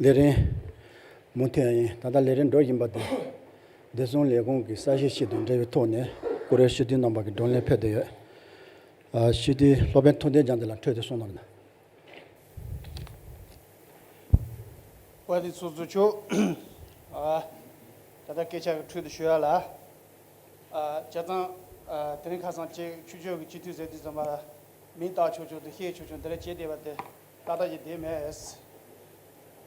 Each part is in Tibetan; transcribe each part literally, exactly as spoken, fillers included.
ལས་རིམ་མུ་མཐུད་ཡིན། ད་ལྟ་ལས་རིམ་འགྲོ་བཞིན་པ་དེ། བདེ་སྲུང་ལས་ཁུངས་ཀྱི་གསལ་བཤད་ཞིག་དང་འབྲེལ་བའི་ཐོག་ནས་བཀུར་འོས་སྤྱི་འཐུས་རྣམ་པ་གི་བགྲོ་གླེང་ཕེབས་བསྡད་ཡོད། ཨ། སྤྱི་འཐུས་སློབ་དཔོན་ཐུབ་བསྟན་རྒྱལ་མཚན་ལགས་འཕྲོས་ཏེ་གསུང་གནང་རོགས་གནང་། དཔལ་ལྡན་ཚོགས་གཙོ་མཆོག་ཨ། ད་ལྟ་སྐད་ཆ་གི་འཕྲོས་དུ་ཞུ་ཡ་ལ། ཨ། བྱས་ཙང་། ཨ། དེ་རིང་ཁ་སང་ཅིག་ཆོས་ཕྱོགས་ཀྱི་སྤྱི་འཐུས་ཟེར་དུས་ཙམ་པ་ལ། མིང་བཏགས་ཆོག་ཆོག་དང་བཤད་ཆོག་ཆོག་འདི་འདྲ་བྱས་བསྡད་པ་དེ་ཏག་ཏག་ཅིག་བསྡད་མེད།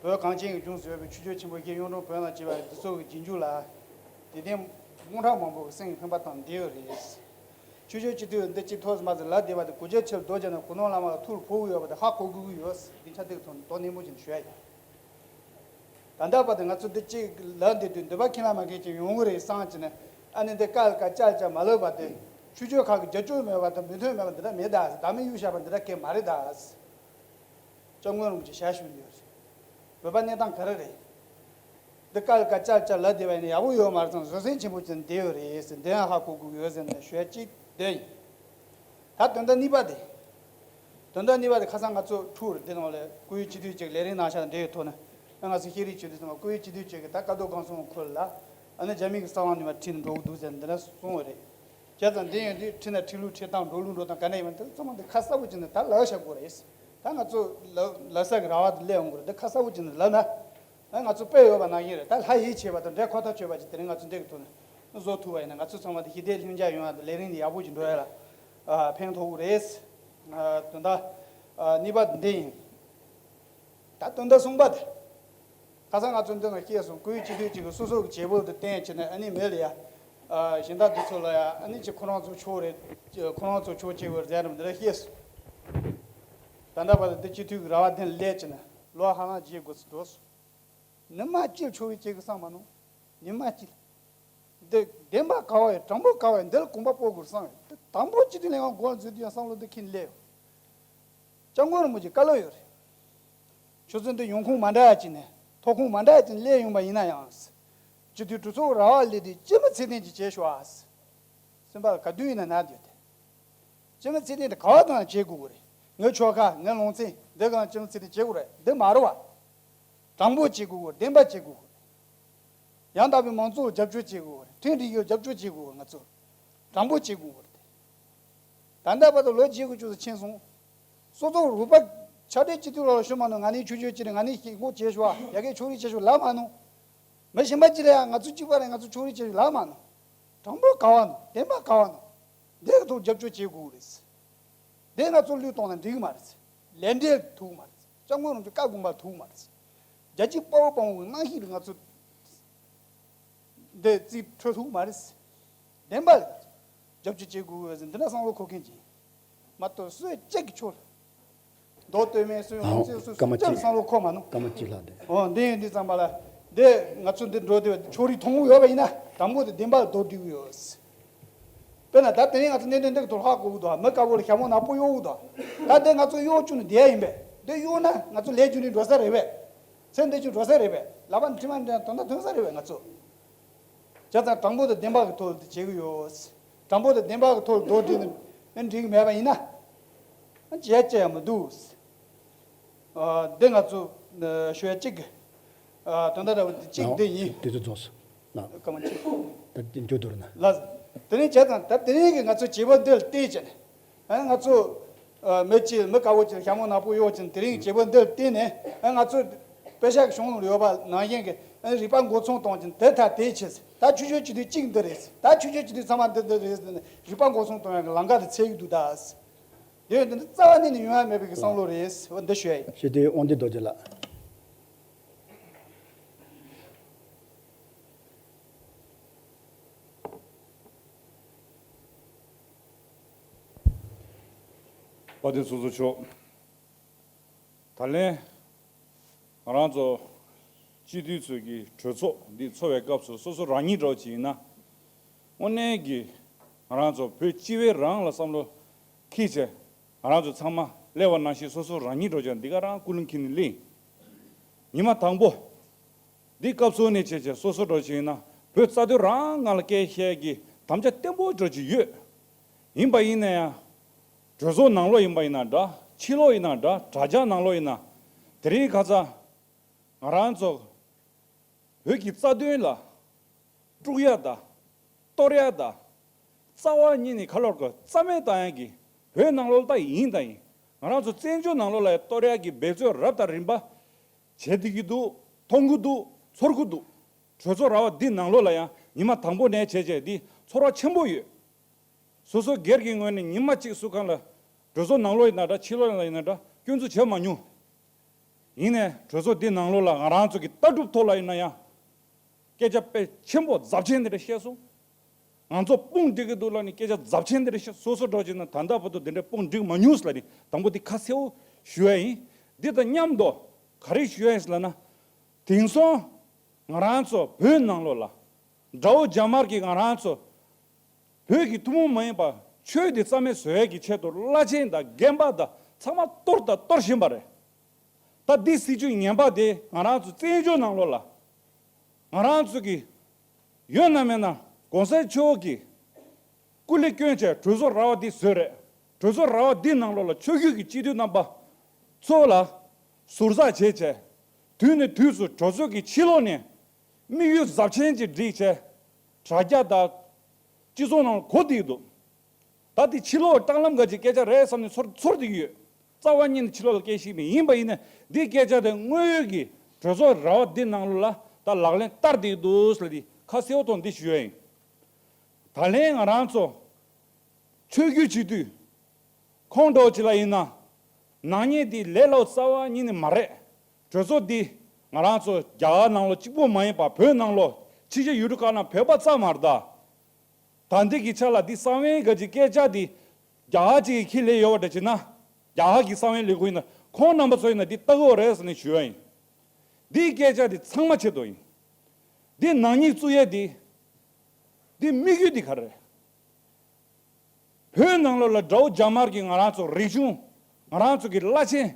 བོད་གངས་ཅན་གྱི་ལྗོངས་སུ་ཡོད་པའི་ཆོས་ཕྱོགས་ཆེན་པོ་བཞི་གཡུང་དྲུང་བོན་དང་བཅས་པ་འདི་ཚོ་གི་རྗེས་འཇུག་ལ། དད་ལྡན་སྟོང་ཕྲག་མང་པོ་གི་སེམས་ཀྱི་འཕེན་པ་དང་ལྡན་ཡོད་རེད། ཆོས་ཕྱོགས་སྤྱི་འཐུས་འདི་གཅིག་ཐོག་མ་ཟིག་ལབ་བསྡད་པ་དེ་གོ་རྒྱ་ཆེར་རྡོ་རྗེ་ནས་གོ་ནོར་བླ་མ་ལ་ཐུགས་ལ་ཕོག་གི་ཡོད་པ་དེ་ཧ་གོ་དགོས་ཀྱི་ཡོད། འདི་ཆ་འདི་གི་ཐོག་ནས་དོ་ནན་པོ་བྱས་ནས་ཞུ་ཡ་ཡིན། ད་ལྟ་བར་དུ་ང་ཚོ་འདི་གཅིག་ལབ་བསྡད་དུས་འདོད་པ་ཁས་ལེན་མ་མཁན་ཅིག་ཡོང་གི་རེད་བསམ་བྱས་ནས། ཨ་ནི་འདི་ཀ་ལ་ཀ་ཅར་ཅར་མ་ལབ་པ་དེ། ཆོས་ཕྱོགས་ཁག་གི་རྒྱབ་སྐྱོར་མེད་པ་དང་མོས་མཐུན་མེད་པ་འདི་འདྲ་མེད་ད། བདག་མེད་གཡུག་བཞག་པ་འདི་འདྲ་གང་ཡང་མ་རེད་ད། སྐྱབས་མགོན་རིན་པོ་ཆེ་ཞལ་བཞུགས་ཡོད་རེད། བོད་པ་གནས་སྟངས་ག་རེ་རེད། འདི་ཀ་ལ་ཀ་ཅར་ཅར་ལབ་བསྡད་པ་ཡིན་ན་ཡག་པོ་ཡོད་མ་རེད་ཙང་བཟོད་བསྲན་ཆེན་པོ་བྱས་ནས་བསྡད་ཡོད་རེད་ཟེར། འདི་ཡང་ཧ་གོ་དགོས་ཀྱི་ཡོད་ཟེར་ནས་ཞུ་ཡ་གཅིག་འདི་ཡིན། ད་དོན་དག་གཉིས་པ་དེ། དོན་དག་གཉིས་པ་དེ་ཁ་སང་ང་ཚོ་ཕྲུ་གུ་འདི་ནང་ལ་བཀུར་འོས་སྤྱི་འཐུས་ཅིག་ལས་རིམ་ནང་ཤར་འབྲེལ་ཡོད་ཐོག་ནས། ཨ། ང་ཚོ་ཤེས་རིག་སྤྱི་འཐུས་ཚང་མ་བཀུར་འོས་སྤྱི་འཐུས་ཅིག་གིས་ད་ཀ་རྡོར་སྒང་གསུམ་ཁུལ་ལ། ཨ་ནི་རྒྱ་མི་གི་ས་བོན་ནས་མར་ཁྲིད་ནས་འགྲོ་གི་འདུག་ཟེར་འདི་འདྲ་གསུངས་པ་རེད། བྱས་ཙང་འདི་ཡོང་དུས་ཁྲིད་ན་ཁྲིད་ལུགས་ཁྲིད་སྟངས་འགྲོ་ལུགས་འགྲོ་སྟངས་ག་འདྲ་ཡིན་མིན་དེ་ཚང་མ་འདི་ཁ་གསལ་པོ་བྱས་ནས་ད་ལབ་བཞག་དགོས་རེད། ད་ང་ཚོ་ལབ་ལབ་ས་གི་ར་བ་དེ་སླེབས་ཡོང་གི་རེད། འདི་ཁ་གསལ་པོ་བྱས་ནས་ལབ་ན། ཨ། ང་ཚོ་དཔེ་ཡོད་པ་ནང་བཞིན་རེད། ད་ལྷ་ཡིད་ཆེས་པ་དང་འདྲེ་ཁོ་ཐག་ཆོད་པ་ཅིག་དེ་རིང་ང་ཚོ་འདི་གི་ཐོག་ནས་བཟོ་ཐུབ་པ་ཡིན་ན། ང་ཚོ་ཚང་མ་དེ་ཞི་བདེ་ལྷིང་འཇགས་ཡོང་ཡ་དང་ལས་རིམ་འདི་ཡག་པོ་ཅིག་འགྲོ་ཡ་ལ། ཨ། ཕན་ཐོགས་ཀྱི་རེད། ཨ། དོན་དག་ཨ། གཉིས་པ་འདི་ཡིན། ད་དོན་དག་གསུམ་པ་དེ། ཁ་སང་ང་ཚོ་འདི་ནང་བཤད་སོང་། བཀུར་འོས་སྤྱི་འཐུས་གཅིག་གིས་སོ་སོ་གི་བྱེད་པོ་དེ་བསྟན་བྱས་ནས། ཨ་ནི་མི་ལ་ཡ། ཨ། གཞན་དག་འདི་ཚོ་ལ་ཡ། ཨ་ནི་ཅིག་ཁོ་རང་ཚོ་ཕྱོགས་རེད། ཁོ་རང་ཚོ་ཕྱོགས་གཅིག་པ་རེད་ཟེར་ནས་འདི་འདྲ་བཤད་སོང་། ད་ལྟ་བར་དུ་འདི་སྤྱི་འཐུས་ཀྱི་ར་བ་དེ་ལ་སླེབས་བྱས་ནས་ལོ་ཧ་ལམ་བརྒྱད་དགུ་ཙམ་འགྲོ་སོང་། ཉི་མ་གཅིག་ཕྱོགས་རིས་བྱེད་དགོས་བསམ་མ་མྱོང་། ཉི་མ་གཅིག་འདི་བདེན་པ་ག་བ་ཡོད། དྲང་པོ་ག་བ་ཡོད། འདི་ལ་གོམ་པ་སྤོ་དགོས་བསམ་ཡོད། འདི་དང་པོ་སྤྱི་འཐུས་ལྷན་ཁང་འགོ་འཛུགས་དུས་ཡང་བསམ་བློ་འདི་འཁྱེར་སླེབས་ཡོད། སྐྱབས་མགོན་རིན་པོ་ཆེ་བཀའ་སློབ་ཡོད་རེད། ཁྱོད་ཚོ་འདི་ཡོང་ཁུངས་མ་འདྲ་ཡ་ཅིག་ནས། ཐོབ་ཁུངས་མ་འདྲ་ཡ་ཅིག་ནས་སླེབས་ཡོང་པ་ཡིན་ན་ཡང་། སྤྱི་འཐུས་གྲོས་ཚོགས་ར་བ་སླེབས་དུས་སྤྱི་མི་ཚད་ལྡན་ཅིག་བྱེད་ཤོག་ཨ། སེམས་པ་ལ་ག་དུས་ཡིན་ན་ན་དུས་དེ། སྤྱི་མི་ཚད་ལྡན་དེ་ག་བ་དང་བྱེད་དགོས་ཀྱི་རེད། ངའི་ཆོལ་ཁ། ངའི་ལུང་ཚན་འདི་གང་སྤྱི་མི་ཚད་ལྡན་བྱེད་དགོས་རེད། འདི་མ་རེད་བ། དྲང་པོ་བྱེད་དགོས་ཀྱི་རེད། བདེན་པ་བྱེད་དགོས་ཀྱི་རེད། ཡང་དག་པའི་མང་གཙོ་ལ་རྒྱབ་སྐྱོར་བྱེད་དགོས་ཀྱི་རེད། ཁྲིམས་སྒྲིག་གཞི་ལ་རྒྱབ་སྐྱོར་བྱེད་དགོས་ཀྱི་རེད། ང་ཚོ་དྲང་པོ་བྱེད་དགོས་ཀྱི་རེད། ད་ལྟ་བར་དུ་ལོ་བརྒྱད་དགུ་བཅུ་ཙམ་ཕྱིན་སོང་། སོ་སོ་རུས་པ་ཆག་སྒྲིལ་སྤྱི་འཐུས་ལ་ཞུ་མ་མྱོང་། ང་ནི་ཆོས་ཕྱོགས་གཅིག་རེད། ང་ནི་ཞེན་ཁོག་བྱེད་ཤོག་ཡ་གི་ཕྱོགས་རིས་བྱེད་ཤོག་ལབ་མ་མྱོང་། མི་གཞན་པ་གཅིག་ལ་ཡང་ང་ཚོ་གཅིག་པ་རེད། ང་ཚོ་ཕྱོགས་རིས་བྱེད་ཤོག་ལབ་མ་མྱོང་། དྲང་པོ་ག་བ་མྱོང་། བདེན་པ་ག་བ་མྱོང་། འདི་གི་ཐོག་རྒྱབ་སྐྱོར་བྱེད་དགོས་རེད། འདི་ང་ཚོ་བློས་གཏོང་ན་འགྲིག་གི་མ་རེད། ལས་འབྲས་ཐུག་མ་རེད། སྐྱབས་མགོན་རིན་པོ་ཆེ་བཀའ་དགོངས་པ་ཐུག་མ་རེད། རྒྱལ་གཅེས་དཔའ་བོ་དཔའ་མོ་གི་རྣམ་ཤེས་ལ་ང་ཚོ་འདི་རྩིས་སྤྲོད་ཐུབ་མ་རེད། བདེན་པ་རེད། རྒྱབ་སྐྱོར་བྱེད་དགོས་ཟེར་འདི་འདྲ་བསམ་བློ་འཁོར་མཁན་ཅིག་མ་གཏོགས་སུས་གཅིག་གི་ཕྱོགས་ལ་མདོ་སྟོད་སྨད་སུ་ཡང་ཨོ་ཚེ་སུ་སྐར་མ་སུས་ཀྱང་གཅིག་བསམ་བློ་འཁོར་མ་མྱོང་། སྐར་མ་གཅིག་ལྷག་འདི། ཨོ་འདི་ཡིན་དུས་ཙམ་པ་ལ་འདི་ང་ཚོ་འདི་འགྲོ་དུས་ཕྱོགས་རིས་མཐོང་གི་ཡོད་པ་ཡིན་ན་དང་པོ་དེ་བདེན་པ་ལ་རྡོག་སྒྲིལ་གྱི་ཡོད། དཔེར་ན་ད་དེ་རིང་ང་ཚོ་གནད་དོན་འདི་གི་ཐོག་ཧ་གོ་གི་འདུག་མི་དཀར་པོ་ལ་ཞྭ་མོ་ནག་པོ་གཡོག་གི་འདུག་ད་འདི་ང་ཚོ་གཡོག་བཅུག་ནས་བསྡད་ཡ་ཡིན་པས། འདི་གཡོག་ན་ང་ཚོ་ལས་རྒྱུ་འདི་འགྲོ་ས་རེད་པས། ཚེ་འདི་ཆུ་འགྲོ་ས་རེད་པས། ལག་པ་ནས་མཁྲིས་མ་འདྲ་དོན་དག་ཐོན་ས་རེད་པས་ང་ཚོ། བྱས་ཙང་དྲང་པོ་དང་བདེན་པ་གི་ཐོག་ལ་འདི་བྱེད་གི་ཡོད། དྲང་པོ་དང་བདེན་པ་གི་ཐོག་ལ་རྡོག་སྒྲིལ་ནས་འགྲིག་གི་མེད་པ་ཡིན་ན། བྱས་བྱས་ཡ་མི་འདུག་ཨ། འདི་ང་ཚོ་ཨ་ཞུ་ཡ་གཅིག་གི་ཨ་དོན་དག་འདྲ་བོ་འདི་གཅིག་འདི་ཡིན། དུས་ཚོད་རྫོགས་སོང་། ན། སྐར་མ་གཅིག་ད་འདི་མཇུག་བསྡུ་རུ་ན། ལགས། དེ་རིང་བྱས་ཙང་ད་དེ་རིང་གི་ང་ཚོ་བྱེད་པ་འདི་ལ་བལྟས་བྱས་ནས། ཨ་ང་ཚོ་ཨ་མི་གཅིག་མི་དཀར་པོ་གཅིག་ལ་ཞྭ་མོ་ནག་པོ་གཡོག་བྱས་ནས་དེ་རིང་གི་བྱེད་པ་འདི་ལ་བལྟས་ནས། ཨ་ང་ཚོ་པེ་ཤག་གི་གཞུང་ལ་ཡོད་པ་ནང་བཞིན་གྱི་ཨ་རིག་པ་འགོ་ཚུགས་གཏོང་བྱས་ནས་དེ་ཐག་དེ་བྱས། ད་ཆོས་ཕྱོགས་སྤྱི་འཐུས་གཅིག་འདི་རེད། ད་ཆོས་ཕྱོགས་སྤྱི་འཐུས་ཚང་མ་འདི་འདི་རེད་ཟེར་ནས་རིག་པ་འགོ་ཚུགས་གཏོང་ཡག་གི་ལམ་ཁ་དེ་འཚོལ་གྱི་འདུག་ད། དེ་འདི་ནི་རྩ་བ་ཉིད་ནས་ཡོང་ཡ་མེད་པའི་གི་བསམ་བློ་རེད། འོ་འདི་ཞུ་ཡ་ཡིན། སྤྱི་འཐུས་དབང་འདུས་རྡོ་རྗེ་ལགས། དཔལ་ལྡན་ཚོགས་གཙོ་མཆོག་ད་ལན་ང་རང་ཚོ་སྤྱི་འཐུས་ཚོས་ཀྱི་གྲོས་ཚོགས་འདི་འཚོགས་པའི་སྐབས་སུ་སོ་སོ་རང་ཉིད་འདྲ་བོ་ཅིག་ཡིན་ན། དངོས་གནས་ཀྱི་ང་རང་ཚོ་བོད་སྤྱི་བའི་རང་ལ་བསམ་བློ་འཁྱེར་བྱས། ང་རང་ཚོ་ཚང་མ་སླེབས་པ་ནང་བཞིན་སོ་སོ་རང་ཉིད་འདྲ་བོ་ཅིག་འདི་ག་རང་ཀུན་སློང་འཁྱེར་ནས་སླེབས་ཡིན། ཉི་མ་དང་པོ་འདི་སྐབས་སུ་ནས་བྱས་བྱས་སོ་སོ་འདྲ་བོ་ཅིག་ཡིན་ན་བོད་རྩ་དོན་རང་ང་ལ་སྐད་བཤད་ཀྱི་དམ་བཅའ་བརྟན་པོ་འདྲ་བོ་ཅིག་ཡོད། ཡིན་པ་ཡིན་ན་ཡང་། གྲོས་ཚོགས་ནང་ལོགས་ཡིན་པ་ཡིན་ན་འདྲ། ཕྱི་ལོགས་ཡིན་ན་འདྲ། དྲ་རྒྱ་ནང་ལོགས་ཡིན་ན། དེ་རིང་ཁ་སང་ ང་རང་ཚོ་བོད་ཀྱི་རྩ་དོན་ལ་དཀྲུག་ཡ་དང་གཏོར་ཡ་དང་རྩ་བ་ཉིད་ནས་ཁ་ལོར་གི་རྩ་མེད་བཏང་ཡ་གི་བོད་ནང་ལོགས་ལ་ད་ཡིན་དང་ཡིན། ང་རང་ཚོ་བཙན་བྱོལ་ནང་ལོགས་ལ་ཡང་གཏོར་ཡ་གི་འབད་རྩོལ་རབ་དང་རིམ་པ་བྱེད་བསྡད་ཀྱི་འདུག་མཐོང་གི་འདུག་ཚོར་གི་འདུག་གྲོས་ཚོགས་ར་བ་འདི་ནང་ལོགས་ལ་ཡང་ཉི་མ་དང་པོ་ནས་བྱས་བྱས་འདི་ཚོར་བ་ཆེན་པོ་ཡོད། སོ་སོ་སྒེར་གྱི་ངོས་ནས་ཉི་མ་གཅིག་སུ་གང་ལ་གྲོས་ཚོགས་ནང་ལོགས་ཡིན་ན་འདྲ་ཕྱི་ལོགས་ལ་ཡིན་ན་འདྲ་སྐྱོན་འཛུགས་བྱས་མ་མྱོང་། ཡིན་ནའི་གྲོས་ཚོགས་འདི་ནང་ལོགས་ལ་ང་རང་ཚོ་གི་ལྟ་གྲུབ་ཐོག་ལ་ཡིན་ན་ཡང་སྐད་ཆ་དཔེ་ཆེན་པོ་ཚབས་ཆེན་འདི་འདྲ་བཤད་སོང་། ང་ཚོ་དཔུང་སྒྲིག་གི་འདུག་ལབ་ནས་སྐད་ཆ་ཚབས་ཆེན་འདི་འདྲ་བཤད་སོ་སོ་འགྲོ་བྱས་ན་ད་ལྟ་བར་དུ་འདི་འདྲ་དཔུང་སྒྲིག་མ་མྱོང་ཟེར་ལབ་ནས་དང་པོ་འདི་ཁ་གསལ་བོ་ཞུ་ཡ་ཡིན། འདི་དང་མཉམ་དུ་ག་རེ་ཞུ་ཡ་ཡིན་ཟེར་ལབ་ན། དེང་སང་ང་རང་ཚོ་བོད་ནང་ལོགས་ལ་དགྲ་བོ་རྒྱ་དམར་གྱིས་ང་རང་ཚོ་བོད་ཀྱི་ཐུན་མོང་མ་ཡིན་པ་ཆོས་དེ་རྩ་མེད་བཟོ་ཡས་ཀྱི་ཆེད་དུ་བླ་ཆེན་དང་རྒན་པ་དང་ཚང་མ་གཏོར་དང་གཏོར་བཞིན་པ་རེད། ད་འདི་སྲིད་བྱུས་ངན་པ་དེ་ང་རང་ཚོ་བཙན་བྱོལ་ནང་ལོགས་ལ་ང་རང་ཚོ་གི་ཡོད་ན་མེད་ན་གོང་ས་མཆོག་གིས་སྐུ་ལས་བསྐྱོན་བྱས་གྲོས་ཚོགས་ར་བ་འདི་བཟོས་རེད། གྲོས་ཚོགས་ར་བ་འདི་ནང་ལོགས་ལ་ཆོས་བརྒྱུད་ཀྱི་སྤྱི་འཐུས་རྣམ་པ་ཚོ་ལ་ཟུར་ཟ་བྱས་བྱས་དུས་ནས་དུས་སུ་གྲོས་ཚོགས་ཀྱི་ཕྱི་ལོགས་ནས་དམིགས་ཡུལ་ཚབས་ཆེན་ཅིག་བསྒྲིགས་བྱས་དྲ་རྒྱ་དང་སྤྱི་ཚོགས་ནང་གོ་བསྡད་འདུག་ད་དེ་ཕྱི་ལོགས་སྲང་ལམ་ག་ཅིག་སྐད་ཆ་རེད་བསམ་ནས་ཚོར་ཚོར་བསྡད་ཀྱི་ཡོད། རྩ་བ་ཉིད་ནས་ཕྱི་ལོགས་ལ་སྐད་ཤེས་མེད་ཡིན་པ་ཡིན་ན་འདིའི་སྐད་ཆ་དེ་དངོས་ཡོད་ཀྱི་གྲོས་ཚོགས་ར་བ་འདི་ནང་ལོགས་ལ་ད་ལག་ལེན་བསྟར་བསྡད་འདུག་ཟེར་ཏེ་ཁ་གསལ་བོ་ཐོག་འདི་ཞུ་ཡ་ཡིན། ད་ལན་ང་རང་ཚོ་ཆོས་བརྒྱུད་སྤྱི་འཐུས་ཁོང་འདྲ་བོ་ཅིག་ལ་ཡིན་ན་ནག་ཉེས་འདི་ལས་སླ་བོ་རྩ་བ་ཉིད་ནས་མ་རེད། གྲོས་ཚོགས་འདི་ང་རང་ཚོ་རྒྱ་གར་ནང་ལོགས་གཅིག་པོ་མ་ཡིན་པ་བོད་ནང་ལོགས་ཕྱི་རྒྱལ་ཡུལ་གྲུ་ཁག་ནང་བོད་པ་ཙམ་མ་རེད་ད། ད་འདི་གི་ཆ་ལ་འདི་གསང་བའི་ག་ཅིག་སྐད་ཆ་འདི་རྒྱ་གར་ཅིག་གིས་ཁས་ལེན་ཡོད་པ་འདྲ་བྱས་ན་རྒྱ་གར་གྱི་གསང་བའི་ལས་ཁུངས་ཡིན་ན་ཁོང་རྣམ་པ་ཚོ་ཡིན་ན་འདི་ལྟ་གི་ཡོད་རེད་ཟེར་ནས་ཞུ་ཡ་ཡིན། འདིའི་སྐད་ཆ་འདི་ཚང་མ་ཆེད་དུ་ཡིན། འདི་ནག་ཉེས་བཙུགས་ཡས་འདི་འདི་དམིགས་ཡུལ་འདི་ག་རེ་རེད། བོད་ནང་ལོགས་ལ་དགྲ་བོ་རྒྱ་དམར་གྱིས་ང་རང་ཚོ་རིག་གཞུང་ང་རང་ཚོ་གི་བླ་ཆེན་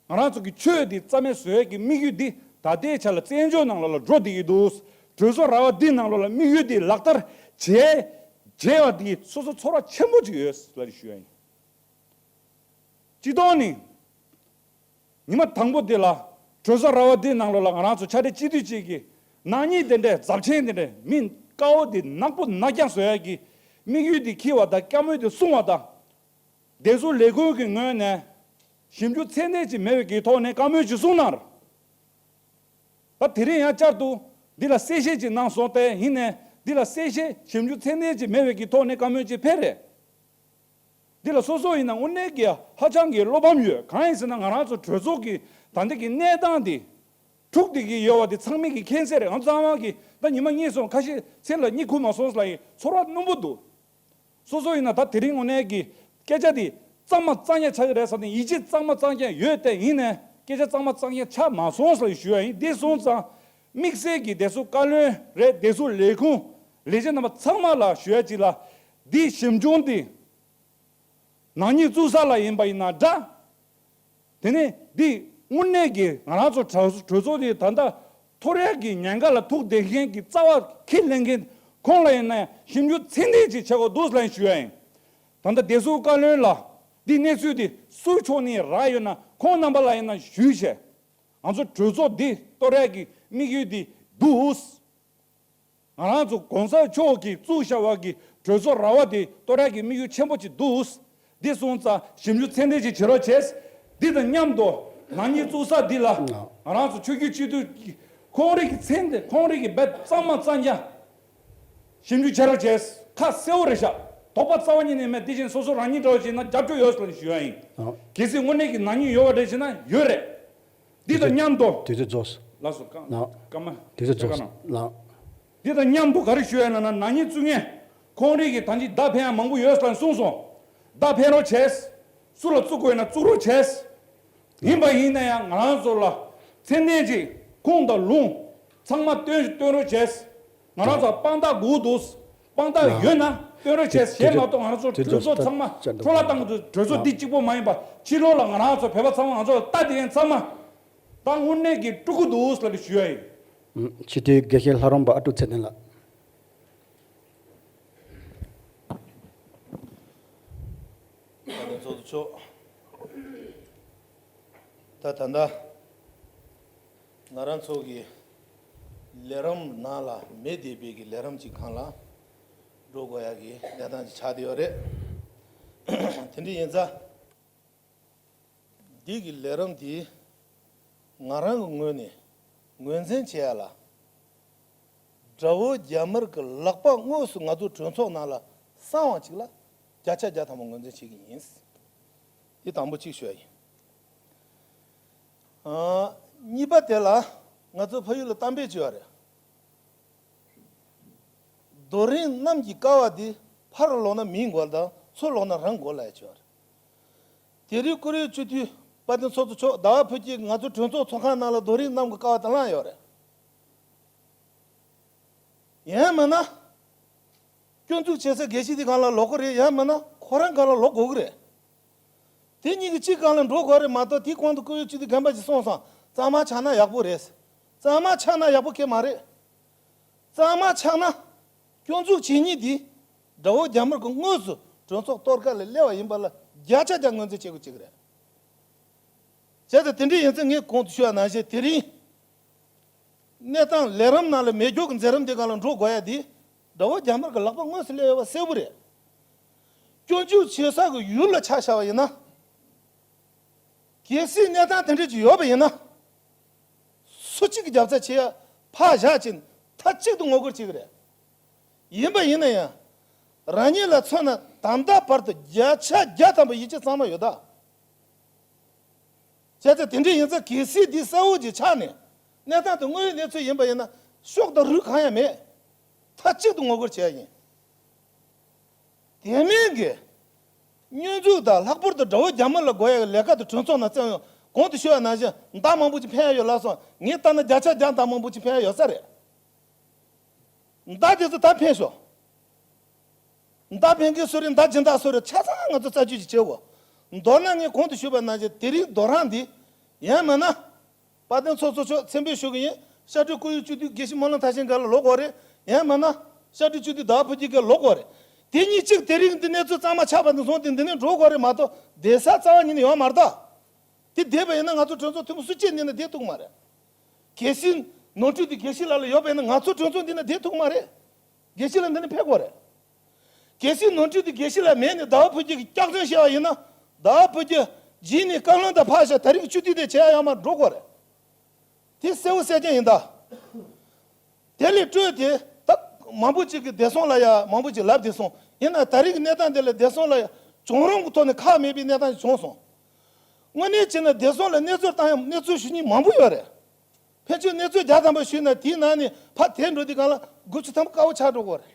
ང་རང་ཚོ་གི་ཆོས་འདི་རྩ་མེད་བཟོ་ཡས་ཀྱི་དམིགས་ཡུལ་འདི་ད་ལྟའི་ཆ་ལ་བཙན་བྱོལ་ནང་ལོགས་ལ་འགྲོ་བསྡད་ཀྱི་འདུག་གྲོས་ཚོགས་ར་བ་འདི་ནང་ལོགས་ལ་དམིགས་ཡུལ་འདི་ལག་བསྟར་བྱས་བྱས་པ་འདི་སོ་སོ་ཚོར་བ་ཆེན་པོ་ཅིག་ཡོད་ལབ་ཞུ་ཡ་ཡིན། སྤྱི་བཏང་ནི། ཉི་མ་དང་པོ་དེ་ལ་གྲོས་ཚོགས་ར་བ་དེའི་ནང་ལོགས་ལ་ང་རང་ཚོ་ཕྱག་སྦྲེལ་སྤྱི་འཐུས་གཅིག་གིས་ནག་ཉེས་དེ་འདྲའི་ཚབས་ཆེན་དེ་འདྲའི་མི་དཀར་པོ་དེ་ནག་པོ་ནག་རྐྱང་བཟོ་ཡ་གི་དམིགས་ཡུལ་དེ་འཁྱེར་བ་དང་བཀའ་མོལ་དེ་གསུང་བ་དང་། བདེ་སྲུང་ལས་ཁུངས་ཀྱི་ངོས་ནས་ཞིབ་འཇུག་ཚད་ལྡན་ཅིག་མེད་པའི་གི་ཐོག་ནས་བཀའ་མོལ་ཅིག་གསུངས་གནང་། ད་དེ་རིང་ཡང་བསྐྱར་དུ་འདི་ལ་གསལ་བཤད་ཅིག་གནང་སོང་སྟེ་ཡིན་ནའི་འདི་ལ་གསལ་བཤད་ཞིབ་འཇུག་ཚད་ལྡན་ཅིག་མེད་པའི་གི་ཐོག་ནས་བཀའ་མོལ་ཅིག་ཕེབས་རེད། འདི་ལ་སོ་སོ་ཡིན་ན་དངོས་གནས་ཀྱི་ཧ་ཅང་གི་བློ་ཕམ་ཡོད། གང་ཡིན་ཟེར་ན་ང་རང་ཚོ་གྲོས་ཚོགས་ཀྱི་ད་ལྟ་གི་གནས་སྟངས་འདི་འཁྲུག་བསྡད་ཀྱི་ཡོད་པ་འདི་ཚང་མས་ཀྱི་མཁྱེན་གསལ་རེད། ང་ཚོ་ཚང་མ་གི་ད་ཉི་མ་གཉིས་སོང་ཁ་ཤས་མཚན་ལ་གཉིད་ཁུག་མ་སོང་ཟེར་ལབ་ཡིན་ཚོར་བ་རྣོན་པོ་འདུག་སོ་སོ་ཡིན་ན་ད་དེ་རིང་དངོས་གནས་ཀྱི་སྐད་ཆ་འདི་གཙང་མ་གཙང་རྐྱང་ཆགས་ཀྱི་རེད་ཟེར་ནས་ཡིད་ཆེས་གཙང་མ་གཙང་རྐྱང་ཡོད་དེ་ཡིན་ནའི་སྐད་ཆ་གཙང་མ་གཙང་རྐྱང་ཆགས་མ་སོང་ཟེར་ཞུ་ཡ་ཡིན། འདི་སོང་ཙང་དམིགས་བསལ་གྱི་བདེ་སྲུང་བཀའ་བློན་རེད། བདེ་སྲུང་ལས་ཁུངས་ལས་བྱེད་རྣམ་པ་ཚང་མ་ལ་ཞུ་ཡ་གཅིག་ལ། འདི་ཞིབ་འཇུག་འདི་ནག་ཉེས་བཙུགས་ས་ལ་ཡིན་པ་ཡིན་ན་འདྲ། དེ་ནས་འདི་དངོས་གནས་ཀྱི་ང་རང་ཚོ་གྲོས་གྲོས་ཚོགས་འདི་ད་ལྟ་འཐོར་ཡག་གི་ཉེན་ཁ་ལ་ཐུག་བསྡད་མཁན་གྱི་རྩ་བ་ཁས་ལེན་མཁན་ཁོང་ལ་ཡིན་ན་ཡང་ཞིབ་འཇུག་ཚད་ལྡན་ཅིག་བྱེད་དགོས་འདུག་ལབ་ཞུ་ཡ་ཡིན། ད་ལྟ་བདེ་སྲུང་བཀའ་བློན་ལ་འདི་གནས་ཚུལ་འདི་སུའི་ཕྱོགས་ནས་རག་ཡོད་ན་ཁོང་རྣམ་པ་ལ་ཡིན་ན་ཞུས་བྱས། ང་ཚོ་གྲོས་ཚོགས་འདི་གཏོར་ཡག་གི་དམིགས་ཡུལ་འདི་འདུག་ང་རང་ཚོ་གོང་ས་མཆོག་གིས་བཙུགས་བཞག་པ་གི་གྲོས་ཚོགས་ར་བ་དེ་གཏོར་ཡག་གི་དམིགས་ཡུལ་ཆེན་པོ་ཅིག་འདུག་འདི་སོང་ཙང་ཞིབ་འཇུག་ཚད་ལྡན་ཅིག་བྱེད་རོགས་བྱས། འདི་དང་མཉམ་དུ་ནག་ཉེས་བཙུགས་ས་འདི་ལ་ང་རང་ཚོ་ཆོས་བརྒྱུད་སྤྱི་འཐུས་ཀྱི་ཁོང་རང་གི་མཚན་དེ་ཁོང་རང་གི་རྦད་གཙང་མ་གཙང་རྐྱང་ཞིབ་འཇུག་བྱེད་རོགས་བྱས། ཁ་གསལ་བོ་རེད་ཤག་དོགས་པ་རྩ་བ་ཉིད་ནས་མེད། དེ་བཞིན་སོ་སོ་རང་ཉིད་འདྲ་བོ་བྱས་ན་རྒྱབ་སྐྱོར་ཡོད་ཟེར་ཞུ་ཡ་ཡིན། ཨ། གལ་སྲིད་དངོས་གནས་ཀྱི་ནག་ཉེས་ཡོད་པ་རེད་བྱས་ན་ཡོད་རེད། འདི་དང་མཉམ་དུ། དུས་ཚོད་རྫོགས། ལགས་སོ། ཀ- ལགས། སྐར་མ། དུས་ཚོད་རྫོགས། ལགས། འདི་དང་མཉམ་དུ་ག་རེ་ཞུ་ཡ་ཡིན་ལབ་ན་ནག་ཉེས་བཙུགས་མཁན་ཁོང་རང་གིས་ད་ཅི་བརྡ་ཕན་ཡ་མང་པོ་ཡོད་ཟེར་གསུངས་སོང་། བརྡ་ཕན་རོགས་བྱས། སུ་ལ་བཙུགས་དགོས་ན་བཙུགས་རོགས་བྱས། ཡིན་པ་ཡིན་ན་ཡང་ང་རང་ཚོ་ལ་ཚད་ལྡན་ཅིག་ཁུངས་དང་ལུང་ཚང་མ་སྟོན་སྟོན་རོགས་བྱས། ང་རང་ཚོ་དཔང་རྟགས་དགོས་འདུག་དཔང་རྟགས་ཡོད་ན་སྟོན་རོགས་བྱས། གཞན་མ་གཏོགས་ང་རང་ཚོ་གྲོས་ཚོགས་ཚང་མ་འཕྲོ་བརླག་བཏང་གི་འདུག་གྲོས་ཚོགས་འདི་གཅིག་པོ་མ་ཡིན་པ་ཕྱི་ལོགས་ལ་ང་རང་ཚོ་བོད་པ་ཚང་མ་ང་ཚོ་ལ་ལྟ་བསྡད་མཁན་ཚང་མ་ད་དངོས་གནས་ཀྱི་དཀྲུག་གི་འདུག་ལབ་ཞུ་ཡ་ཡིན། སྤྱི་འཐུས་དགེ་བཤེས་ལྷ་རམས་པ་ཨ་ཀྲུག་ཚེ་བརྟན་ལགས། ཚོགས་གཙོ་མཆོག་ད་ད་ལྟ་ ང་རང་ཚོ་གི་ལས་རིམ་ནང་ལ་མེད་བསྡད་པའི་གི་ལས་རིམ་གཅིག་སྒང་ལ་འགྲོ་དགོས་ཡ་གི་གནས་སྟངས་ཅིག་ཆགས་བསྡད་ཡོད་རེད། དེ་འདྲ་ཡིན་ཙང་འདི་གི་ལས་རིམ་འདི་ང་རང་གི་ངོས་ནས་ངོས་འཛིན་བྱེད་ཡ་ལ། དགྲ་བོ་རྒྱ་དམར་གྱི་ལག་པ་དངོས་སུ་ང་ཚོ་གྲོས་ཚོགས་ནང་ལ་གསང་བ་ཅིག་ལ་བརྒྱ་ཆ་བརྒྱ་ཐམ་པ་ངོས་འཛིན་བྱེད་ཀྱི་ཡིན། འདི་དང་པོ་གཅིག་ཞུ་ཡ་ཡིན། ཨ། གཉིས་པ་དེ་ལ་ང་ཚོ་ཕ་ཡུལ་ལ་གཏམ་དཔེ་བྱོས་པ་རེད། རྡོ་རིང་གནམ་གྱི་ཀ་བ་འདི་ཕར་ལོག་ན་མིའི་མགོ་དང་ཚུར་ལོག་ན་རང་མགོ་ལ་ཡ་བྱོས་པ་རེད། དེ་རིང་བཀུར་འོས་སྤྱི་འཐུས་དཔལ་ལྡན་ཚོགས་གཙོ་མཆོག་ཟླ་བ་ཕུན་སྐྱིད་ང་ཚོ་གྲོས་ཚོགས་ཚོགས་ཁང་ནང་ལ་རྡོ་རིང་གནམ་གྱི་ཀ་བ་དེ་བསླངས་ཡོད་རེད། ཡང་མིན་ན། སྐྱོན་འཛུགས་བྱེད་ས་དགེ་བཤེས་དེ་སྒང་ལ་ལོག་གི་རེད། ཡང་མིན་ན་ཁོ་རང་སྒང་ལ་ལོག་དགོས་ཀྱི་རེད། དེ་གཉིས་ཀྱི་གཅིག་སྒང་ལ་འགྲོ་དགོས་རེད་མ་གཏོགས། དེ་གོང་དུ་བཀུར་འོས་སྤྱི་འཐུས་རྒན་པ་ཞིག་གསུངས་སོང་། གཙང་མ་ཆགས་ན་ཡག་པོ་རེད། གཙང་མ་ཆགས་ན་ཡག་པོ་གང་ཡང་མ་རེད། གཙང་མ་ཆགས་ན་སྐྱོན་འཛུགས་བྱེད་མཁན་དེ་དགྲ་བོ་རྒྱ་དམར་གྱིས་དངོས་སུ་གྲོས་ཚོགས་གཏོར་ཁ་ལ་སླེབས་པ་ཡིན་པ་ལ་བརྒྱ་ཆ་བརྒྱ་ངོས་འཛིན་བྱེད་དགོས་ཀྱི་རེད། བྱས་ཙང་དེ་འདྲ་ཡིན་ཙང་ངས་གོང་དུ་ཞུས་པ་ནང་བཞིན་དེ་རིང་གནས་སྟངས་ལས་རིམ་ནང་ལ་མེད་སྒྱུག་གི་མཛད་རིམ་དེ་སྒང་ལ་འགྲོ་དགོས་ཡ་དེ་དགྲ་བོ་རྒྱ་དམར་གྱི་ལག་པ་དངོས་སུ་སླེབས་ཡོད་པ་གསལ་པོ་རེད། སྐྱོན་འཛུགས་བྱེད་ས་གི་ཡུལ་ལ་ཆ་བཞག་པ་ཡིན་ན། གལ་སྲིད་གནས་སྟངས་དེ་འདྲ་ཅིག་ཡོད་པ་ཡིན་ན། སུ་གཅིག་གིས་རྒྱབ་རྩ་བྱེད་ཡ་ཕར་བཞག་ཅིང་མཐའ་གཅིག་ཏུ་ངོ་རྒོལ་བྱེད་ཀྱི་རེད། ཡིན་པ་ཡིན་ན་ཡང་། རང་ཉིད་ལ་མཚོན་ན་ད་ལྟ་བར་དུ་བརྒྱ་ཆ་བརྒྱ་ཐམ་པ་ཡིད་ཆེས་གཙང་མ་ཡོད་ད། བྱས་ཙང་དེ་འདྲ་ཡིན་ཙང་གལ་སྲིད་འདི་གསལ་བོ་ཅིག་ཆགས་ནས་གནས་སྟངས་དེ་དངོས་ཡོད་གནས་ཚུལ་ཡིན་པ་ཡིན་ན་ཤོག་དང་རུས་གང་ཡང་མེད། མཐའ་གཅིག་ཏུ་ངོ་རྒོལ་བྱེད་ཡ་ཡིན། དེ་མིན་གྱི་བསྙོན་འཛུགས་དང་ལྷག་པར་དུ་དགྲ་བོ་རྒྱ་དམར་ལ་རྒོལ་ཡ་གི་ལས་ཀ་དེ་གྲོས་ཚོགས་ནང་བཙན་ཡོད། གོང་དུ་ཞུས་པ་ནང་བཞིན་མདའ་མང་པོ་ཅིག་འཕེན་ཡ་ཡོད་ལབ་སོང་། ངས་ལྟ་ན་བརྒྱ་ཆ་བརྒྱ་མདའ་མང་པོ་ཅིག་འཕེན་ཡ་ཡོད་ས་རེད། མདའ་དེ་ཚོ་ད་འཕེན་ཤོག་མདའ་འཕེན་མཁན་སུ་རེད། མདའ་སྦྱིན་བདག་སུ་རེད། ཆ་ཚང་ང་ཚོ་རྩད་གཅོད་ཅིག་བྱེད་དགོས། མདོར་ན་ངས་གོང་དུ་ཞུས་པ་ནང་བཞིན་དེ་རིང་རྡོ་རིང་འདི་ཡང་མིན་ན། དཔལ་ལྡན་ཚོགས་གཙོ་མཆོག་མཚན་འབོད་ཞུ་གི་ཡིན། ཤར་སྤྲུལ་སྐུ་ཡོད་སྤྱི་འཐུས་དགེ་བཤེས་སྨོན་ལམ་མཐར་ཕྱིན་སྒང་ལ་ལོག་དགོས་རེད། ཡང་མིན་ན་ཤར་སྤྲུལ་སྤྱི་འཐུས་ཟླ་བ་ཕུན་སྐྱིད་སྒང་ལ་ལོག་དགོས་རེད། དེ་གཉིས་གཅིག་དེ་རིང་འདི་གནས་ཚུལ་གཙང་མ་ཆགས་པ་འདི་བཟུང་སྟེ་འདི་ནས་འགྲོ་དགོས་རེད་མ་གཏོགས་བསྡད་ས་རྩ་བ་ཉིད་ནས་ཡོད་མ་རེད་ད། དེ་བསྡད་པ་ཡིན་ན་ང་ཚོ་གྲོས་ཚོགས་འཐུས་མི་སུ་གཅིག་ནས་ན་བསྡད་ཐུབ་ཀྱི་མ་རེད། གལ་སྲིད་ནོར་འཁྲུལ་དེ་དགེ་བཤེས་ལགས་ལ་ཡོད་པ་ཡིན་ན་ང་ཚོ་གྲོས་ཚོགས་འདི་ན་བསྡད་ཐུབ་ཀྱི་མ་རེད། དགེ་བཤེས་ལགས་འདི་ནས་ཕེབས་དགོས་རེད། གལ་སྲིད་ནོར་འཁྲུལ་དེ་དགེ་བཤེས་ལགས་མེད་ནས་ཟླ་བ་ཕུན་སྐྱིད་ཀྱིས་སྐྱག་རྫུན་བཤད་པ་ཡིན་ན། ཟླ་བ་ཕུན་སྐྱིད་རྗེས་ནས་བཀའ་བློན་དང་ཕར་བཞག་ད་རེས་ཀྱི་སྤྱི་འཐུས་དེ་བྱེད་ཡ་ཡོད་མ་རེད། འགྲོ་དགོས་རེད། དེ་གསལ་བོ་གསལ་རྐྱང་ཡིན་ད། དེ་ལས་སྤྲོས་ཏེ་ད་མང་པོ་ཅིག་གིས་བདེ་སྲུང་ལ་ཡ་མང་པོ་ཅིག་ལབ་བསྡད་སོང་། ཡིན་ན་ད་རེས་ཀྱི་གནས་སྟངས་དེ་ལ་བདེ་སྲུང་ལ་ཡ་བྱུང་རུང་གི་ཐོག་ནས་ཁག་མེད་པའི་གནས་སྟངས་ཤིག་བྱུང་སོང་། དངོས་གནས་བྱས་ན་བདེ་སྲུང་ལ་གནས་ཚུལ་བཏང་ཡ་གནས་ཚུལ་ཞུ་མཁན་མང་པོ་ཡོད་རེད། ཕལ་ཆེར་གནས་ཚུལ་བརྒྱ་ཐམ་པ་ཞུས་ན་དེའི་ནང་ནས་ཕར་དེད་འགྲོ་དུས་སྒང་ལ་དགུ་བཅུ་ཐམ་པ་དཀའ་བོ་ཆགས་འགྲོ་གི་རེད།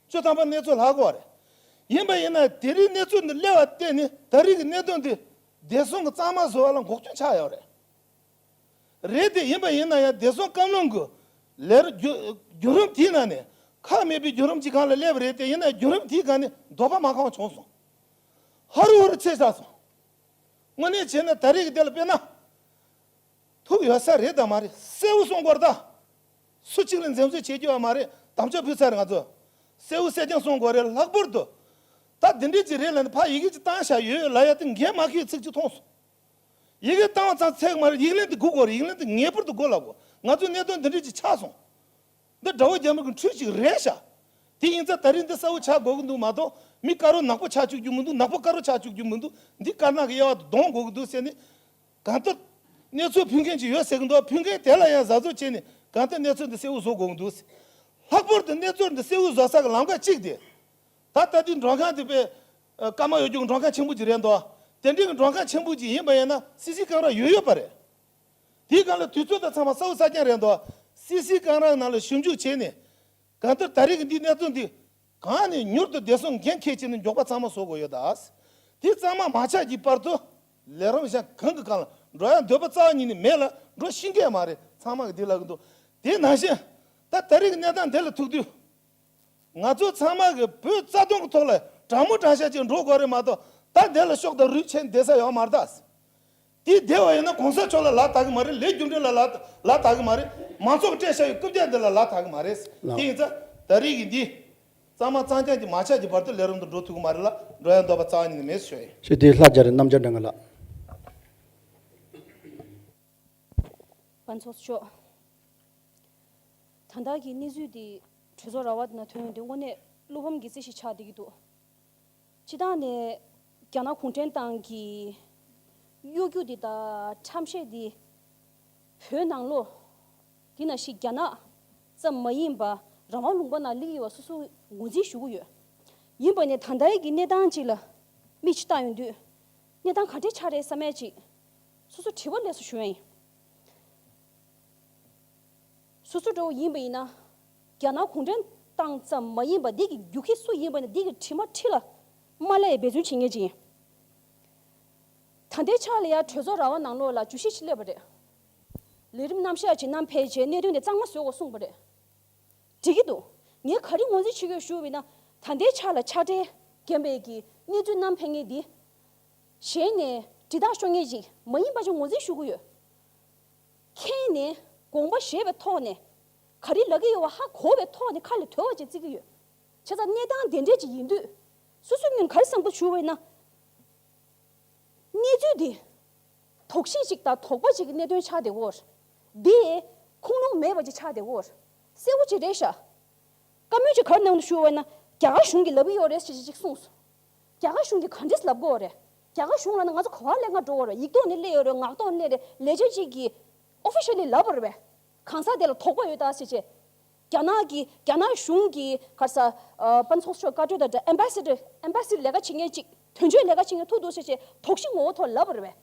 བཅུ་ཐམ་པ་གནས་ཚུལ་ལྷག་གི་རེད། ཡིན་པ་ཡིན་ན་དེ་རིང་གནས་ཚུལ་འདི་སླེབས་པ་བརྟེན་ནས་ད་རེས་ཀྱི་གནད་དོན་འདི་བདེ་སྲུང་གི་གཙང་མ་བཟོ་བ་ལ་འགོག་རྐྱེན་ཆགས་ཡོད་རེད། རེད་དེ་ཡིན་པ་ཡིན་ན་ཡང་བདེ་སྲུང་བཀའ་བློན་གྱི་ལས་རོགས་བརྒྱུད་བརྒྱུད་རིམ་དེའི་ནང་ནས་ཁག་མེད་པའི་བརྒྱུད་རིམ་གྱི་སྒང་ལ་སླེབས་པ་རེད་དེ། ཡིན་ན་བརྒྱུད་རིམ་དེའི་སྒང་ནས་འདོད་པ་མ་ཁེངས་པ་བྱུང་སོང་། ཧ་རུ་ཧ་རུ་ཚེ་ཟད་སོང་། དངོས་གནས་བྱས་ན་ད་རེས་ཀྱི་དེ་ལ་དཔེར་ན། ཐུག་ཡོད་ས་རེད་དམ་མ་རེད་གསལ་བོ་གསུང་དགོས་རེད་ད། སུ་གཅིག་ལ་འཛེམ་ཟོན་བྱེད་རྒྱུ་ཡོད་མ་རེད། དམ་བཅའ་ཕུལ་ཚར་རེད་ང་ཚོ། གསལ་བོ་གསལ་རྐྱང་གསུང་དགོས་རེད། ལྷག་པར་དུ། ད་འདི་འདྲས་ཅིག་རེད་ལབ་ནས་ཕར་ཡི་གེ་ཅིག་བཏང་བཞག་ཡོད་ཡོད་ལབ་ཡ་དེ་འགན་མ་འཁྱེར་ཚིག་གཅིག་མཐོང་སོང་། ཡི་གེ་བཏང་བ་ཙམ་ཚད་མ་རེད། ཡིག་ལན་དེ་དགོས་དགོས་རེད། ཡིག་ལན་དེ་ངེས་པར་དུ་དགོས་ལབ་དགོས། ང་ཚོའི་གནད་དོན་འདི་འདྲས་ཅིག་ཆགས་སོང་། འདི་དགྲ་བོ་རྒྱ་དམར་གྱི་འཕྲུལ་ཅིག་རེད་ཤག་དེ་ཡིན་ཙང་ད་རིང་འདི་གསལ་བོ་ཆགས་དགོས་ཀྱི་འདུག་མ་གཏོགས་མི་དཀར་པོ་ནག་པོ་ཆགས་བཅུག་རྒྱུ་མི་འདུག་ནག་པོ་དཀར་པོ་ཆགས་བཅུག་རྒྱུ་མི་འདུག་འདི་དཀར་ནག་གི་དབྱེ་བ་དེ་གཏོང་དགོས་ཀྱི་འདུག་ཟེར་ནས། གང་ལྟར་གནས་ཚུལ་ཕུལ་མཁན་ཅིག་ཡོད་ཟེར་གྱི་འདུག་ཕུལ་མཁན་དེ་ལ་ཡང་གཟབ་གཟབ་བྱས་ནས་གང་ལྟར་གནས་ཚུལ་འདི་གསལ་བོ་བཟོ་དགོས་ཀྱི་འདུག་ལྷག་པར་དུ་གནས་ཚུལ་འདི་གསལ་བོ་བཟོ་ས་གི་ལམ་ཁ་གཅིག་དེ། ད་ལྟ་དུས་མགྲོན་ཁང་དེ་དཔེ་སྐར་མ་ཡོད་རྒྱུ་མགྲོན་ཁང་ཆེན་པོ་ཅིག་རེད་འདུག་དེ་འདྲའི་གི་མགྲོན་ཁང་ཆེན་པོ་ཅིག་ཡིན་པ་ཡིན་ན་སི་སི་ཀེམ་ར་ཡོད་ཡོད་པ་རེད། དེའི་སྒང་ལ་དུས་ཚོད་དང་ཚང་མ་གསལ་བོ་གསལ་རྐྱང་རེད་འདུག་སི་སི་ཀེམ་ར་ནང་ལ་ཞིབ་འཇུག་བྱས་ནས། གང་ལྟར་ད་རེས་ཀྱི་འདིའི་གནས་ཚུལ་འདི་གང་ནས་མྱུར་དུ་བདེ་སྲུང་འགན་འཁྱེར་བྱས་ནས་མགྱོགས་པ་གཙང་མ་བཟོ་དགོས་ཡོད་ད། དེ་གཙང་མ་མ་ཆགས་ཀྱི་བར་དུ་ལས་རིམ་གཞན་གང་གི་སྒང་ལ་འགྲོ་ཡ་འདོད་པ་རྩ་བ་ཉིད་ནས་མེད་ལ་འགྲོ་ཤེས་ཀྱི་མ་རེད། ཚང་མ་གི་འདི་ལབ་གི་འདུག་དེ་ནང་བཞིན་ད་ད་རེས་ཀྱི་གནས་སྟངས་འདི་ལ་ཐུག་དུས། ང་ཚོ་ཚང་མ་གི་བོད་རྩ་དོན་གྱི་ཐོག་ལ་དྲང་མོ་དྲང་བཞག་ཅིག་འགྲོ་དགོས་རེད་མ་གཏོགས་ད་འདི་ལ་ཤོག་དང་རུས་ཆེན་བསྡད་ས་ཡོད་མ་རེད་ད། དེ་བསྡད་པ་ཡིན་ན་གོང་ས་མཆོག་ལ་ལག་བསྟར་གི་མ་རེད། ལས་རྒྱུ་འབྲས་ལ་ལག་ལག་བསྟར་གི་མ་རེད། མང་ཚོགས་ཀྱིས་སྤྲད་བཞག་པའི་རྐུབ་བཀྱག་འདི་ལ་ལག་བསྟར་གི་མ་རེད། ལགས། དེ་ཡིན་ཙང་ད་རེས་ཀྱི་འདི་གཙང་མ་གཙང་རྐྱང་གི་མ་ཆགས་ཀྱི་བར་དུ་ལས་རིམ་དུ་འགྲོ་ཐུབ་ཀྱི་མ་རེད་ལ་འགྲོ་ཡ་འདོད་པ་རྩ་བ་ཉིད་ནས་མེད་ཞུ་ཡ་ཡིན། ཞུ་དེ་ལྷ་རྒྱ་རི་རྣམ་རྒྱལ་སྒྲོན་ག་ལགས། པ་ཚོགས་གཙོ་མཆོག་ད་ལྟ་གི་གནས་ཚུལ་འདི་གྲོས་ཚོགས་ར་བ་ནང་ཐོན་ཡོང་དུས་དངོས་གནས་བློ་ཕམ་གྱི་རྩིས་ཤིག་ཆགས་བསྡད་ཀྱི་འདུག་སྤྱི་བཏང་ནས་རྒྱ་ནག་གུང་ཁྲན་ཏང་གི་གཡོ་སྒྱུ་འདི་དང་ཁྲམ་ཤེད་འདི་བོད་ནང་ལོགས་འདི་ནང་བཞིན་རྒྱ་ནག་ཙམ་མ་ཡིན་པ་རང་དབང་ལུང་པ་ནང་སླེབས་ཡོད་པ་སོ་སོ་ངོས་འཛིན་ཞུ་གི་ཡོད། ཡིན་པ་ནས་ད་ལྟའི་གི་གནས་སྟངས་ཅིག་ལ་མིག་ཅིག་བལྟ་ཡོང་དུས་གནས་སྟངས་ག་འདྲས་ཆགས་རེད་བསམ་ཡས་ཅིག་སོ་སོ་དྲི་བ་སླེབས་སོང་ཞུ་ཡ་ཡིན། སོ་སོ་འདྲ་བོ་ཡིན་པ་ཡིན་ན། རྒྱ་ནག་གུང་ཁྲན་ཏང་ཙམ་མ་ཡིན་པ་འདི་གི་རྒྱུག་ཁྱི་སུ་ཡིན་པ་ཡིན་ན་འདི་གི་དྲི་མ་ཁྲི་ལ་མ་སླེབས་འབད་བརྩོན་བྱེད་མཁན་ཅིག་ཡིན། ད་ལྟའི་ཆ་ལ་ཡང་གྲོས་ཚོགས་ར་བ་ནང་ལོགས་ལ་བརྗོད་གཞི་ཞིག་སླེབས་པ་རེད། ལས་རིམ་རྣམ་གཞག་ཅིག་བསྣམས་ཕེབས་རྗེས་གནད་དོན་དེ་གཙང་མ་བཟོ་དགོས་གསུངས་པ་རེད། འགྲིག་གི་འདུག་ངས་ག་རེ་ངོས་འཛིན་བྱེད་ཀྱི་ཡོད་ཞུ་བ་ཡིན་ན། ད་ལྟའི་ཆ་ལ་ཕྱག་སྦྲེལ་རྒན་པའི་གི་གནས་ཚུལ་བསྣམས་ཕེབས་མཁན་འདི་གཞན་ནས་དྲི་རྟགས་ཤོར་མཁན་ཅིག་མ་ཡིན་པ་ཅིག་ངོས་འཛིན་ཞུ་གི་ཡོད། མཁྱེན་ནས་དགོངས་པ་བཞེས་པའི་ཐོག་ནས་ག་རེ་ལབ་ཀྱི་ཡོད་པ་ཧ་གོ་བའི་ཐོག་ནས་ཁ་ལ་དོད་པ་ཅིག་བརྩི་གི་ཡོད། བྱས་ཙང་གནས་སྟངས་དེ་འདྲས་ཅིག་ཡིན་དུས་སོ་སོའི་ངོས་ནས་ག་རེ་བསམ་གྱི་ཞུ་བ་ཡིན་ན། གནས་ཚུལ་འདི་དོགས་གཞི་ཅིག་དང་དོགས་པ་ཅིག་གི་གནད་དོན་ཆགས་བསྡད་ཡོད། འདི་ཁུངས་ལུང་མེད་པ་ཅིག་ཆགས་བསྡད་ཡོད། གསལ་པོ་ཅིག་རེད་ཤག་བཀའ་མོལ་ཅིག་ག་རེ་གནང་འདུག་ཞུ་བ་ཡིན་ན། རྒྱ་གར་གཞུང་གིས་ལབ་ཀྱི་ཡོད་རེད་ཅེས་ཅིག་གསུངས་སོང་། རྒྱ་གར་གཞུང་གིས་ག་འདྲས་ལབ་ཀྱི་ཡོད་རེད། རྒྱ་གར་གཞུང་ལབ་ན་ང་ཚོ་ག་པར་སླེབས་ང་འགྲོ་གི་ཡོད་རེད། ཡིག་ཐོག་ནས་སླེབས་ཡོད་རེད། ངག་ཐོག་ནས་སླེབས་རེད། ལས་བྱེད་ཅིག་གིས་ཨོ་ཕི་ཤལ་ལི་ལབ་པ་རེད་པས། གང་ཟག་དེ་ལ་དོགས་པ་ཡོད་ད་ཟེར་བྱས། རྒྱ་ནག་གི་རྒྱ་ནག་གཞུང་གི་ག་རེ་ཟེར། ཨ། པ་ཚོགས་གཙོ་མཆོག་བཀའ་འཁྲོལ་དང་འབྲེལ་ཨེམ་བྷ་སི་ཌར་ཨེམ་བྷ་སི་ལས་ཀ་བྱེད་མཁན་ཅིག་དོན་གཅོད་ལས་ཀ་བྱེད་མཁན་ཐུག་འདུག་ཟེར་བྱས་དོགས་གཞི་ངོ་བོ་ཐོག་ལབ་པ་རེད་པས།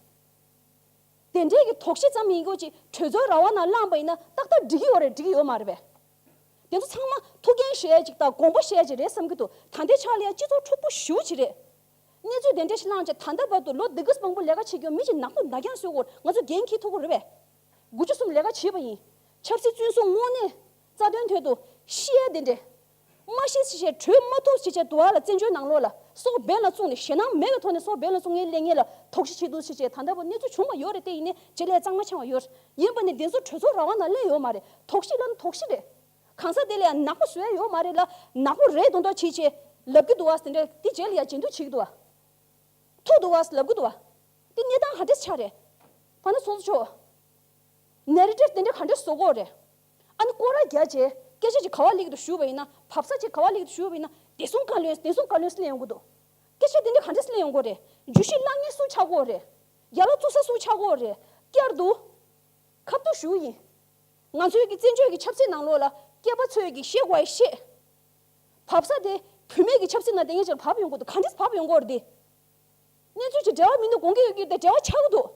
དེ་འདྲའི་གི་དོགས་གཞི་ཙམ་ཡིན་གྱི་ཅིག་གྲོས་ཚོགས་ར་བ་ནང་བླངས་པ་ཡིན་ན་ཏག་ཏག་འགྲིག་གི་ཡོད་རེད། འགྲིག་གི་ཡོད་མ་རེད་པས། དེ་ཚོ་ཚང་མ་ཐུགས་འགན་བཞེས་ཡ་ཅིག་དང་དགོངས་པ་བཞེས་ཡ་ཅིག་རེད་བསམ་གྱི་འདུག་ད་ལྟའི་ཆ་ལ་ཡ་སྤྱི་ཚོགས་འཁྲུག་པོ་ཞེ་པོ་ཅིག་རེད། གནས་ཚུལ་དེ་འདྲ་ཞིག་བླངས་བྱས་ད་ལྟ་བར་དུ་ལོ་འདི་ག་ཙམ་མང་པོ་ལས་ཀ་བྱེད་རྒྱུ་མི་ཅིག་ནག་པོ་ནག་རྐྱང་བཟོས་ཡོད་རེད། ང་ཚོ་འགན་འཁྱེར་ཐུབ་ཀྱི་རེད་པས། དགུ་བཅུ་གསུམ་ལས་ཀ་བྱས་པ་ཡིན། ཆབ་སྲིད་བཙོན་སྲུང་དངོས་གནས་རྩ་དོན་དོན་དུ་ཤི་ཡ་དེ་འདྲས། མ་ཤི་ཞེས་བྱས་གྲོལ་མ་ཐུབ་ཞེས་བྱས་དུ་བ་ལ་བཙན་བྱོལ་ནང་ལོགས་ལ་སྲོག་འབེན་ལ་བཙུགས་ནས་ཞེད་སྣང་མེད་པའི་ཐོག་ནས་སྲོག་འབེན་ལ་བཙུགས་མཁན་སླེབས་མཁན་ལ་དོགས་གཞི་བྱེད་འདུག་ཞེས་བྱས་ད་ལྟ་བར་གནས་ཚུལ་བྱུང་བ་ཡོད་རེད། དེ་ཡིན་ནའི་རྗེས་ལས་གཙང་མ་ཆགས་པ་ཡོད་རེད། ཡིན་པ་ནི་འདི་ཚོ་གྲོས་ཚོགས་ར་བ་ནང་སླེབས་ཡོད་མ་རེད། དོགས་གཞི་ལ་ནི་དོགས་གཞི་རེད། གང་ཟག་དེ་ལ་ཡང་ནག་པོ་བཟོ་ཡ་ཡོད་མ་རེད་ལ། ནག་པོ་རེད་མདོག་མདོག་བྱེད་བྱས་ལབ་ཀྱི་འདུག་བ་ཟེར་འདྲ། དེ་རྗེས་ལ་ཡང་བྱེད་འདུག་བྱེད་ཀྱི་འདུག་བ། ཐུག་འདུག་བ་ལབ་ཀྱི་འདུག་བ། དེ་གནས་སྟངས་ག་འདྲས་ཆགས་རེད། པ་ཚོགས་གཙོ་མཆོག་ནེ་རེ་ཊིབ་དེ་འདྲ་ག་འདྲས་བཟོ་གི་ཡོད་རེད། ཨ་ནི་སྐོར་ར་རྒྱག་བྱས་སྐད་ཆ་ཅིག་ག་པར་སླེབས་ཀྱི་འདུག་ཞུས་པ་ཡིན་ན། བབས་ས་ཅིག་ག་པར་སླེབས་ཀྱི་འདུག་ཞུས་པ་ཡིན་ན། བདེ་སྲུང་བཀའ་བློན། བདེ་སྲུང་བཀའ་བློན་སླེབས་ཡོང་གི་འདུག་སྐད་ཆ་དེ་འདྲ་ག་འདྲས་སླེབས་ཡོང་གི་ཡོད་རེད། བརྗོད་གཞི་བཀླག་མཁན་སུ་ཆགས་ཀྱི་ཡོད་རེད། ཡ་ལ་བཙུགས་ས་སུ་ཆགས་ཀྱི་ཡོད་རེད། བསྐྱར་དུ་ཁ་ཐུག་ཞུ་ཡིན། ང་ཚོའི་གི་བཙན་བྱོལ་གྱི་ཆབ་སྲིད་ནང་ལོགས་ལ་སྐྱེས་པ་ཚོས་གི་བཤད་དགོས་པ་བཤད། བབས་ས་དེ་བུད་མེད་ཀྱི་ཆབ་སྲིད་ནང་བསྡད་མཁན་ཅིག་ལ་བབས་ཡོང་གི་འདུག་ག་འདྲས་བབས་ཡོང་གི་ཡོད་རེད་དེ། གནས་ཚུལ་གྱི་འབྲེལ་བ་མི་འདུག་དགོངས་ཀྱི་ཡོད་ཀྱི་རེད་དེ་འབྲེལ་བ་ཆགས་ཀྱི་འདུག་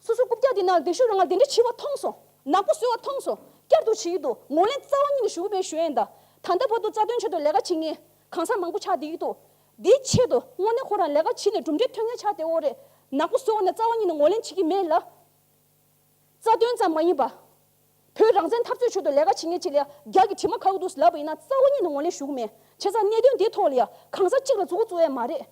སོ་སོ་རྐུབ་བཀྱག་འདི་ནང་བདེ་ཤུལ་རང་ལ་དེ་འདྲ་བྱས་པ་མཐོང་སོང་། ནག་པོ་བཟོས་པ་མཐོང་སོང་། བསྐྱར་དུ་བྱེད་ཀྱི་འདུག་ངོས་ལེན་རྩ་བ་ཉིད་ནས་ཞུ་གི་མེད་ཞུ་ཡིན་ད། ད་ལྟ་བར་དུ་རྩ་དོན་ཆེད་དུ་ལས་ཀ་བྱེད་མཁན་གང་ཟག་མང་པོ་ཆགས་བསྡད་ཀྱི་འདུག་དེའི་ཆེད་དུ་དངོས་གནས་ཁོ་རང་ལས་ཀ་བྱེད་ནས་གྲུབ་འབྲས་ཐོན་མཁན་ཆགས་བསྡད་ཡོད་རེད། ནག་པོ་བཟོས་པ་ནི་རྩ་བ་ཉིད་ནས་ངོས་ལེན་བྱེད་ཀྱི་མེད་ལ། རྩ་དོན་ཙམ་མ་ཡིན་པ། བོད་རང་བཙན་འཐབ་རྩོད་ཆེད་དུ་ལས་ཀ་བྱེད་མཁན་ཅིག་ལ་རྒྱ་གི་དྲི་མ་ཁ་གི་འདུག་ལབ་པ་ཡིན་ན་རྩ་བ་ཉིད་ནས་ངོས་ལེན་ཞུ་གི་མེད། བྱས་ཙང་གནད་དོན་འདིའི་ཐོག་ལ་ཡ་གང་ཟག་གཅིག་ལ་མཛུབ་གུ་བཙུགས་ཡ་མ་རེད།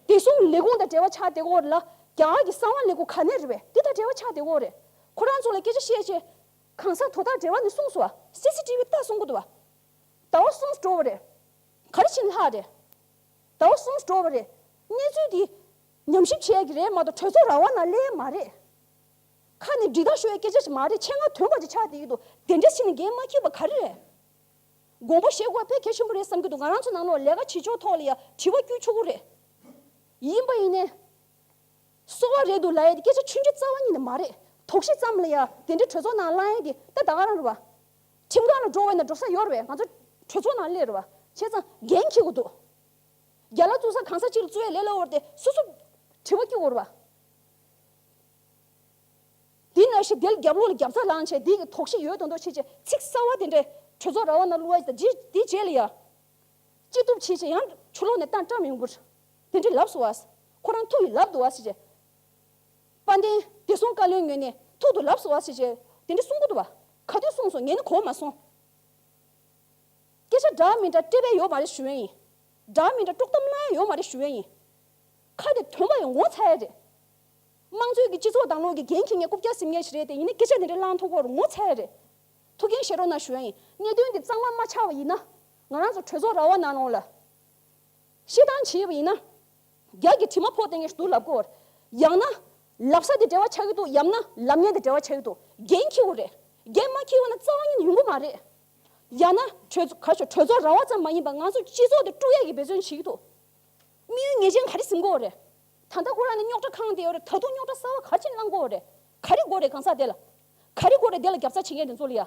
བདེ་སྲུང་ལས་ཁུངས་དང་འབྲེལ་བ་ཆགས་བསྡད་ཀྱི་ཡོད་རེད་ལ། རྒྱ་གར་གྱི་གསང་བ་ལས་ཁུངས་ག་ནས་རེད་པས། འདི་དང་འབྲེལ་བ་ཆགས་བསྡད་ཀྱི་ཡོད་རེད། ཁོ་རང་ཚོ་ལ་སྐད་ཆ་བཤད་བྱས། གང་ཟག་དོ་བདག་འབྲེལ་བ་ནས་གསུངས་སོང་བ། སི་སི་ཊི་བི་ལྟ་གསུང་གི་འདུག་བ། ཟླ་བ་གསུམ་འགྲོ་བ་རེད། ག་རེ་བྱས་ནས་ལྷག་རེད། ཟླ་བ་གསུམ་འགྲོ་བ་རེད། གནས་ཚུལ་འདི་ཉམས་ཞིབ་བྱེད་ཡ་གི་རེད་མ་གཏོགས་གྲོས་ཚོགས་ར་བ་ནང་སླེབས་མ་རེད། ཁ་ནས་འདྲི་རྟགས་ཤོར་བའི་སྐད་ཆ་ཞིག་མ་རེད། ཆེད་མངགས་ཐོན་པ་ཅིག་ཆགས་བསྡད་ཀྱི་འདུག་དེ་འདྲ་བྱས་ནས་འགན་མ་འཁྱེར་བ་ག་རེ་རེད། དགོངས་པ་བཞེས་དགོས་པ་དཔེ་གལ་ཆེན་པོ་རེད་བསམ་གྱི་འདུག་ང་རང་ཚོ་ནང་ལོགས་ལས་ཀ་བྱེད་ཕྱོགས་ཐོག་ལ་ཡ་དྲི་བ་བསྐྱུར་ཆོག་གི་རེད། ཡིན་པ་ཡིན་ནའི། སོ་བ་རེད་འདུག་ལབ་ཡ་དེ་སྐད་ཆ་ཆུང་ཆུང་རྩ་བ་ཉིད་ནས་མ་རེད། དོགས་གཞི་ཙམ་ལ་ཡ་དེ་འདྲའི་གྲོས་ཚོགས་ནང་ལངས་ཡ་དེ་ད་ད་ག་རང་རེད་བ། ཁྲིམས་ཁང་ལ་འགྲོ་བས་ན་འགྲོ་ས་ཡོད་རེད་བས། ང་ཚོ་གྲོས་ཚོགས་ནང་སླེབས་རེད་བ། བྱས་ཙང་འགན་འཁྱེར་དགོས་འདུག་རྒྱ་ལ་བཙུགས་ས་གང་ས་གཅིག་ལ་བཙུགས་ཡ་ལས་སླ་བོ་རེད་དེ་སོ་སོ་དྲི་བ་བསྐྱུར་དགོས་རེད་བ། དེ་ནང་བཞིན་དེ་ལ་རྒྱབ་ལོགས་ལ་རྒྱབ་རྩ་ལངས་བྱས་དེ་གི་དོགས་གཞི་ཡོད་མདོག་མདོག་བྱས་བྱས་ཚིག་གསར་བ་དེ་འདྲའི་གྲོས་ཚོགས་ར་བ་ནང་བླུག་ཡ་དང་དེ་དེ་རྗེས་ལ་ཡ། ཅི་ཐུབ་བྱས་བྱས་ཡང་ཕྱི་ལོགས་ནས་བཏང་བཀྲམ་ཡོང་གི་རེད། དེ་འདྲའི་ལབ་སོང་བ། ཁོ་རང་ཐུག་ཡིས་ལབ་འདུག་བ་ཟེར་བྱས། དཔལ་ལྡན་བདེ་སྲུང་བཀའ་བློན་ངོས་ནས་ཐུག་ཏུ་ལབ་སོང་བ་ཟེར་བྱས་དེ་འདྲ་གསུང་གི་འདུག་བ། ག་དུས་གསུངས་སོང་ངས་ནི་གོ་མ་སོང་། སྐད་ཆ་འདྲ་མི་འདྲ་སྤྲད་པ་ཡོད་མ་རེད་ཞུ་ཡ་ཡིན། འདྲ་མི་འདྲ་དཀྲོག་གཏམ་གླེང་ཡ་ཡོད་མ་རེད་ཞུ་ཡ་ཡིན། ཁ་དེ་དོན་པ་ཡང་ངོ་ཚ་ཡ་རེད། དམངས་གཙོའི་གི་སྤྱི་ཚོགས་དང་ལོག་གི་འགན་འཁྱེར་མཁན་རྐུབ་བཀྱག་ཟིན་མཁན་ཞིག་རེད་དེ་ཡིན་ན་སྐད་ཆ་དེ་འདྲ་གླེང་ཐུབ་ཀྱི་ཡོད་རེད་ངོ་ཚ་ཡ་རེད། ཐུགས་འགན་བཞེས་རོགས་གནང་ཞུ་ཡ་ཡིན། གནད་དོན་འདི་གཙང་མ་མ་ཆགས་པ་ཡིན་ན་ང་རང་ཚོ་གྲོས་ཚོགས་ར་བ་ནང་ལོགས་ལ། བཤད་སྟངས་བྱས་པ་ཡིན་ན། རྒྱ་གི་དྲི་མ་ཕོག་བསྡད་མཁན་ཞིག་འདུག་ལབ་ཀྱི་ཡོད་རེད། ཡང་ན། ལབ་ས་དེ་འབྲེལ་བ་ཆགས་ཀྱི་འདུག་ཡང་ན་ལབ་མཁན་དེ་འབྲེལ་བ་ཆགས་ཀྱི་འདུག་འགན་འཁྱེར་དགོས་རེད། འགན་མ་འཁྱེར་བ་ན་རྩ་བ་ཉིད་ནས་ཡོང་གི་མ་རེད། ཡང་ན་གྲོས་ག་ཤོག་གྲོས་ཚོགས་ར་བ་ཙམ་མ་ཡིན་པར་ང་ཚོ་སྤྱི་ཚོགས་དེ་དཀྲུག་ཡག་གི་འབད་བརྩོན་བྱེད་ཀྱི་འདུག་དམིགས་ཡུལ་ངེས་ཅན་ག་རེ་ཟིན་དགོས་རེད། ད་ལྟ་ཁོ་རང་ནི་རྙོག་དྲ་ཁེངས་བསྡད་ཡོད་རེད། ད་དུང་རྙོག་དྲ་གསར་བ་ག་རེ་བྱས་ནས་བསླང་དགོས་རེད། ག་རེ་དགོས་རེད་གང་ཟག་དེ་ལ། ག་རེ་དགོས་རེད་དེ་ལ་རྒྱབ་རྩ་བྱེད་མཁན་དེ་ཚོ་ལ་ཡ།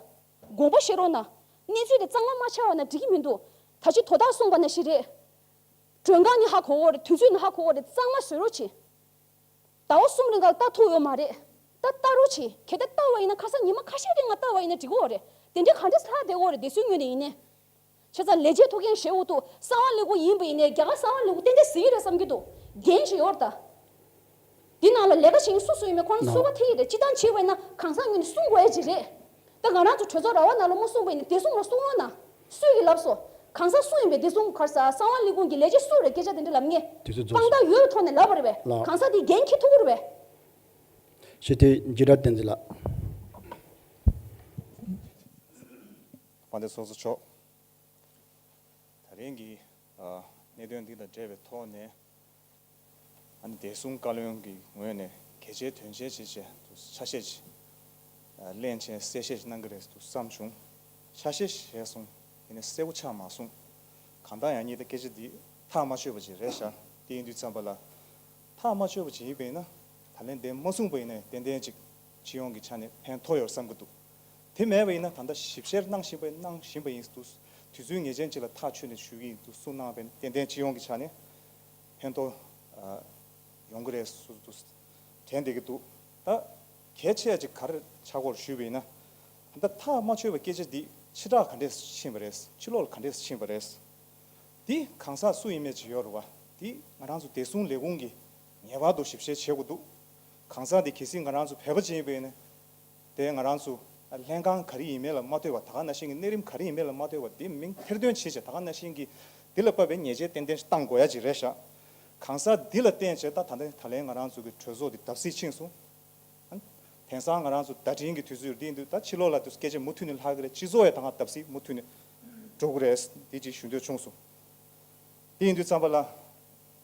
དགོངས་པ་བཞེས་རོགས་གནང་། གནས་ཚུལ་དེ་གཙང་མ་མ་ཆགས་པ་ན་འགྲིག་གི་མི་འདུག་ད་ཅི་དོ་བདག་གསུངས་པ་ནང་བཞིན་རེད། མགྲོན་ཁང་ནས་ཧ་གོ་གི་རེད། དུས་ཚོད་ནས་ཧ་གོ་གི་རེད། གཙང་མ་བཟོ་རོགས་བྱེད། ཟླ་བ་གསུམ་རིང་ག་ལ་ལྟ་ཐུབ་ཡོད་མ་རེད། ད་ལྟ་རོགས་བྱེད། གལ་ཏེ་ལྟ་བ་ཡིན་ན་ཁ་སང་ཉི་མ་ཁ་ཤས་རིང་ང་ལྟ་བ་ཡིན་ན་འགྲིག་གི་རེད། དེ་འདྲའི་ག་འདྲས་ལྷག་བསྡད་ཀྱི་རེད་སྡེ་ཚན་ངོས་ནས་ཡིན་ནའི། བྱས་ཙང་ལས་བྱེད་ཐུགས་འགན་བཞེས་འོ་འདུག་གསང་བ་ལས་ཁུངས་ཡིན་པ་ཡིན་ནའི་རྒྱ་གར་གསང་བ་ལས་ཁུངས་ཏན་ཏན་ཟེར་གྱི་རེད་བསམ་གྱི་འདུག་འགན་ཞིག་ཡོད་རེད་ད། འདི་ནང་ལ་ལས་ཀ་བྱེད་མཁན་སུ་སུ་ཡིན་མིན་ཁོ་རང་ཚོ་ཚོད་དཔག་ཐེབས་ཀྱི་རེད། སྤྱི་བཏང་བྱས་པ་ཡིན་ན་གང་ཟག་ངོས་ནས་གསུང་དགོས་ཡ་ཅིག་རེད། ད་ང་རང་ཚོ་གྲོས་ཚོགས་ར་བ་ནང་ལ་མ་གསུངས་པ་ཡིན་ན་བདེ་སྲུང་ལ་གསུང་རོགས་གནང་། སུས་ཀྱིས་ལབ་སོང་། གང་ཟག་སུ་ཡིན་པས་བདེ་སྲུང་གར་ས་གསང་བ་ལས་ཁུངས་ཀྱི་ལས་བྱེད་སུ་རེད་སྐད་ཆ་དེ་འདྲ་ལབ་མཁན། དུས་ཚོད་རྫོགས་དཔང་རྟགས་ཡོད་པའི་ཐོག་ནས་ལབ་པ་རེད་པས། ལགས། གང་ཟག་དེ་འགན་འཁྱེར་ཐུབ་ཀྱི་རེད་པས། ཞུ་དེ་འཇིགས་བྲལ་བསྟན་འཛིན་ལགས། དཔལ་ལྡན་ཚོགས་གཙོ་མཆོག་ད་རིང་གི་ཨ་གནད་དོན་འདི་དང་འབྲེལ་བའི་ཐོག་ནས། ཨ་ནི་བདེ་སྲུང་བཀའ་བློན་གྱི་ངོས་ནས་གལ་ཆེའི་དོན་ཆེན་ཅིག་བྱས་འདུག་ཆ་ཤས་ཅིག་ཨ་གླེང་བྱས་གསལ་བཤད་ཅིག་གནང་གི་རེད་འདུག་བསམ་བྱུང་། ཆ་ཤས་ཤིག་བྱས་སོང་། ཡིན་ནའི་གསལ་པོ་ཆགས་མ་སོང་། གང་ལྟར་ཡང་ཉིད་དུ་སྐད་ཆ་འདི་ཐག་མ་ཆོད་པ་ཅིག་རེད་ཤག་དེ་ཡིན་དུས་ཙམ་པ་ལ། ཐག་མ་ཆོད་པ་ཅིག་ཡིན་པ་ཡིན་ན། ད་ལན་འདི་མ་གསུངས་པ་ཡིན་ནའི་ཏན་ཏན་ཅིག་སྤྱི་ཡོངས་ཀྱི་ཆ་ནས་ཕན་ཐོགས་ཡོད་བསམ་གྱི་འདུག་དེ་མེད་པ་ཡིན་ན་ད་ལྟ་ཞིབ་བཤེར་གནང་བཞིན་པ་གནང་བཞིན་པ་ཡིན་འདུག་དུས་ཚོད་ངེས་ཅན་ཅིག་ལ་ཐག་ཆོད་ནས་ཞུ་གི་ཡིན་འདུག་གསུངས་གནང་བ་ཡིན་ན་ཏན་ཏན་སྤྱི་ཡོངས་ཀྱི་ཆ་ནས་ཕན་ཐོགས་ཨ་ཡོང་གི་རེད་ཟེར་དུས་དྲན་བསྡད་ཀྱི་འདུག་ད་གལ་ཆེ་ཅིག་ག་རེ་ཆགས་སྐོར་ཞུས་པ་ཡིན་ན། ད་ཐག་མ་ཆོད་པའི་སྐད་ཆ་འདི་ཕྱི་དྲགས་ག་འདྲས་ཕྱིན་པ་རེད། ཕྱི་ལོགས་ལ་ག་འདྲས་ཕྱིན་པ་རེད། འདི་གང་ཟག་སུ་ཡིན་མིན་ཅིག་ཡོད་རེད་བ། འདི་ང་རང་ཚོ་བདེ་སྲུང་ལས་ཁུངས་ཀྱིས་ངེས་པར་དུ་ཞིབ་བཤེར་བྱེད་དགོས་འདུག་གང་ཟག་འདི་གལ་སྲིད་ང་རང་ཚོ་བོད་པ་ཅིག་ཡིན་པ་ཡིན་ན། དེ་ང་རང་ཚོ་ལྷན་ཁང་ག་རེ་ཡིན་མིན་ལ་མ་ལྟོས་པར། ད་ག་ནང་བཞིན་གྱི་གནས་རིམ་ག་རེ་ཡིན་མིན་ལ་མ་ལྟོས་པར་འདི་མིང་ཐེར་འདོན་བྱེད་བྱས། ད་ག་ནང་བཞིན་གྱི་འདི་ལ་དཔག་པའི་ཉེས་ཆད་ཏན་ཏན་བཏང་དགོས་ཡ་ཅིག་རེད་ཤག་གང་ཟག་འདི་ལ་བརྟེན་བྱས་ད་ད་ལན་ད་ལན་ང་རང་ཚོ་གི་གྲོས་ཚོགས་འདི་བརྡབ་གསིག་ཕྱིན་སོང་། དེང་སང་ང་རང་ཚོ་བརྡ་འཕྲིན་གྱི་དུས་ཚོད་འདི་འདུག་ད་ཕྱི་ལོགས་ལ་དུ་སྐད་ཆ་མུ་མཐུད་ནས་ལྷག་གི་རེད། སྤྱི་ཚོགས་ཡང་ད་ག་བརྡབ་གསིག་མུ་མཐུད་ནས་འགྲོ་གི་རེད། འདི་ཅིག་ཞུ་འདོད་བྱུང་སོང་། དེ་ཡིན་དུས་ཙམ་པ་ལ།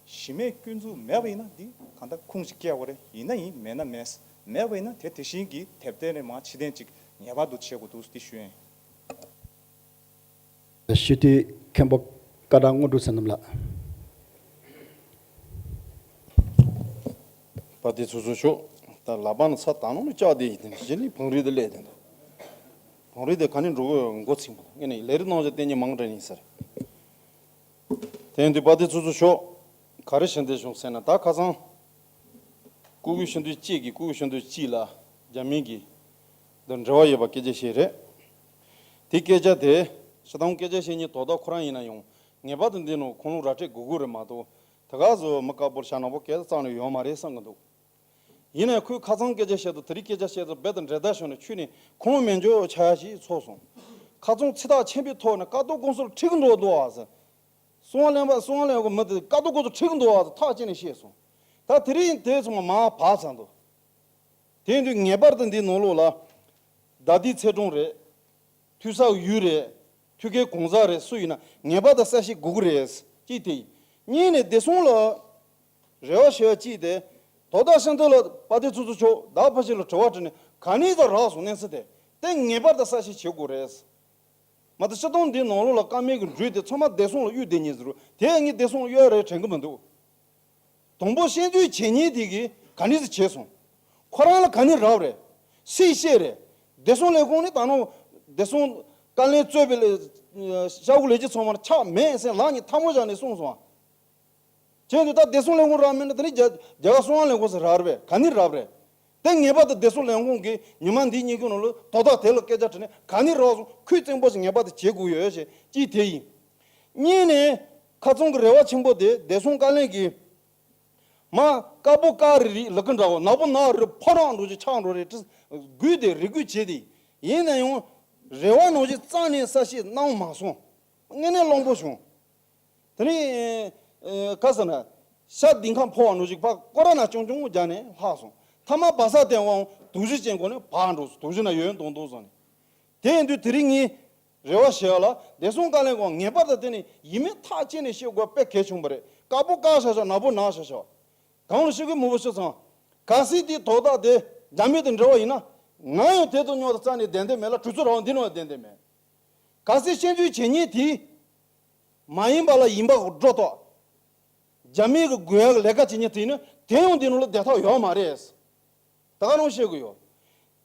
གཞི་མེད་སྐྱོན་འཛུགས་མེད་པ་ཡིན་ན་འདི་གང་ལྟར་ཁུངས་ཤིག་སྐྱེལ་དགོས་རེད། ཡིན་ན་ཡིན་མེད་ན་མེད། མེད་པ་ཡིན་ན་དེ་དེ་བཞིན་གྱི་དེབ་ཐེར་ནས་མར་ཕྱིར་འཐེན་ཅིག་ངེས་པར་དུ་བྱེད་དགོས་འདུག་འདི་ཞུ་ཡིན། ཞུ་དེ་མཁན་པོ་ཀ་དག་དངོས་གྲུབ་བསོད་ནམས་ལགས། དཔལ་ལྡན་ཚོགས་གཙོ་མཆོག་ད་ལག་པ་ནས་ཚྭ་ད་ནང་ལ་བཅག་བསྡད་ཡིན། དེ་གཞི་ནས་བང་རིམ་དེ་སླེབས་དེ་འདུག་བང་རིམ་དེ་ག་ནས་འགྲོ་གི་ཡོད་མགོ་ཚིག་པོ་ངས་ནས་ལས་རིགས་གནང་བྱ་བསྟན་ཉེ་མང་དྲན་ཡིན་ཟེར། དེ་ཡིན་དུས་དཔལ་ལྡན་ཚོགས་གཙོ་མཆོག་ག་རེ་བྱེད་འདོད་བྱུང་ཟེར་ན། ད་ཁ་སང་སྐུ་སྒེར་ཤིན་ཏུ་གཅིག་གིས་སྐུ་སྒེར་ཤིན་ཏུ་གཅིག་ལ་རྒྱ་མི་གི་འདི་འབྲེལ་བ་ཡོད་པ་སྐད་ཆ་བཤད་རེད། དེ་སྐད་ཆ་དེ་སྤྱིར་བཏང་སྐད་ཆ་བཤད་མཁན་དོ་བདག་ཁོ་རང་ཡིན་ན་ཡང་ངེས་པར་དུ་འདི་ནང་ཁུངས་ལུང་ར་སྤྲོད་དགོས་ཀྱི་རེད་མ་གཏོགས། དེ་ག་ཚོ་མི་དཀར་པོར་ཤ་ནག་པོ་སྐད་རྩ་ནས་ཡོད་མ་རེད་བསམ་གྱི་འདུག་ཡིན་ནའི་ཁོས་ཁ་སང་སྐད་ཆ་བཤད་དུས་དེ་རིང་སྐད་ཆ་བཤད་དུས་རྦད་དེ་འབྲེལ་ཟླ་ཤོར་ནས་ཁྱོན་ནས་ཁུངས་མེད་འཇོག་བྱ་ཡ་ཞིག་ཚོར་སོང་། ཁ་རྩང་ཚིག་ཐག་ཆེན་པོའི་ཐོག་ནས་ཀ་ཏོ་ཀུན་སོར་ཁྲིད་ཀྱི་འགྲོ་འདུག་ཨ་ཟེར། གསང་བ་ལེན་པ་གསང་བ་ལེན་དགོས་མི་དེ་ཀ་ཏོ་ཀུན་སོར་ཁྲིད་ཀྱི་འདུག་ཨ་ཟེར་ཐག་བཅད་ནས་བཤད་སོང་། ད་དེ་རིང་དེ་ཚང་མ་མར་བབས་ཚར་འདུག་དེ་ཡིན་དུས་ངེས་པར་དུ་འདིའི་ནང་ལོགས་ལ་ཟླ་སྡེའི་ཚེ་གྲོང་རེད། ཐོས་ས་ཡུལ་རེད། ཐོས་སྐལ་གང་ཟག་རེད། སུ་ཡིན་ན་ངེས་པར་དུ་གསལ་བཤད་དགོས་ཀྱི་རེད། གཅིག་དེ་ཡིན། གཉིས་ནས་བདེ་སྲུང་ལ་རེ་བ་བྱེད་པ་གཅིག་དེ། དོ་བདག་ཤིན་ཏུ་ལ་དཔལ་ལྡན་ཚོགས་གཙོ་མཆོག་ཟླ་ཕལ་ཆེར་ལ་དྲི་བ་དྲིས་ནས་ག་ནས་ཙམ་རག་སོང་གནས་ཚུལ་དེ། དེ་ངེས་པར་དུ་གསལ་བཤད་བྱེད་དགོས་རེད། མ་གཏོགས་སྤྱིར་བཏང་འདིའི་ནང་ལོགས་ལ་ཀ་མད་ཀྱི་འགྲོས་དེ་ཚང་མ་བདེ་སྲུང་ལ་གཡུག་བསྡད་ཉེན་ཟེར་རུ་དེ་ངས་བདེ་སྲུང་གཡུག་ཡ་རེད་དྲན་གྱི་མི་འདུག་དང་པོ་བཤད་རྒྱུའི་བྱེད་ཉེན་དེ་གིས་ག་ནས་ཙམ་བྱས་སོང་། ཁོ་རང་ལ་ག་ནས་རག་རེད། སུས་བཤད་རེད། བདེ་སྲུང་ལས་ཁུངས་ནས་ད་ནང་བདེ་སྲུང་བཀའ་བློན་གཙོས་པའི་ལས་ཤ་བོ་ལས་བྱེད་ཚང་མ་ཆགས་མེད་ཟེར་ལག་གཉིས་ཐལ་མོ་སྦྱར་ནས་གསུངས་སོང་ཨ། བྱས་དུས་ད་བདེ་སྲུང་ལས་ཁུངས་རག་མེད་ན་དེ་ནི་རྒྱ་རྒྱ་གར་གསང་བ་ལས་ཁུངས་སུ་རག་རེད་པས། ག་ནས་རག་རེད། དེ་ངེས་པར་དུ་བདེ་སྲུང་ལས་ཁུངས་ཀྱིས་ཉི་མ་འདི་གཉིས་ཀྱི་ནང་ལ་དོ་བདག་དེ་ལ་སྐད་ཆ་དྲིས་ནས་ག་ནས་རག་སོང་ཁུལ་བཙན་པོ་ཞིག་ངེས་པར་དུ་བྱེད་དགོས་ཡོད་ཞེས་གཅིག་དེ་ཡིན། གཉིས་ནས་ཁ་རྩང་གི་རེ་བ་ཆེན་པོ་དེ་བདེ་སྲུང་བཀའ་བློན་གྱིས་མ་དཀར་པོ་དཀར་རིལ་རིལ་ལག་གི་འདྲ་བོ་ནག་པོ་ནག་རིལ་ཕོ་རང་འགྲོ་ཅིག་ཆགས་འགྲོ་རེད་དྲི་དགོས་དེ་རེ་སྐུལ་བྱས་ཏེ་ཡིན་ན་ཡང་རེ་བ་ནང་བཞིན་རྩ་ནས་གསལ་བཤད་གནང་མ་སོང་། དངོས་གནས་གླེན་པོ་བྱུང་། དེ་ནས་ཨེ་ཨེ་ག་ཟེར་ན། ཤ་ལྡིང་ཁ་ཕོ་བ་འགྲོ་ཞིག་ཕར་སྐོར་ར་ན་ཅུང་ཅུང་རྒྱག་ནས་ལྷག་སོང་། ཐ་མ་བ་ས་སྟེང་བའང་དུག་ཞི་ཅན་གོ་ནས་བག་འགྲོ་སོང་། དུག་ཞི་ན་ཡོད་མདོག་མདོག་བཟོ་ནས། དེ་ཡིན་དུས་དེ་རིང་ངས་རེ་བ་བྱེད་ཡ་ལ་བདེ་སྲུང་བཀའ་བློན་ཁོང་ངེས་པར་དུ་དེ་ནས་ཡིན་མིན་ཐག་བཅད་ནས་བཤད་དགོས་དཔེ་གལ་ཆུང་པ་རེད། དཀར་པོ་དཀར་ཤག་ཤག་ནག་པོ་ནག་ཤག་ཤག་གང་ལ་ཤི་གི་མི་བུ་ཤི་ཚང་། གལ་སྲིད་དེ་དོ་བདག་དེ་རྒྱ་མི་དང་འབྲེལ་བ་ཡིན་ན། ང་ཡང་དེ་དང་མཉམ་དུ་རྩ་ནས་བདེན་དོན་མེད་ལ། གྲོས་ཚོགས་རང་དབང་འདི་ནང་བདེན་དོན་མེད། གལ་སྲིད་བཙན་འཛུལ་བྱེད་མཁན་དེ་མ་ཡིན་པ་ལ་ཡིན་པ་སྒྲོ་བཏགས། རྒྱ་མི་གི་དགོས་ཡག་ལས་ཀ་བྱེད་མཁན་དེ་ནི་དེ་ཡང་འདི་ནང་ལ་བསྡད་ཐབས་ཡོད་མ་རེད། ད་ག་རང་བཤད་དགོས་ཡོད།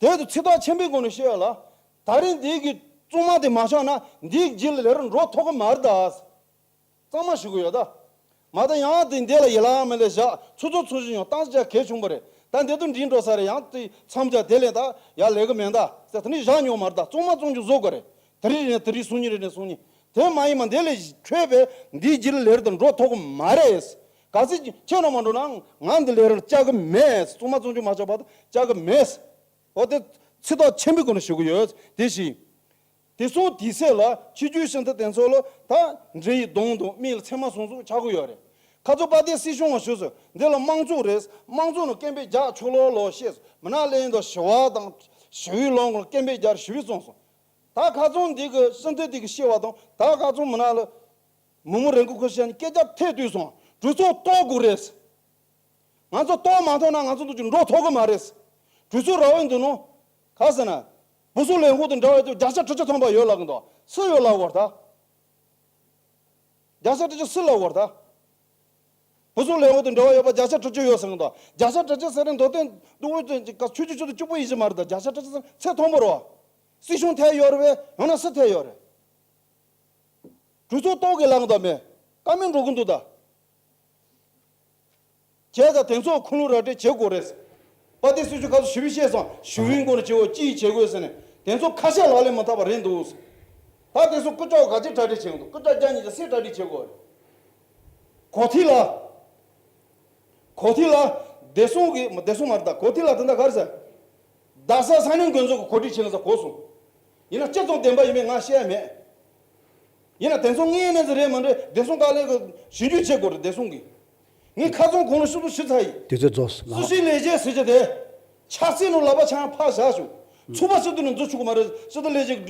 དེ་དུ་ཚིག་ཐག་ཆོད་པོའི་སྒོ་ནས་བཤད་ཡོད་ལ། ད་རིང་འདི་གི་གཙང་མ་དེ་མ་ཆགས་ན་འདིའི་རྗེས་ལ་ལས་རོགས་འགྲོ་ཐུབ་ཀྱི་མ་རེད་ད། གཙང་མ་ཞུ་གི་ཡོད་ད། མ་ད་ཡང་དེ་འདི་ལ་ཡི་ལ་མི་ལས་བཞག་ཚོ་ཚོ་ཚོ་བཞིན་ཡང་བཏང་རྒྱ་གལ་ཆུང་པོ་རེད། ད་འདི་དུ་འགྲིག་འགྲོ་ས་རེད། ཡང་དེ་མཚམས་རྒྱ་དེ་ལས་ད་ཡར་ལས་གི་མེད་ད་ཟེར། དེ་ནི་བཞག་མྱོང་མ་རེད་ད། གཙང་མ་གཙང་རྒྱུ་བཟོ་དགོས་རེད། དེ་རིང་རེད་ན་དེ་རིང་སང་ཉིན་རེད་ན་སང་ཉིན། དེ་མ་ཡིན་མ་འདི་ལས་འཕྲོས་པའི་འདིའི་རྗེས་ལ་ལས་རོགས་དང་འགྲོ་ཐུབ་ཀྱི་མ་རེད། གལ་སྲིད་ཁྱེད་རང་མ་འགྲོ་ན་ང་འདི་ལས་རོགས་བཅར་གི་མེད། གཙང་མ་གཙང་རྒྱུ་མ་ཆགས་བར་དུ་བཅར་གི་མེད། འོ་དེ་ཚིག་ཐག་ཆོད་པོའི་སྒོ་ནས་ཞུ་གི་ཡོད། དེ་བཞིན། དེ་སོང་དེ་སྲིད་ལ་ཆོས་བརྒྱུད་སྤྱི་འཐུས་དེ་ཚོ་ལ་ད་འདྲེ་ཡི་གདོང་དང་མིག་ལ་ཚེར་མ་ཟུང་ཟུང་ཆགས་ཀྱི་ཡོད་རེད། ཁ་ཚོ་པ་དེ་སྲིད་སྐྱོང་བ་ཞུ་སོང་། འདི་ལ་དམངས་གཙོ་རེད། དམངས་གཙོ་ནང་སྐད་འབོད་རྒྱག་ཆོག་ལོ་ལོ་བཤད་སོང་། མི་ནག་ལས་ཡིན་དང་ཞི་བ་དང་ཞི་བའི་ལམ་ལ་སྐད་འབོད་རྒྱག་ཞི་བའི་བཙོང་སོང་། ད་ཁ་ཚོང་འདི་གི་སྤྱི་འཐུས་འདི་གི་བཤད་བ་དང་ད་ཁ་ཚོང་མི་ནག་ལ་མི་མོ་རེ་འགུག་ཁུལ་བཤད་ནས་སྐད་རྒྱབ་ཐེ་བཏུས་སོང་། གྲོས་ཚོགས་གཏོར་དགོས་རེད། ང་ཚོ་གཏོར་མ་ཐུབ་ན་ང་ཚོ་འདུག་ཅིག་འགྲོ་ཐུབ་ཀྱི་མ་རེད། གྲོས་ཚོགས་ར་བའི་འདུག་ནོ། ག་ཟེར་ན། བུ་སུ་ལས་ཁུངས་དང་འབྲེལ་བ་ཡོད་དུས་བརྒྱ་ཆ་དྲུག་ཅུ་ཐམ་པ་ཡོད་ལབ་གི་འདུག་སུ་ཡོད་ལབ་བར་ད། བརྒྱ་ཆ་དྲུག་ཅུ་སུ་ལབ་བར་ད། བུ་སུ་ལས་ཁུངས་དང་འབྲེལ་བ་ཡོད་པ་བརྒྱ་ཆ་དྲུག་ཅུ་ཡོད་ཟེར་གི་འདུག་བརྒྱ་ཆ་དྲུག་ཅུ་ཟེར་རིང་མདོ་སྟོད་འདུག་འོས་ཀྱི་ཆུ་ཆུ་ཆུ་དང་གཅིག་པུ་ཡིན་གྱི་མ་རེད་ད། བརྒྱ་ཆ་དྲུག་ཅུ་ཟེར་ཚད་མཐོན་པོ་རེད་བ། སྲིད་གཞུང་ཐད་ཡོད་རེད་པས། ཡང་ན་སུ་ཐད་ཡོད་རེད། གྲོས་ཚོགས་གཏོར་གི་ལངས་དང་མེད། ཀ་མེད་འགྲོ་གི་འདུག་ད། བྱས་ཙང་དེ་ཚོ་ཁུངས་ལུང་ར་སྤྲོད་བྱེད་དགོས་རེད། པ་ཏི་སྲིད་གཞུང་ཁ་ཚོ་ཞི་བའི་བཤད་སོང་། ཞི་བའི་སྒོ་ནས་བྱེད་དགོས། ཅི་ཡིས་བྱེད་དགོས་ཟེར་ནས་དེ་ཚོ་ཁ་ཤས་ལག་ལེན་མ་འཐབ་པ་རེད་འདུག་ད་དེ་ཚོ་སྐུ་ཕྲག་ག་ཚོད་གྲ་སྒྲིག་བྱེད་འདུག་སྐུ་ཕྲག་བརྒྱ་ཉིས་བརྒྱ་སུས་གྲ་སྒྲིག་བྱེད་དགོས་རེད། གོ་ཐི་ལ། གོ་ཐི་ལ། བདེ་སྲུང་གི་བདེ་སྲུང་མ་རེད་ད། གོ་ཐི་ལ་དེ་འདྲ་ག་རེ་ཟེར། རྡ་ས་ས་གནས་འགོ་འཛུགས་ཀྱི་གོ་སྒྲིག་བྱེད་ན་ཟེར་གོ་སོང་། ཡིན་ན་ཅི་ཙམ་བདེན་པ་ཡིན་མིན་ང་ཤེས་ཡ་མེད། ཡིན་ན་དེ་ཚོ་དངོས་གནས་ཟིག་རེད་མ་རེད། བདེ་སྲུང་བཀའ་བློན་གྱིས་ཞིབ་འཇུག་བྱེད་དགོས་རེད་བདེ་སྲུང་གིས། ངས་ཁ་ཚོན་གོང་ལ་ཤུགས་ཏུ་ཞུ་ཚར་ཡིན། དུས་ཚོད་རྫོགས་སོང་། སྲིད་ཞིའི་ལས་བྱེད་ཟེར་གྱི་དེ། ཆབ་སྲིད་ནང་ལག་པ་འཆང་ཕར་བཞག་ཞུ། ཚོགས་པ་སྤྱི་འཐུས་ནང་འཛུལ་ཆོག་གི་མ་རེད། སྤྱི་འཐུས་ལས་བྱེད་སྒྲིག་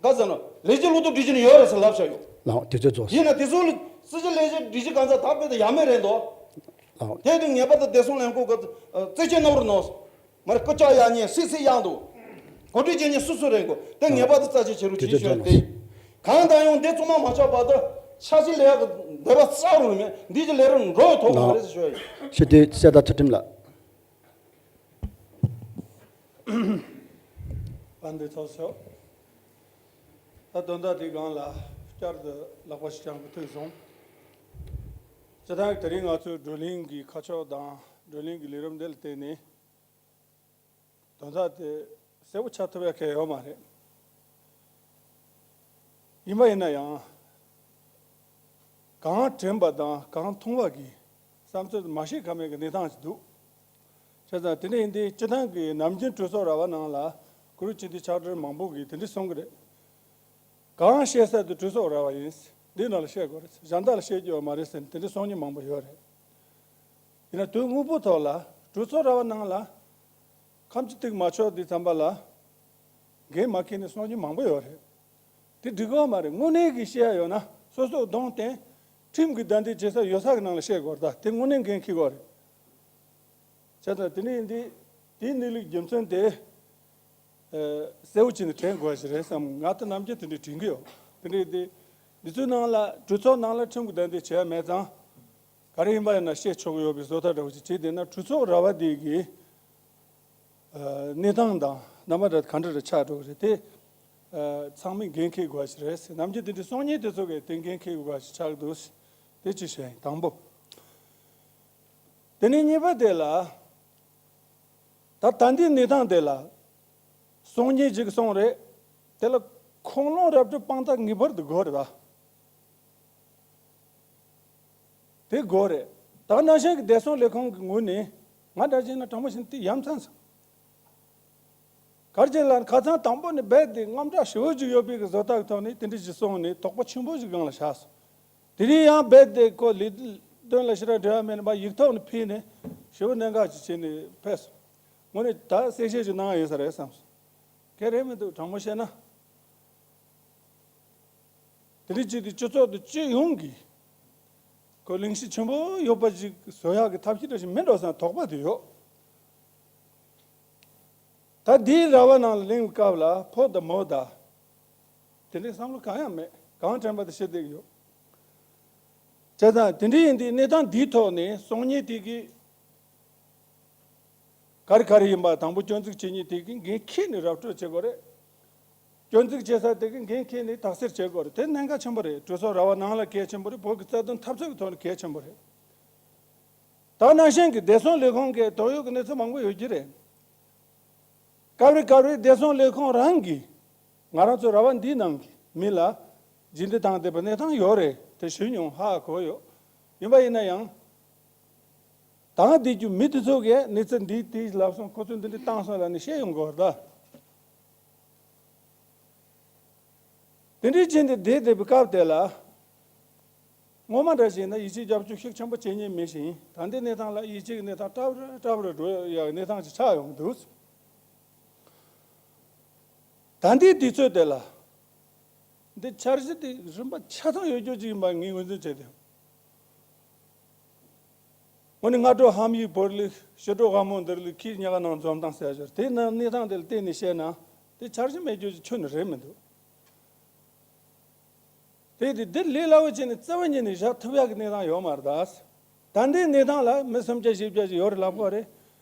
ག་ཟེར་ན་ལས་བྱེད་བློ་དོར་སྒྲིག་གཞི་ནང་ཡོད་རེད་ཟེར་ལབ་བཞག་ཡོད། ལགས་དུས་ཚོད་རྫོགས་སོང་། ཡིན་ན་དེ་ཚོ་ལ་སྲིད་ཞིའི་ལས་བྱེད་སྒྲིག་གཞི་གང་ཚ་ད་དཔེ་དེ་ཡ་མེད་རེད་འདུག་ལགས་དེ་དུས་ངེས་པར་དུ་བདེ་སྲུང་ལས་ཁུངས་ཀྱི་རྩིས་ཆད་གནང་རོགས་གནང་། མར་སྐུ་ཕྱག་ཡག་ཉེས་སྲིད་སྲིད་ཡག་འདུག་གོ་སྒྲིག་བྱེད་ཉེས་སུ་སུ་རེད་གོ་དེ་ངེས་པར་དུ་རྩ་ཆེ་བྱེད་རོགས་དེ་གྱིས་ཚོད་ཞུ་དེ། གང་ལྟར་ཡང་འདི་གཙང་མ་མ་ཆགས་བར་དུ་ཆབ་སྲིད་ལས་ཀྱི་འདོད་པ་རྩ་རུ་མེད། འདི་གྱི་ལས་རིམ་འགྲོ་ཐུབ་མ་རེད་ཟེར་ཞུ་ཡ་ཡིན། ཞུ་དེ་གསལ་དག་ཚུལ་ཁྲིམས་ལགས། བན་དེ་ཚོགས་ཤོག་ད་དོན་དག་དེའི་སྒང་ལ་བསྐྱར་དུ་ལག་པ་ཞིག་བརྐྱངས་པ་ཐོས་སོང་། སྤྱིར་བཏང་དེ་རིང་ང་ཚོའི་བགྲོ་གླེང་གི་ཁ་ཕྱོགས་དང་བགྲོ་གླེང་གི་ལས་རིམ་འདི་ལ་བརྟེན་ནས། དོན་དག་དེ་གསལ་པོ་ཆགས་ཐུབ་ཡ་གང་ཡང་ཡོད་མ་རེད། ཡིན་པ་ཡིན་ན་ཡང་། གང་དྲན་པ་དང་གང་མཐོང་བ་གི་བསམ་ཚུལ་མ་བཤད་ཁ་མེད་ཀྱི་གནས་སྟངས་ཤིག་འདུག་བྱས་ཙང་དེ་འདྲ་ཡིན་དུས་སྤྱིར་བཏང་གི་ནམ་རྒྱུན་གྲོས་ཚོགས་ར་བ་ནང་ལ་གུ་རུ་སྤྱི་འཐུས་ཕྱག་སྦྲེལ་མང་པོ་གིས་དེ་འདྲ་གསུང་གི་རེད། གང་བཤད་ས་དེ་གྲོས་ཚོགས་ར་བ་ཡིན། འདི་ནང་ལ་བཤད་དགོས་རེད། གཞན་དག་ལ་བཤད་རྒྱུ་ཡོད་མ་རེད་ཟེར་ནས་དེ་འདྲ་གསུང་མཁན་མང་པོ་ཡོད་རེད། ཡིན་ན་དོན་དངོས་པོའི་ཐོག་ལ་གྲོས་ཚོགས་ར་བ་ནང་ལ་ཁམས་ཀྱི་ཐིག་མ་ཆོག་དུས་ཙམ་པ་ལ་འགན་མ་འཁྱེར་ནས་གསུང་མཁན་མང་པོ་ཡོད་རེད། དེ་འགྲིག་གི་ཡོད་མ་རེད། དངོས་གནས་ཀྱི་བཤད་ཡ་ཡོད་ན་སོ་སོ་གདོང་བསྟན། ཁྲིམས་ཀྱི་བདའ་འདེད་བྱེད་ས་ཡོད་ས་གི་ནང་ལ་བཤད་དགོས་རེད། ད་དེ་དངོས་གནས་འགན་འཁྱེར་དགོས་རེད། བྱས་ཙང་དེ་ནས་འདི་དེའི་གནས་ལུགས་རྒྱུ་མཚན་དེ་ཨ་གསལ་བོ་བྱས་ནས་དྲན་དགོས་ཞིག་རེད་བསམ། ང་ད་ནམ་རྒྱུན་དེ་འདྲ་དྲན་གྱི་ཡོད། དེ་འདྲ་དེ་འདི་ཚོའི་ནང་ལ་གྲོས་ཚོགས་ནང་ལ་ཁྲིམས་ཀྱི་བདའ་འདེད་བྱས་མེད་ཙང་། ག་རེ་ཡིན་པ་ཡིན་ན་བཤད་ཆོག་གི་ཡོད་པའི་བཟོ་ལྟ་འདྲ་བོ་ཞིག་བྱས་བསྡད་ན་གྲོས་ཚོགས་ར་བ་དེ་གི་ཨ་གནས་སྟངས་དང་རྣམ་པ་འདྲ་ག་འདྲ་རེ་ཆགས་འགྲོ་གི་རེད་དེ། ཨ་ཚང་མས་འགན་འཁྱེར་དགོས་ཞིག་རེད། ནམ་རྒྱུན་དེ་འདྲ་གསུང་མཁན་དེ་ཚོ་གིས་དེ་འགན་འཁྱེར་དགོས་ཞིག་ཆགས་འདུག་དེ་ཅིག་བཤད་ཡིན་དང་པོ། དེ་ནས་གཉིས་པ་དེ་ལ། ད་ད་ལྟའི་གནས་སྟངས་དེ་ལ། གསུང་མཁན་ཅིག་གསུང་རེད། དེ་ལ་ཁུངས་ལུང་ར་སྤྲོད་དཔང་རྟགས་ངེས་པར་དུ་དགོས་རེད་ད། དེ་དགོས་རེད། ད་ནང་བཞིན་གྱི་བདེ་སྲུང་ལས་ཁུངས་ཀྱི་ངོས་ནས་ང་འདྲ་བྱས་ན་དྲང་པོ་བྱས་ན་དེ་ཡ་མཚན་སོང་། ག་རེ་བྱས་ལབ་ན་ཁ་སང་དང་པོ་ནས་རྦད་དེ་དངངས་སྐྲག་ཞེ་པོ་ཅིག་ཡོད་པའི་གི་བཟོ་ལྟ་གི་ཐོག་ནས་དེ་འདྲ་ཞིག་གསུངས་ནས་དོགས་པ་ཆེན་པོ་ཞིག་སྒང་ལ་བཞག་སོང་། དེ་རིང་ཡང་རྦད་དེ་ཁོ་ལས་དོན་ལ་ཞེ་དྲག་འབྲེལ་བ་མེད་ནས་མར་ཡིག་ཐོག་ནས་ཕུལ་ནས་ཞེ་པོ་གནད་འགག་ཅིག་བྱས་ནས་ཕེབས་སོང་། དངོས་གནས་ད་གསལ་བཤད་ཅིག་གནང་ཡ་ཡིན་ས་རེད་བསམ་སོང་། གལ་རེད་མི་འདུག་དྲང་པོ་བཤད་ན། དེ་རིང་ཅིག་དེ་སྤྱི་ཚོགས་དེ་སྤྱི་ཡོངས་ཀྱི་ཁོ་གླེང་གཞི་ཆེན་པོ་ཡོད་པ་ཅིག་བཟོ་ཡག་གི་ཐབས་ཤེས་འདྲ་ཞིག་མིན་འགྲོ་བསམ་དོགས་པ་དེ་ཡོད། ད་འདིའི་ར་བ་ནང་ལ་གླེང་བའི་སྐབས་ལ་ཕོ་དང་མོ་དང་དེ་འདྲའི་བསམ་བློ་གང་ཡང་མེད། གང་དྲན་པ་དེ་བྱེད་བསྡད་ཀྱི་ཡོད། བྱས་ཙང་དེ་འདྲ་ཡིན་དུས་གནས་སྟངས་འདིའི་ཐོག་ནས་གསུང་མཁན་དེ་གིས་ག་རེ་ག་རེ་ཡིན་པ། དང་པོ་སྐྱོན་འཛུགས་བྱེད་མཁན་དེ་གིས་འགན་འཁྱེར་ནས་ར་སྤྲོད་བྱེད་དགོས་རེད། སྐྱོན་འཛུགས་བྱེད་ས་དེ་གིས་འགན་འཁྱེར་ནས་དག་སེལ་བྱེད་དགོས་རེད། དེ་གནད་འགག་ཆེན་པོ་རེད། གྲོས་ཚོགས་ར་བ་ནང་ལ་གལ་ཆེན་པོ་རེད། བོད་ཀྱི་རྩ་དོན་འཐབ་རྩོད་ཀྱི་ཐོག་ནས་གལ་ཆེན་པོ་རེད། ད་ནང་བཞིན་གྱི་བདེ་སྲུང་ལས་ཁུངས་ཀྱི་དོགས་ཡོད་ཀྱི་གནས་ཚུལ་མང་པོ་ཡོད་ཀྱི་རེད། སྐབས་རེ་སྐབས་རེ་བདེ་སྲུང་ལས་ཁུངས་རང་གིས་ང་རང་ཚོ་ར་བ་འདིའི་ནང་གི་མི་ལ་རྗེས་འདེད་བཏང་བསྡད་པའི་གནས་སྟངས་ཡོད་རེད། དེ་ཞུས་མྱོང་། ཧ་གོ་ཡོད། ཡིན་པ་ཡིན་ན་ཡང་དང་བསྡད་རྒྱུ་མི་དེ་ཚོ་གིས་གནས་ཚུལ་འདི་དེ་ལབ་སོང་། ཁོ་ཚོས་འདི་འདྲ་བཏང་སོང་ལབ་ནས་བཤད་ཡོང་གི་ཡོད་རེད་ད། དེ་འདྲའི་ཅན་དེ་བསྡད་བསྡད་པའི་སྐབས་དེ་ལ། སྔོན་མ་འདྲ་ཞིག་ན་ཡིད་ཆེས་རྒྱབ་སྐྱོར་ཤུགས་ཆེན་པོ་བྱེད་མཁན་མི་ཞིག་ཡིན། ད་ལྟའི་གནས་སྟངས་ལ་ཡིད་ཆེས་ཀྱི་གནས་སྟངས་སྐྲག་རུ་སྐྲག་རུ་འགྲོ་ཡག་གནས་སྟངས་ཅིག་ཆགས་ཡོང་གི་འདུག། ད་ལྟའི་དུས་ཚོད་དེ་ལ། འདི་འཆར་གཞི་དེ་རིམ་པ་ཆ་ཚང་ཡོད་རྒྱུ་ཅིག་ཡིན་པ་ངས་ངོས་འཛིན་བྱས་ཏེ། དངོས་གནས་སྔ་དྲོ་ཧམ་ཡིག་བོར་ལུགས། ཕྱི་དྲོ་དབང་མོ་འདིར་ལུགས། ཁྱིའི་ཉག་ནང་འཛོམས་སྟངས་ཟེར་ཞོར་དེ་ནང་གནས་སྟངས་དེ་ལ་བལྟས་ནས་བཤད་ན་དེ་འཆར་གཞི་མེད་རྒྱུ་ཞིག་ཁྱོན་ནས་རེད་མི་འདུག། དེ་དེ་འདིར་ལས་སླ་བོ་བྱས་ནས་རྩ་བ་ཉིད་ནས་བཞག་ཐུབ་ཡག་གི་གནས་སྟངས་ཡོད་མ་རེད་ད། ད་ལྟའི་གནས་སྟངས་ལ་མི་སུམ་བརྒྱ་བཞི་བརྒྱ་ཞིག་ཡོད་རེད་ལབ་དགོས་རེད།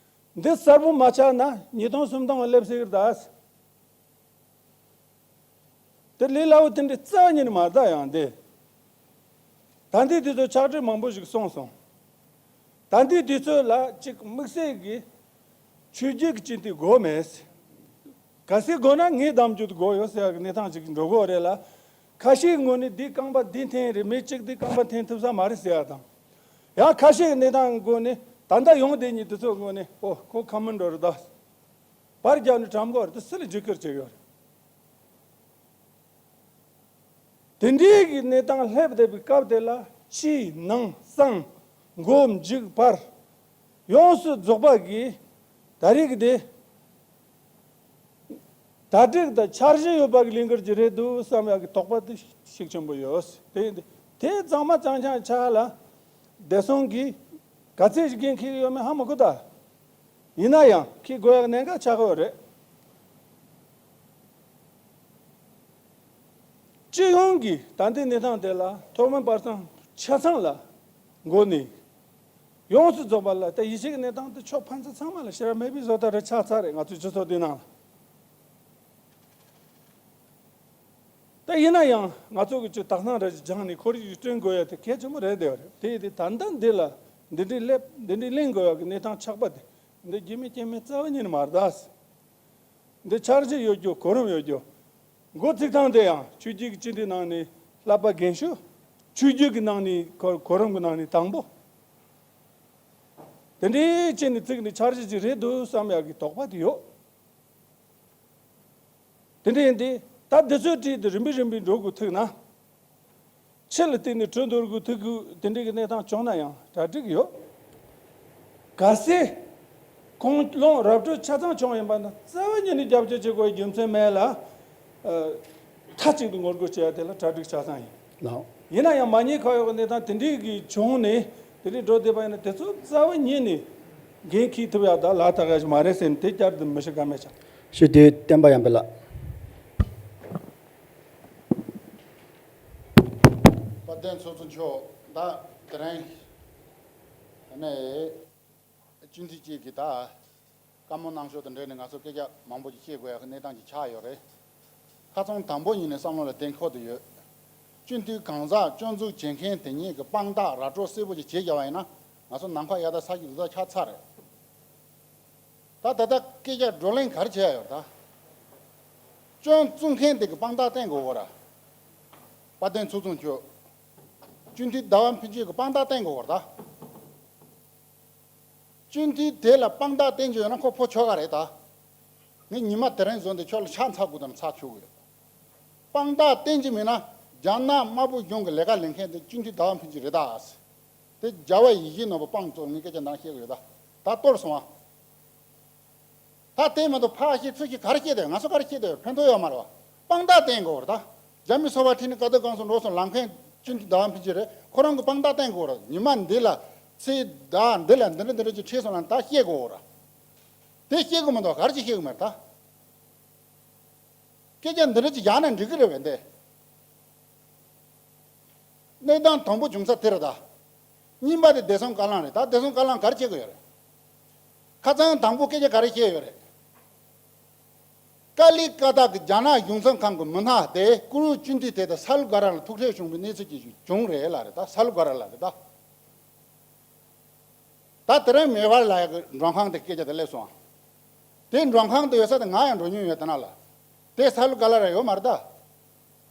འདི་གསལ་པོ་མ་ཆགས་ན་ཉིས་སྟོང་སུམ་སྟོང་ལ་སླེབས་སྲིད་ཀྱི་རེད་ད། དེ་ལས་སླ་བོ་དེ་འདྲའི་རྩ་བ་ཉིད་ནས་མ་རེད་ད། ཡང་དེ། ད་ལྟའི་དུས་ཚོད་ཕྱག་བྲིས་མང་པོ་ཞིག་སོང་སོང་། ད་ལྟའི་དུས་ཚོད་ལ་གཅིག་དམིགས་བསལ་གྱི་ཆོས་བརྒྱུད་ཀྱི་སྤྱི་འཐུས་དགོས་མེད། གལ་སྲིད་དགོས་ན་ངས་གདམ་རྒྱུ་དེ་དགོས་ཡོད་ཟེར་ཡག་གི་གནས་སྟངས་ཅིག་འགྲོ་གི་ཡོད་རེད་ལ། ཁ་ཤས་ངོས་ནས་འདིའི་རྐང་པ་འདི་འཐེན་རེད། མི་གཅིག་འདིའི་རྐང་པ་འཐེན་ཐུབ་ས་མ་རེད་ཟེར་ཡག་དང་། ཡང་ཁ་ཤས་ཀྱི་གནས་སྟངས་སྒོ་ནས་ད་ལྟ་ཡོང་བསྡད་མཁན་དེ་ཚོ་སྒོ་ནས་ཨོ་ཁོ་ཁ་མི་འགྲོ་རེད་ད། པར་བརྒྱབ་ནས་བཀྲམ་གི་ཡོད་རེད། དེ་སུ་ལ་འཇིགས་སྐུལ་བྱེད་ཀྱི་ཡོད་རེད། དེ་འདྲའི་གི་གནས་སྟངས་སླེབས་བསྡད་པའི་སྐབས་དེ་ལ་ཕྱི་ནང་གསང་མགོ་མཇུག་བར་ཡོངས་སུ་རྫོགས་པ་གི་ད་རེས་ཀྱི་དེ་གྲ་སྒྲིག་དང་འཆར་གཞི་ཡོད་པ་གི་ལས་འགུལ་ཅིག་རེད་འདུག་བསམ་ཡག་གི་དོགས་པ་དེ་ཤུགས་ཆེན་པོ་ཡོད། དེ་དེ་གཙང་མ་གཙང་རྐྱང་ཆགས་ལ་བདེ་སྲུང་གིས་ག་ཚད་ཞིག་འགན་འཁྱེར་ཡོད་མེད་ཧ་མ་གོ་ད། ཡིན་ན་ཡང་འཁྱེར་དགོས་ཡག་གནད་འགག་ཆགས་ཀྱི་ཡོད་རེད། སྤྱི་ཡོངས་ཀྱི་ད་ལྟའི་གནས་སྟངས་དེ་ལ་ཐོག་མའི་བར་མཚམས་ཆ་ཚང་ལ་འགོ་ནས་ཡོངས་སུ་རྫོགས་པ་ལ་ད་ཡིད་ཆེས་ཀྱི་གནས་སྟངས་དེ་ཕྱོགས་ཕན་ཚུན་ཚང་མ་ལ་ཞེ་དྲག་མེད་པའི་བཟོ་ལྟ་རེ་ཆགས་ཚར་རེད། ང་ཚོའི་སྤྱི་ཚོགས་འདི་ནང་ལ། ད་ཡིན་ན་ཡང་ང་ཚོ་གི་ཅིག་དག་སྣང་རེ་ཞིག་སྦྱངས་ནས་ཁོར་ཡུག་བསྐྲུན་དགོས་ཡ་དེ་གལ་ཆེན་པོ་རེད་བསྡད་པ་རེད། དེ་ཡིན་དུས་ད་ལྟ་འདི་ལ་འདི་འདྲའི་སླེབས། འདི་འདྲའི་གླེང་དགོས་ཡ་གི་གནས་སྟངས་ཆགས་པ་དེ་འདི་རྒྱུས་མེད་རྐྱེན་མེད་རྩ་བ་ཉིད་ནས་མ་རེད་ད། འདི་འཆར་གཞི་ཡོད་རྒྱུ། གོ་རིམ་ཡོད་རྒྱུ། འགོ་ཚུགས་སྟངས་དེ་ཡང་ཆོས་བརྒྱུད་ཀྱི་སྤྱི་འཐུས་ནང་ནས་བསླབ་པ་རྒན་ཤོས། ཆོས་བརྒྱུད་ཀྱི་ནང་ནས་གོ་གོ་རིམ་གྱི་ནང་ནས་དང་པོ། དེ་འདྲའི་བྱས་ནས་བཙུགས་ནས་འཆར་གཞི་ཅིག་རེད་འདུག་བསམ་ཡག་གི་དོགས་པ་དེ་ཡོད། དེ་འདྲ་ཡིན་དུས་ད་འདི་ཚོའི་གྲས་དེ་རིམ་པས་རིམ་པས་འགྲོ་དགོས་ཐུག་ན། ཕྱི་ལ་བལྟས་ནས་གྲོས་འདོར་དགོས་ཐུག་དགོས་དེ་འདྲའི་གི་གནས་སྟངས་བྱུང་ན་ཡང་གྲ་སྒྲིག་ཡོད། གལ་སྲིད་ཁོང་རླུང་རབ་དྲོད་ཆ་ཚང་བྱུང་ཡིན་པ་ན་རྩ་བ་ཉིད་ནས་རྒྱབ་སྐྱོར་བྱེད་དགོས་རྒྱུ་མཚན་མེད་ལ། ཨ། མཐའ་གཅིག་ཏུ་ངོ་རྒོལ་བྱེད་ཡ་དེ་ལ་གྲ་སྒྲིག་ཆ་ཚང་ཡིན། ལགས། ཡིན་ན་ཡང་མ་ཉེས་ཁ་གཡོགས་ཀྱི་གནས་སྟངས་དེ་འདྲའི་གི་བྱུང་ནས་དེ་འདྲའི་འགྲོ་བསྡད་པ་ཡིན་ན་དེ་ཚོ་རྩ་བ་ཉིད་ནས་འགན་འཁྱེར་ཐུབ་ཡ་དང་ལག་བསྟར་ཡ་ཞིག་མ་རེད་ཟེར་ནས་དེ་བསྐྱར་དུ་མི་ཤི་ཀ་མེད་ཆགས། ཞུ་དེ་བསྟན་པ་ཡར་འཕེལ་ལགས། དཔལ་ལྡན་ཚོགས་གཙོ་མཆོག་ད་དེ་རིང་ནས་སྤྱི་འཐུས་གཅིག་གིས་ད་བཀའ་མོལ་གནང་ཕྱོགས་དང་འབྲེལ་ནས་ང་ཚོ་སྐད་ཆ་མང་པོ་ཅིག་བཤད་དགོས་ཡག་གི་གནས་སྟངས་ཅིག་ཆགས་ཡོད་རེད། ཁ་སང་དང་པོ་ཉིད་ནས་བསམ་བློ་ལ་གཏན་འཁེལ་དུ་ཡོད། སྤྱི་འཐུས་གང་ཟག་སྐྱོན་འཛུགས་བྱེད་མཁན་དེ་ཉིད་ཀྱི་དཔང་རྟགས་ར་སྤྲོད་གསལ་པོ་ཅིག་བྱེད་བཞག་པ་ཡིན་ན་ང་ཚོ་ནམ་མཁའ་གཡའ་དང་ས་གི་རི་དྭགས་ཆགས་ཚར་རེད། ད་ད་ལྟ་སྐད་ཆ་བགྲོ་གླེང་ག་རེ་བྱས་ཡོད་ད། སྐྱོན་བཙུགས་མཁན་དེ་གི་དཔང་རྟགས་བསྟན་དགོས་གོ་ར། དཔལ་ལྡན་ཚོགས་གཙོ་མཆོག་སྤྱི་འཐུས་ཟླ་བ་ཕུན་ཚོགས་ཀྱི་དཔང་རྟགས་བསྟན་དགོས་གོ་ར་ད། སྤྱི་འཐུས་དེ་ལ་དཔང་རྟགས་བསྟན་གྱི་ཡོད་ན་ཁོ་ཕོ་ཆོག་ག་རེད་ད། ངས་ཉི་མ་དེ་རིང་བཟོས་འདི་ཁྱོད་ལ་ཕྱག་འཚལ་དགོས་དམ་ཚར་ཆོག་གི་ཡོད། དཔང་རྟགས་བསྟན་གྱི་མེད་ན་རྒྱ་ནག་དམར་པོ་གཞུང་གི་ལས་ཀ་ལས་མཁན་དེ་སྤྱི་འཐུས་ཟླ་བ་ཕུན་ཚོགས་རེད་ད། དེ་རྒྱལ་བ་ཡིད་བཞིན་ནོར་བུ་དཔང་བཙུགས་ངས་སྐད་ཆ་འདང་བཤད་གི་ཡོད་ད། ད་གཏོར་སོང་ཨ། ད་དེ་མ་གཏོགས་ཕར་བཤད་ཚུར་བཤད་ག་རེ་བཤད་དེ་ང་ཚོ་ག་རེ་བཤད་དེ་ཕན་ཐོགས་ཡོད་མ་རེད་བ། དཔང་རྟགས་བསྟན་དགོས་རེད་ད། རྒྱ་མི་སོ་པ་ཁྲིད་ནས་ཀ་དོ་གང་སོང་འགྲོ་སོང་ལམ་མཁན་སྤྱི་འཐུས་ཟླ་བ་ཕུན་ཚོགས་རེད། ཁོ་རང་གི་དཔང་རྟགས་བསྟན་དགོས་རེད། ཉི་མ་འདི་ལ་ཚེས་ཟླ་འདི་ལ་འདི་འདྲ་འདི་འདྲ་ཅིག་ཁྲིད་སོང་ལ་ད་བཤད་དགོས་རེད། དེ་བཤད་དགོས་མ་གཏོགས་ག་རེ་ཅིག་བཤད་དགོས་མ་རེད་ད། སྐད་ཆ་འདི་འདྲ་ཅིག་བཞག་ན་འགྲིག་གི་རེད་པས་འདི། གནས་སྟངས་དང་པོ་བྱུང་ས་དེ་རེད་ད། གཉིས་པ་དེ་བདེ་སྲུང་བཀའ་བློན་རེད་ད། བདེ་སྲུང་བཀའ་བློན་ག་རེ་བྱེད་དགོས་ཡོད་རེད། ཁ་སང་དང་པོ་སྐད་ཆ་ག་རེ་བཤད་ཡོད་རེད། ཀ་ལི་ཀ་ཏ་གི་རྒྱ་ནག་གཞུང་ཚབ་ཁང་གི་མི་སྣ་དེ་ཀུ་རུ་ཅུན་ཏི་དེ་དང་ས་ལུ་ག་ར་ལ་ཐུག་འཕྲད་བྱུང་བའི་གནས་ཚུལ་ཅིག་བྱུང་རེད་ལ་རེད་ད། ས་ལུ་ག་ར་ལ་རེད་ད། ད་དེ་རིང་མེ་ཝར་ལ་ཡ་གི་མགྲོན་ཁང་དེ་སྐད་ཆ་དེ་སླེབས་སོང་། དེ་མགྲོན་ཁང་དུ་ཡོད་ས་དེ་ང་ཡང་འགྲོ་མྱོང་ཡོད་དེ་ན་ལ། དེ་ས་ལུ་ག་ལ་ར་ཡོད་མ་རེད་ད།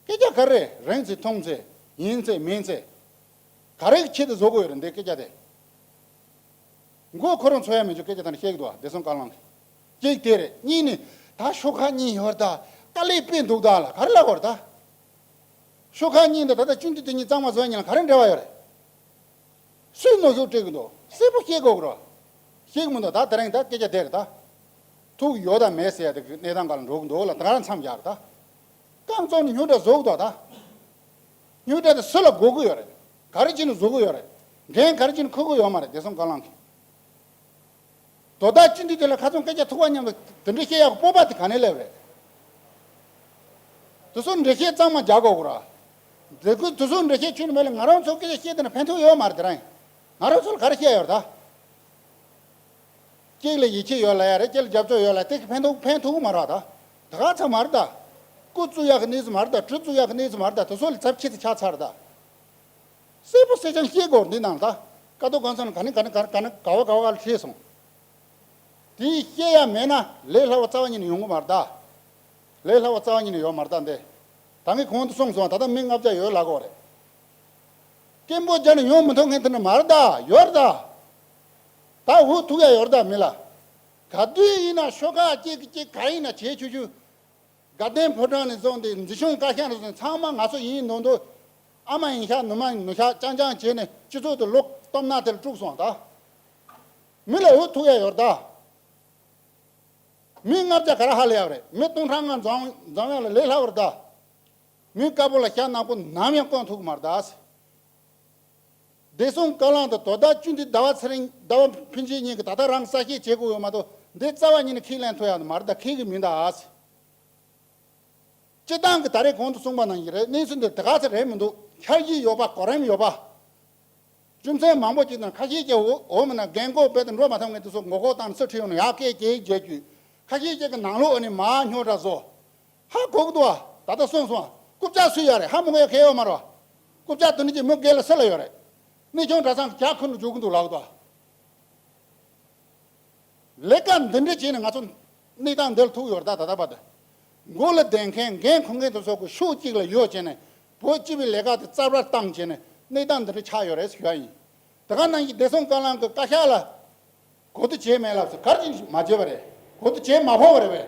སྐད་ཆ་ག་རེ་རེད། རིང་ཚེ་ཐུང་ཚེ་ཡིན་ཚེ་མིན་ཚེ། ག་རེ་གི་ཆེད་དུ་བཟོ་དགོས་ཡོད་རེད་འདི་སྐད་ཆ་དེ། མགོ་ཁོ་རང་འཚོ་ཡ་མེད་རྒྱུ་སྐད་ཆ་དེ་ནི་བཤད་གི་འདུག་བ། བདེ་སྲུང་བཀའ་བློན་གྱིས། གཅིག་དེ་རེད། གཉིས་ནི་ད་ཤོག་ཁག་གཉིས་ཡོད་རེད་ད། དཀའ་ལས་དཔེ་འདུག་ད་ལ་ག་རེ་ལབ་དགོས་རེད་ད། ཤོག་ཁག་གཉིས་འདི་ད་ལྟ་ཅུན་ཏི་དེ་གཉིས་གཙང་མ་བཟོ་ཡ་གཉིས་ལ་ག་རེ་འབྲེལ་བ་ཡོད་རེད། སུས་གནོན་ཤུགས་སྤྲད་གི་འདུག་གསལ་པོ་བཤད་དགོས་གི་རེད། བཤད་གི་མི་འདུག་ད་དེ་རིང་ད་སྐད་ཆ་དེ་རེད་ད། ཐུག་ཡོད་དང་མེད་ཟེར་ཡ་དེ་གི་གནས་སྟངས་སྒང་ལ་འགྲོ་གི་འདུག་ལ། ད་ག་རང་མཚམས་སྦྱར་ད། རྐང་བཙུགས་ནས་རྙོག་དྲ་བཟོ་གི་འདུག་ད། རྙོག་དྲ་དེ་སུ་ལ་དགོས་གི་ཡོད་རེད། ག་རེ་བྱས་ནས་བཟོ་གི་ཡོད་རེད། འགན་ག་རེ་བྱས་ནས་འཁུར་གི་ཡོད་མ་རེད། བདེ་སྲུང་བཀའ་བློན་གྱིས། དོ་བདག་སྤྱི་འཐུས་དེ་ལ་ཁ་ཚོན་སྐད་ཆ་ཐུག་པ་མཉམ་དུ་དེ་འདྲ་བཤད་ཡག་སྤོབས་པ་དེ་ག་ནས་སླེབས་རེད། དེ་ཚོ་འགྲེལ་བཤད་གཙང་མ་རྒྱག་དགོས་གོ་ར། དེ་ཁུ་དེ་ཚོ་འགྲེལ་བཤད་ཁྱོན་ནས་མེད་ལ། ང་རང་ཚོ་སྐད་ཆ་བཤད་དེ་ན་ཕན་ཐོགས་ཡོད་མ་རེད། དེ་རང་ང་རང་ཚོ་ལ་ག་རེ་བཤད་ཡོད་རེད་ད། གཅིག་ལ་ཡིད་ཆེས་ཡོད་ལ་ཡ་རེད། གཅིག་ལ་རྒྱབ་སྐྱོར་ཡོད་ལ་དེ་གི་ཕན་ཐོགས་ཕན་ཐོགས་གི་མ་རེད་ད། ད་ག་ཚ་མ་རེད་ད། སྐུ་བཙུགས་ཡག་གི་གནས་ཚུལ་མ་རེད་ད། གྲི་བཙུགས་ཡག་གི་གནས་ཚུལ་མ་རེད་ད། དེ་ཚོ་ལ་ཚབས་ཆེ་ཚེ་ཆགས་ཚར་ད། གསལ་པོ་གསལ་རྐྱང་བཤད་དགོས་འདི་ནང་ལ་ད། ཀ་ཏོ་གོང་ས་ནས་ག་ནས་ག་ནས་ག་ནས་ག་ནས་ག་བ་ག་བ་ལ་ཁྲིད་སོང་། དེ་བཤད་ཡ་མེད་ན་ལས་སླ་བ་རྩ་བ་ཉིད་ནས་ཡོང་གི་མ་རེད་ད། ལས་སླ་བ་རྩ་བ་ཉིད་ནས་ཡོད་མ་རེད་ད་འདི། ད་ངས་གོང་དུ་གསུངས་སོང་། ད་ལྟ་མི་ལྔ་བརྒྱ་ཡོད་ལབ་གོ་རེད། སྐད་འབོད་རྒྱག་ནས་ཡོང་མི་ཐུབ་མཁན་དེ་འདྲ་མ་རེད་ད། ཡོད་རེད་ད། ད་འུ་ཐུག་ཡ་ཡོད་རེད་ད་མི་ལ། ག་དུས་ཡིན་ན་ཤོག་ཁག་གཅིག་གིས་གཅིག་ག་ཡིན་ན་བྱེད་ཆོག་ཆོག་དགའ་ལྡན་ཕོ་བྲང་ནས་བཟུང་སྟེ་འཛིན་སྐྱོང་བཀའ་ཤག་ནས་བཟུང་ཚང་མ་ང་ཚོ་ཡིན་མདོག་མདོག་ཨ་མ་ཡིན་ཤག་ནུ་མ་ཡིན་ནུ་ཤག་རྐྱང་རྐྱང་བྱས་ནས་སྤྱི་ཚོགས་དེ་ལོག་སྟོབས་ན་དེ་ལ་དཀྲུགས་སོང་ད། མི་ལ་འུ་ཐུག་ཡ་ཡོད་རེད་ད། མི་ལྔ་བརྒྱ་ག་རེ་ཧ་ལས་ཡག་རེད། མི་སྟོང་ཕྲག་ལྔ་འཛོམས་འཛོམས་ཡག་ལ་ལས་སླ་བ་རེད་ད། མི་དཀར་པོ་ལ་ཤ་ནག་པོ་ནམ་ཡང་བསྐོན་ཐུབ་ཀྱི་མ་རེད་ད། བདེ་སྲུང་བཀའ་བློན་དང་དོ་བདག་བཅུ་འདི་ཟླ་བ་ཚེ་རིང་ཟླ་བ་ཕུན་ཚོགས་གཉིས་ཀྱིས་ད་ལྟ་རང་གསལ་བཤད་བྱེད་དགོས་ཡོད་མ་གཏོགས་འདི་རྩ་བ་ཉིད་ནས་ཁས་ལེན་ཐུབ་ཡག་མ་རེད་ད། ཁས་ཀྱི་མིན་ད། སྤྱི་བཏང་གི་ད་རེས་གོང་དུ་གསུངས་པ་ནང་བཞིན་རེད། གནས་ཚུལ་འདི་དེ་ག་ཚོད་རེད་མི་འདུག་འཆར་གཞི་ཡོད་པ་གོ་རིམ་ཡོད་པ། རྒྱུ་མཚན་མང་པོ་ཅིག་དང་ཁ་ཤས་ཀྱིས་འོ་འོ་མིན་ན་འགན་འཁུར་རྦད་དེ་འགྲོ་མ་ཐུབ་མཁན་དེ་ཚོ་ངོ་རྒོལ་བཏང་ནས་རྩོད་ཁྲིད་ཡོང་ནས་ཡག་སྐད་ཀྱིས་བརྗོད་རྒྱུ། ཁ་ཤས་ཀྱིས་ཀྱི་ནང་ལོགས་ཨ་ནི་མ་རྙོག་དྲ་བཟོ། ཧ་གོ་གི་འདུག་བ། ད་ལྟ་གསུངས་སོང་བ། རྐུབ་བཀྱག་སུས་ཡོད་རེད། ཧ་མི་གོ་ཡ་གལ་ཡོད་མ་རེད་བ། རྐུབ་བཀྱག་དེ་འདྲ་ཅིག་མི་སྒེར་ལ་སུ་ལ་ཡོད་རེད། གནས་ཆུང་གྲྭ་ཚང་གི་ཇ་ཁུར་ནས་འཇུག་གི་འདུག་ལབ་གི་འདུག་བ། ལས་ཀ་འདི་འདྲ་བྱས་ནས་ང་ཚོ་གནས་སྟངས་འདིར་ཐུག་ཡོད་རེད་ད། ད་ལྟ་བར་དུ་མགོ་ལ་ལྡན་མཁན་འགན་འཁུར་མཁན་དེ་ཚོ་གི་ཕྱོགས་གཅིག་ལ་ཡོད་བྱས་ནས་བོད་སྤྱི་པའི་ལས་ཀ་དེ་རྩ་བར་བཏང་བྱས་ནས་གནས་སྟངས་འདི་འདྲ་ཆགས་ཡོད་རེད་ཞུ་ཡ་ཡིན། དེ་ག་ནང་བཞིན་བདེ་སྲུང་བཀའ་བློན་གྱི་བཀའ་ཤག་ལ་གོ་བསྡུར་བྱས་མེད་ལབ་ཚེ་ག་རེ་བྱས་མ་བྱས་པ་རེད། གོ་བསྡུར་བྱས་མ་ཕོད་པ་རེད་པས།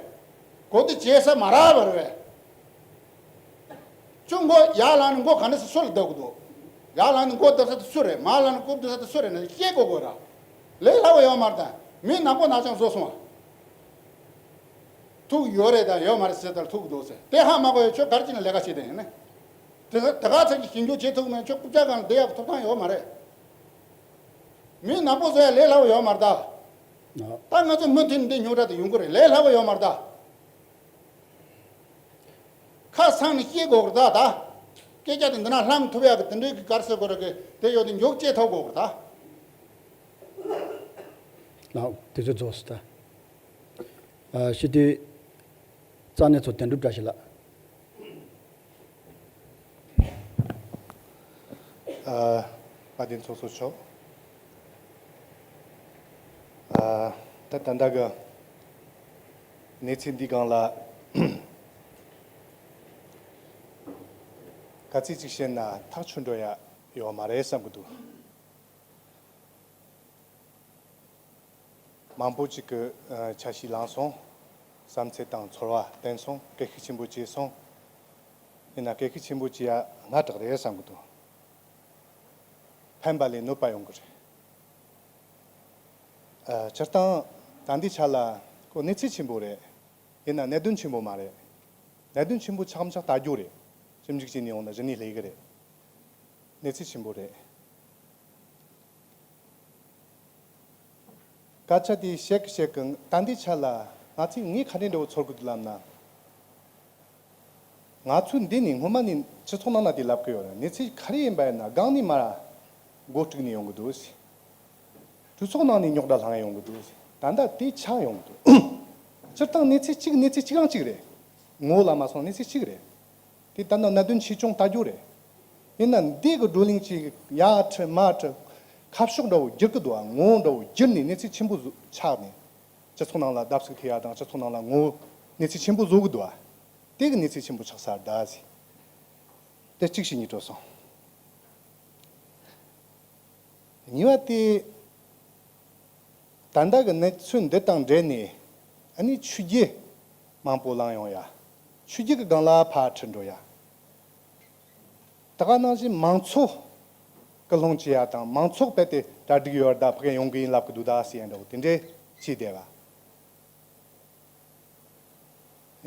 གོ་བསྡུར་བྱས་ས་མ་རག་པ་རེད་པས། ཁྱོད་མགོ་ཡར་ལངས་ནས་མགོ་ག་ནས་སུ་ལ་བརྡབ་གི་འདུག་ཡར་ལངས་ནས་མགོ་བརྡབ་ས་དེ་སུ་རེད། མར་ལངས་ནས་མགོ་བརྡབ་ས་དེ་སུ་རེད་ན་ཤེས་དགོས་དགོས་ར། ལས་སླ་པོ་ཡོད་མ་རེད་ད། མི་ནག་པོ་ནག་ཅང་བཟོ་སོང་བ། ཐུག་ཡོད་རེད་དང་ཡོད་མ་རེད་ཟེར་ལྟར་ཐུག་གི་འདུག་ཟེར། དེ་ཧ་མ་གོ་ཡ་ཁྱོད་ག་རེ་བྱས་ནས་ལས་ཀ་བྱེད་དེ་ཡིན་ན། དེ་དེ་ག་ཚད་ཀྱི་ཞིབ་འཇུག་བྱེད་ཐུབ་མེད། ཁྱོད་རྐུབ་བཀྱག་སྒང་ལ་བསྡད་ཡག་གི་ཐོབ་ཐང་ཡོད་མ་རེད། མི་ནག་པོ་བཟོ་ཡ་ལས་སླ་པོ་ཡོད་མ་རེད་ད། ད་ང་ཚོ་མུ་མཐུད་ནས་འདི་རྙོག་དྲ་དེ་ཡོང་གི་རེད། ལས་སླ་པོ་ཡོད་མ་རེད་ད། ཁ་སང་ནས་བཤད་དགོས་རེད་ད། ད་སྐད་ཆ་དེ་འདི་ན་ལྷང་ཐུབ་ཡག་གི་དེ་འདྲའི་གི་ག་རེ་ཟེར་དགོས་རེད་གི་དེ་ཡོད་དེ་མགྱོགས་བྱེད་ཐུབ་དགོས་རེད་ད། ལགས་དེ་ཚོ་རྫོགས་སོང་ད། ཨ་སྤྱི་འཐུས་རྩ་གནས་ཚོ་དོན་གྲུབ་བཀྲ་ཤིས་ལགས། ཨ་དཔལ་ལྡན་ཚོགས་གཙོ་མཆོག་ཨ་ད་ད་ལྟ་གི་གནས་ཚུལ་འདི་སྒང་ལ་ག་ཚོད་ཅིག་བཤད་ན་ཐག་ཆོད་འགྲོ་ཡ་ཡོད་མ་རེད་བསམ་གི་འདུག་མང་པོ་ཅིག་གི་ཨ་འཆར་གཞི་བླངས་སོང་། བསམ་ཚུལ་དང་ཚོར་བ་བསྟན་སོང་། སྐད་ཤུགས་ཆེན་པོ་བྱས་སོང་། ཡིན་ན་སྐད་ཤུགས་ཆེན་པོ་བྱེད་ཡ་སྔ་དྲགས་རེད་བསམ་གི་འདུག་ཕན་པ་ལས་གནོད་པ་ཡོང་གི་རེད། ཨ་སྤྱིར་བཏང་ད་ལྟའི་ཆ་ལ་ཁོ་གནས་ཚུལ་ཆེན་པོ་རེད། ཡིན་ན་གནད་དོན་ཆེན་པོ་མ་རེད། གནད་དོན་ཆེན་པོ་ཆགས་མི་ཆགས་ལྟ་རྒྱུ་རེད། ཞིབ་འཇུག་བྱས་ནས་ཡོང་ན་གཞི་ནས་ལས་ཀྱི་རེད། གནས་ཚུལ་ཆེན་པོ་རེད། སྐད་ཆ་དེ་བཤད་ཀི་བཤད་ཀི་ད་ལྟའི་ཆ་ལ་ང་ཚོས་ངས་ག་འདྲ་འདྲ་བོ་ཚོར་གི་འདུག་ལབ་ན། ང་ཚོས་འདི་ནས་སྔོན་མ་ནས་སྤྱི་ཚོགས་ནང་ན་དེ་ལབ་གི་ཡོད་རེད། གནས་ཚུལ་ག་རེ་ཡིན་པ་ཡིན་ན་སྒང་ནས་མར་འགོ་དཀྲུགས་ནས་ཡོང་གི་འདུག་ཟེར། གྲོས་ཚོགས་ནང་ནས་རྙོག་དྲ་བསླངས་ཡོང་གི་འདུག་ཟེར། ད་ལྟ་དེ་ཆགས་ཡོང་གི་འདུག་སྤྱིར་བཏང་གནས་ཚུལ་གཅིག་གནས་ཚུལ་གཅིག་རང་གཅིག་རེད། ངོ་བོ་ལ་མ་སོང་གནས་ཚུལ་གཅིག་རེད། དེ་ད་ནང་གནད་དོན་ཆེ་ཆུང་ལྟ་རྒྱུ་རེད། ཡིན་ན་འདི་གི་བགྲོ་གླེང་ཅིག་ཡར་ཁྲིད་མར་ཁྲིད་ཁ་ཕྱོགས་འདྲ་བོ་བསྒྱུར་གི་འདུག་ཨ། ངོ་བོ་འདྲ་བོ་བསྒྱུར་ནས་གནས་ཚུལ་ཆེན་པོ་བཟོ་ཆགས་ནས་སྤྱི་ཚོགས་ནང་ལ་བརྡབ་གསིག་ཐེབས་ཡ་དང་སྤྱི་ཚོགས་ནང་ལ་ངོ་བོ་གནས་ཚུལ་ཆེན་པོ་བཟོ་གི་འདུག་ཨ། དེ་གི་གནས་ཚུལ་ཆེན་པོ་ཆགས་ས་རེད་ད་ཟེར། དེ་གཅིག་བྱས་ནས་འགྲོ་སོང་། གཉིས་པ་དེ། ད་ལྟ་གི་གནས་ཚུལ་འདི་དང་འབྲེལ་ནས་ཨ་ནི་ཆོས་བརྒྱུད་མང་པོ་ལངས་ཡོང་ཡ། ཆོས་བརྒྱུད་ཀྱི་སྒང་ལ་ཕར་ཁྲིད་འགྲོ་ཡ། ད་ག་ནང་བཞིན་མང་ཚོགས་སྐུལ་སློང་བྱེད་ཡ་དང་མང་ཚོགས་རྦད་དེ་གྲ་སྒྲིག་ཡོད་ད་ཕ་གི་ཡོང་གི་ཡིན་ལབ་གི་འདུག་ད་ཟེར་ཡ་འདྲ་བོ་དེ་འདྲས་བྱས་བསྡད་པ།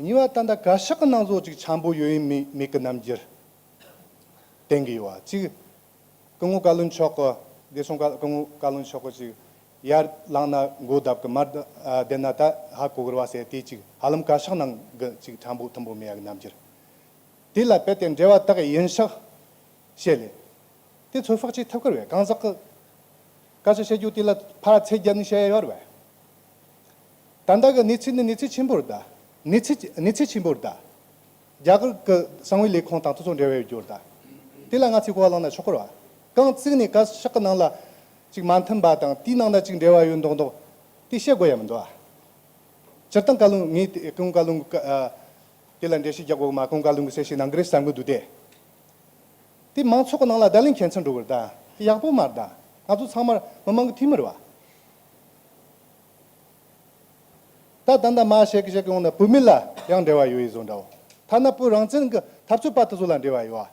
གཉིས་པ་ད་ལྟ་བཀའ་ཤག་གི་ནང་བཟོ་ཅིག་འཆམ་པོ་ཡོད་ཡིན་མེད་མེད་ཀྱི་རྣམ་འགྱུར་བསྟན་གྱི་ཡོད་པ་གཅིག་སྐུ་ངོ་བཀའ་བློན་མཆོག་གི་བདེ་སྲུང་བཀའ་སྐུ་ངོ་བཀའ་བློན་མཆོག་གི་ཅིག་ཡར་ལངས་ན་མགོ་བརྡབ་གི་མར་བསྡད་ན་ད་ཧ་གོ་གི་རེད་བ་ཟེར་དེ་ཅིག་ཧ་ལམ་བཀའ་ཤག་ནང་གི་ཅིག་འཆམ་པོ་མཐུན་པོ་མེད་ཡ་གི་རྣམ་འགྱུར། དེ་ལ་རྦད་དེ་འབྲེལ་བ་དག་ཡིན་ཤག་བཤད་ལེ། དེ་ཚོད་དཔག་བྱེད་ཐུབ་ཀྱི་རེད་པས། གང་ཟག་གི་སྐད་ཆ་བཤད་རྒྱུ་དེ་ལ་ཕར་ཚད་བརྒྱབ་ནས་བཤད་ཡ་ཡོད་རེད་པས། ད་ལྟ་གི་གནས་ཚུལ་ནི་གནས་ཚུལ་ཆེན་པོ་རེད་ད། གནས་ཚུལ་གནས་ཚུལ་ཆེན་པོ་རེད་ད། རྒྱ་གར་གི་གསང་བའི་ལས་ཁུངས་དང་དེ་ཚོ་འབྲེལ་བ་ཡོད་རྒྱུ་རེད་ད། དེ་ལ་ང་ཚོས་གོ་བ་བླངས་ན་ཆོག་གི་རེད་པ། རྐང་བཙུགས་ནས་བཀའ་ཤག་གི་ནང་ལ་ཅིག་མ་མཐུན་པ་དང་དེའི་ནང་ན་ཅིག་འབྲེལ་བ་ཡོད་མདོག་མདོག་དེ་བཤད་དགོས་ཡ་མི་འདུག་ཨ། སྤྱིར་བཏང་བཀའ་བློན་ངས་དེ་སྐུ་ངོ་བཀའ་བློན་གི་ཨ། དེ་ལ་འགྲེལ་བཤད་རྒྱག་དགོས་མ་སྐུ་ངོ་བཀའ་བློན་གི་གསལ་བཤད་གནང་གི་རེད་བསམ་གི་འདུག་སྟེ། དེ་མང་ཚོགས་ཀྱི་ནང་ལ་བརྡ་ལན་ཁྱད་མཚར་འགྲོ་གི་རེད་ད། དེ་ཡག་པོ་མ་རེད་ད། ང་ཚོ་ཚང་མ་མི་མང་གི་འཐུས་མི་རེད་བ། ད་ད་ལྟ་མ་བཤད་གི་བཤད་གི་ཡོང་ན་བུད་མེད་ལ་ཡང་འབྲེལ་བ་ཡོད་ཡིན་བཟོ་འདྲ་བོ། ཐ་ན་བོད་རང་བཙན་གི་འཐབ་རྩོད་པ་དེ་ཚོ་ལ་འབྲེལ་བ་ཡོད་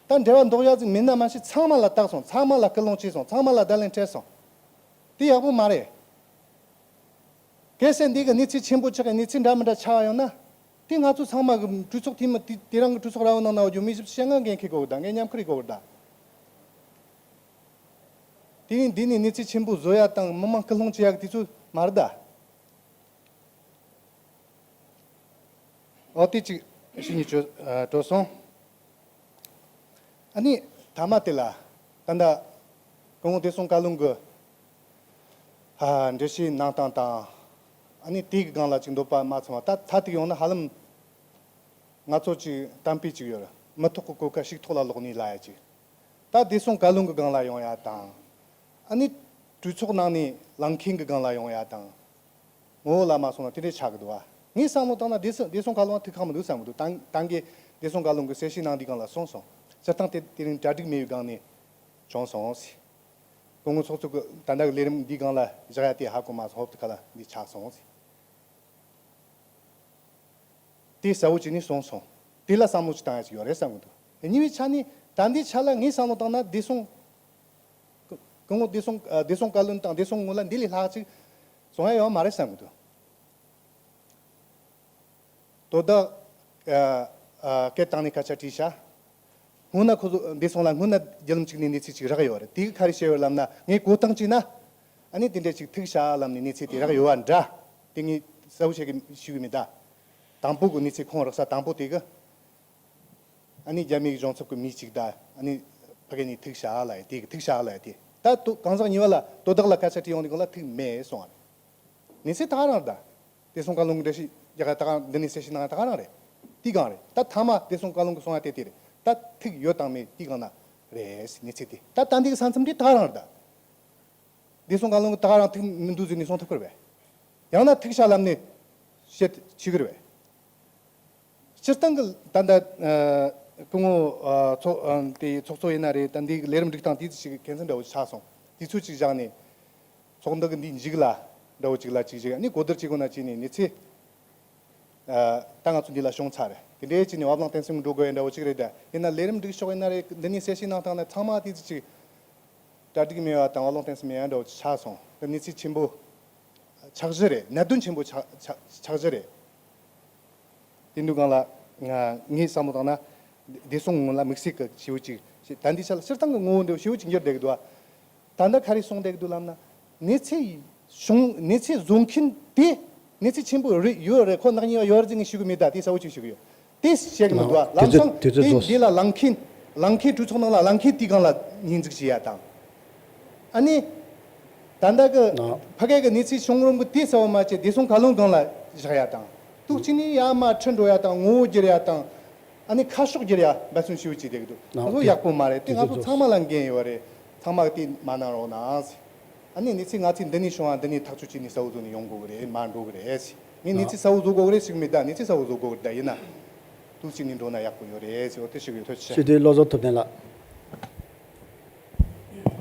བ། ད་འབྲེལ་བ་འདོགས་ཡ་ཟིག་མིན་ན་མ་ཤེས། ཚང་མ་ལ་བཏགས་སོང་། ཚང་མ་ལ་སྐུལ་སློང་བྱས་སོང་། ཚང་མ་ལ་བརྡ་ལན་སྤྲད་སོང་། དེ་ཡག་པོ་མ་རེད། གལ་སྲིད་འདི་གི་གནས་ཚུལ་ཆེན་པོ་ཆགས་གི་གནས་ཚུལ་འདྲ་མི་འདྲ་ཆགས་ཡོང་ན། དེ་ང་ཚོ་ཚང་མ་གི་གྲོས་ཚོགས་འཐུས་མི་དེ་དེ་རང་གི་གྲོས་ཚོགས་ར་བ་ནང་ན་འོ་རྒྱུ་མི་ཞིབ་བཤད་ང་འགན་འཁྱེར་དགོས་གི་ད། ངས་མཉམ་ཁུར་ཡེད་དགོས་གི་ད། དེ་ཡིན་འདི་ནས་གནས་ཚུལ་ཆེན་པོ་བཟོ་ཡ་དང་མི་མང་སྐུལ་སློང་བྱེད་ཡ་གི་དུས་ཚོད་མ་རེད་ད། འོ་དེ་གཅིག་ཤི་ཉི་ཆོ་ཨ་སྤྲོ་སོང་། ཨ་ནི་ཐ་མ་དེ་ལ་ད་ལྟ་སྐུ་ངོ་བདེ་སྲུང་བཀའ་བློན་གྱི་ཨ་འགྲེལ་བཤད་གནང་སྟངས་དང་ཨ་ནི་དེ་གི་སྒང་ལ་ཅིག་འདོད་པ་མ་ཚང་བ། ད་ད་དེ་ཡོང་ན་ཧ་ལམ་ང་ཚོ་ཅིག་གཏམ་དཔེ་ཅིག་ཡོད་རེད། མི་ཐོག་གི་གོད་ཁ་ཕྱུགས་ཐོག་ལ་ལོག་ནི་ལ་ཡ་ཅིག་ད་བདེ་སྲུང་བཀའ་བློན་གྱི་སྒང་ལ་ཡོང་ཡ་དང་། ཨ་ནི་གྲོས་ཚོགས་ནང་ནས་ལངས་མཁན་གྱི་སྒང་ལ་ཡོང་ཡ་དང་། ངོ་བོ་ལ་མ་སོང་ན་དེ་འདྲས་ཆགས་ཀྱི་འདུག་བ། ངས་བསམ་བློ་བཏང་ན་བདེ་སྲུང་བདེ་སྲུང་བཀའ་བློན་ཐུགས་ཁག་མི་འདུག་བསམ་གྱི་འདུག་ད་ད་གིན་བདེ་སྲུང་བཀའ་བློན་གྱི་གསལ་བཤད་གནང་དུས་སྒང་ལ་གསུངས་སོང་། སྤྱིར་བཏང་དེ་དེ་རིང་གྲ་སྒྲིག་མེད་པའི་སྒང་ནས་བྱུང་སོང་ཟེར། སྐུ་ངོ་ཚོགས་གཙོ་གི་ད་ལྟ་གི་ལས་རིམ་འདིའི་སྒང་ལ་བཞག་ཡ་དེ་ཧ་གོ་མ་སོང་། ཧོབ་ཏེ་ཁ་ལ་འདི་ཆགས་སོང་ཟེར། དེ་གསལ་བོ་བྱས་ནས་གསུངས་སོང་། དེ་ལ་བསམ་བློ་ཅིག་བཏང་ཡ་ཅིག་ཡོད་རེད་བསམ་གི་འདུག་གཉིས་པའི་ཆ་ནས་ད་འདི་ཆ་ལ་ངས་བསམ་བློ་བཏང་ན་བདེ་སྲུང་། སྐུ་ངོ་བདེ་སྲུང་ཨ་བདེ་སྲུང་བཀའ་བློན་དང་བདེ་སྲུང་ངོས་ལ་འདི་ལས་ལྷག་ཅིག་གསུང་ཡ་ཡོད་མ་རེད་བསམ་གི་འདུག་དོ་བདག་ཨ་ཨ་སྐད་བཏང་ནས་སྐད་ཆ་དྲིས་ཤག་སྔོན་ན་ཁོ་ཚོ་བདེ་སྲུང་ལ་སྔོན་ན་བརྒྱུད་ལམ་གཅིག་ནས་གནས་ཚུལ་གཅིག་རག་ཡོད་རེད། དེ་གི་ག་རེ་བཤད་ཡོད་ལབ་ན། ངས་གོ་སྟངས་གཅིག་ན་ཨ་ནི་དེ་འདྲས་གཅིག་ཐུག་ཤག་ལབ་ནས་གནས་ཚུལ་དེ་རག་ཡོད་པ་འདྲ། དེ་ངས་གསལ་པོ་བྱེད་གི་ཞུ་གི་མེད་ད། དང་པོ་གི་གནས་ཚུལ་ཁོང་རག་ས་དང་པོ་དེ་གི་ཨ་ནི་རྒྱ་མི་གི་གཞུང་ཚབ་ཀྱི་མི་གཅིག་ད་ཨ་ནི་ཕ་གི་ནས་ཐུག་ཤག་ལབ་ཡ་དེ་གི་ཐུག་ཤག་ལབ་ཡ་དེ། ད་དོ་གང་ཟག་གཉིས་པ་ལ་དོ་བདག་ལ་སྐད་ཆ་དྲིས་ཡོང་དུས་སྒང་ལ་ཐུག་མེད་གསུངས་པ་རེད། གནས་ཚུལ་ད་ག་རང་རེད་ད། བདེ་སྲུང་བཀའ་བློན་གྱི་འགྲེལ་བཤད་རྒྱག་ཡ་ད་ག་རང་འདི་ནས་གསལ་བཤད་གནང་ཡ་ད་ག་རང་རེད། དེའི་སྒང་རེད། ད་ཐ་མ་བདེ་སྲུང་བཀའ་བློན་གྱིས་གསུང་ཡ་དེ་དེ་རེད། ད་ཐུག་ཡོད་དང་མེད་དེའི་སྒང་ན་རེད། གནས་ཚུལ་དེ་ད་ད་འདི་གི་ས་མཚམས་དེ་ད་ག་རང་རེད་ད། བདེ་སྲུང་བཀའ་བློན་གྱིས་ད་ག་རང་ཐུག་མི་འདུག་ཟེར་ནས་གསུང་ཐུབ་ཀྱི་རེད་པས། ཡང་ན་ཐུག་ཤག་ལབ་ནས་བཤད་ཆོག་གི་རེད་པས། སྤྱིར་བཏང་གི་ད་ལྟ་ཨ་སྐུ་ངོ་ཨ་ཚོགས་ཨ་དེ་ཚོགས་གཙོ་ཡིན་ན་རེད། ད་འདི་གི་ལས་རིམ་སྒྲིག་སྟངས་དེ་ཅིག་གི་ཁྱད་མཚར་འདྲ་བོ་ཆགས་སོང་། དུས་ཚོད་ཅིག་བཞག་ནས་ཚོགས་འདུ་གི་འདིའི་མཇུག་ལ་འདྲ་བོ་ཅིག་ལ་ཅིག་ཅིག་ཨ་ནི་གོ་བསྡུར་བྱེད་དགོས་ན་བྱས་ནས་གནས་ཚུལ་ཨ་ད་ང་ཚོ་འདི་ལ་བྱུང་ཚར་རེད། དེ་འདྲའི་ཅིག་ནས་བབ་བརླིང་བརྟན་གསུམ་འགྲོ་དགོས་ཡ་འདྲ་བོ་ཅིག་རེད། ད་ཡིན་ན་ལས་རིམ་སྒྲིག་ཕྱོགས་ཡིན་ན་རེད། འདི་ནས་གསལ་བཤད་གནང་སྟངས་ལ་ཚང་མ་དེ་ཅིག་གྲ་སྒྲིག་མེད་པ་དང་བབ་བརླིང་བརྟན་གསུམ་མེད་ཡ་འདྲ་བོ་ཆགས་སོང་། ད་གནས་ཚུལ་ཆེན་པོ་ཆགས་གཞི་རེད། གནད་དོན་ཆེན་པོ་ཆགས་ཆགས་ཆགས་གཞི་རེད། དེ་འདུག་གང་ལ་ང་ངས་བསམ་བློ་བཏང་ན་བདེ་སྲུང་ངོས་ལ་དམིགས་བསལ་གྱི་ཞེ་པོ་ཅིག་ཞེ་ད་འདི་ཆ་ལ་སྤྱིར་བཏང་གི་ངོ་བོ་འདི་ཞེ་པོ་ཅིག་འགྱུར་བསྡད་ཀྱི་འདུག་ཨ། ད་ལྟ་ག་རེ་གསུངས་བསྡད་ཀྱི་འདུག་ལབ་ན། གནས་ཚུལ་བྱུང་གནས་ཚུལ་བཟོ་མཁན་དེ་གནས་ཚུལ་ཆེན་པོ་རེད་ཡོད་རེད། ཁོ་ནག་ཉེས་པ་ཡོད་རེད་ཟེར་ངས་ཞུ་གི་མེད། ད་དེ་གསལ་པོ་ཅིག་ཞུ་གི་ཡོད། དེ་བཤད་གི་མི་འདུག་ཨ། དུས་ལམ་ཚོད་སང་དུས་ཚོད་དེ་རྫོགས། འདི་ལ་ལངས་མཁན་ལངས་མཁན་གྲོས་ཚོགས་ནང་ལ་ལངས་མཁན་དེའི་སྒང་ལ་སྙན་འཛུགས་བྱེད་ཡ་དང་། ཨ་ནི། ད་ལྟ་གི་ཨ། ཕ་གི་གི་གནས་ཚུལ་བྱུང་རུང་གི་དེ་གསལ་བོ་མ་བྱས་བདེ་སྲུང་བཀའ་བློན་སྒང་ལ་བཞག་ཡ་དང་། ཏོག་ཅིག་ནི་ཡར་མར་ཁྲི་འགྲོ་ཡ་དང་ངོ་བོ་བསྒྱུར་ཡ་དང་། ཨ་ནི་ཁ་ཕྱོགས་བསྒྱུར་ཡ་འབད་བརྩོན་ཞེ་པོ་བྱས་བསྡད་ཀྱི་འདུག་ཨ། ང་ཚོ་ཡག་པོ་མ་རེད། དེ་ང་ཚོ་ཚང་མ་ལ་འགན་ཡོད་རེད། ཚང་མ་གི་དེ་མ་གནང་རོགས་གནང་ཟེར། ཨ་ནི་གནས་ཚུལ་ང་ཚོས་འདི་ནས་བྱུང་བ་འདི་ནས་ཐག་གཅོད་བྱས་ནས་གསལ་བོ་བཟོ་ནས་ཡོང་དགོས་ཀྱི་རེད། མར་འགྲོ་གི་རེད་ཟེར། ངས་གནས་ཚུལ་གསལ་བོ་བཟོ་དགོས་ཀྱི་རེད་ཟེར་གི་མེད། ད་གནས་ཚུལ་གསལ་བོ་བཟོ་དགོས་ཀྱི་རེད། ད་ཡིན་ན་ཏོག་ཙམ་ནས་འགྲོ་ན་ཡག་པོ་ཡོད་རེད་ཟེར། འོ་དེ་ཞིག་ཡོད། ཐུགས་རྗེ་ཆེ། སྤྱི་འཐུས་བློ་བཟང་ཐུབ་བསྟན་ལགས།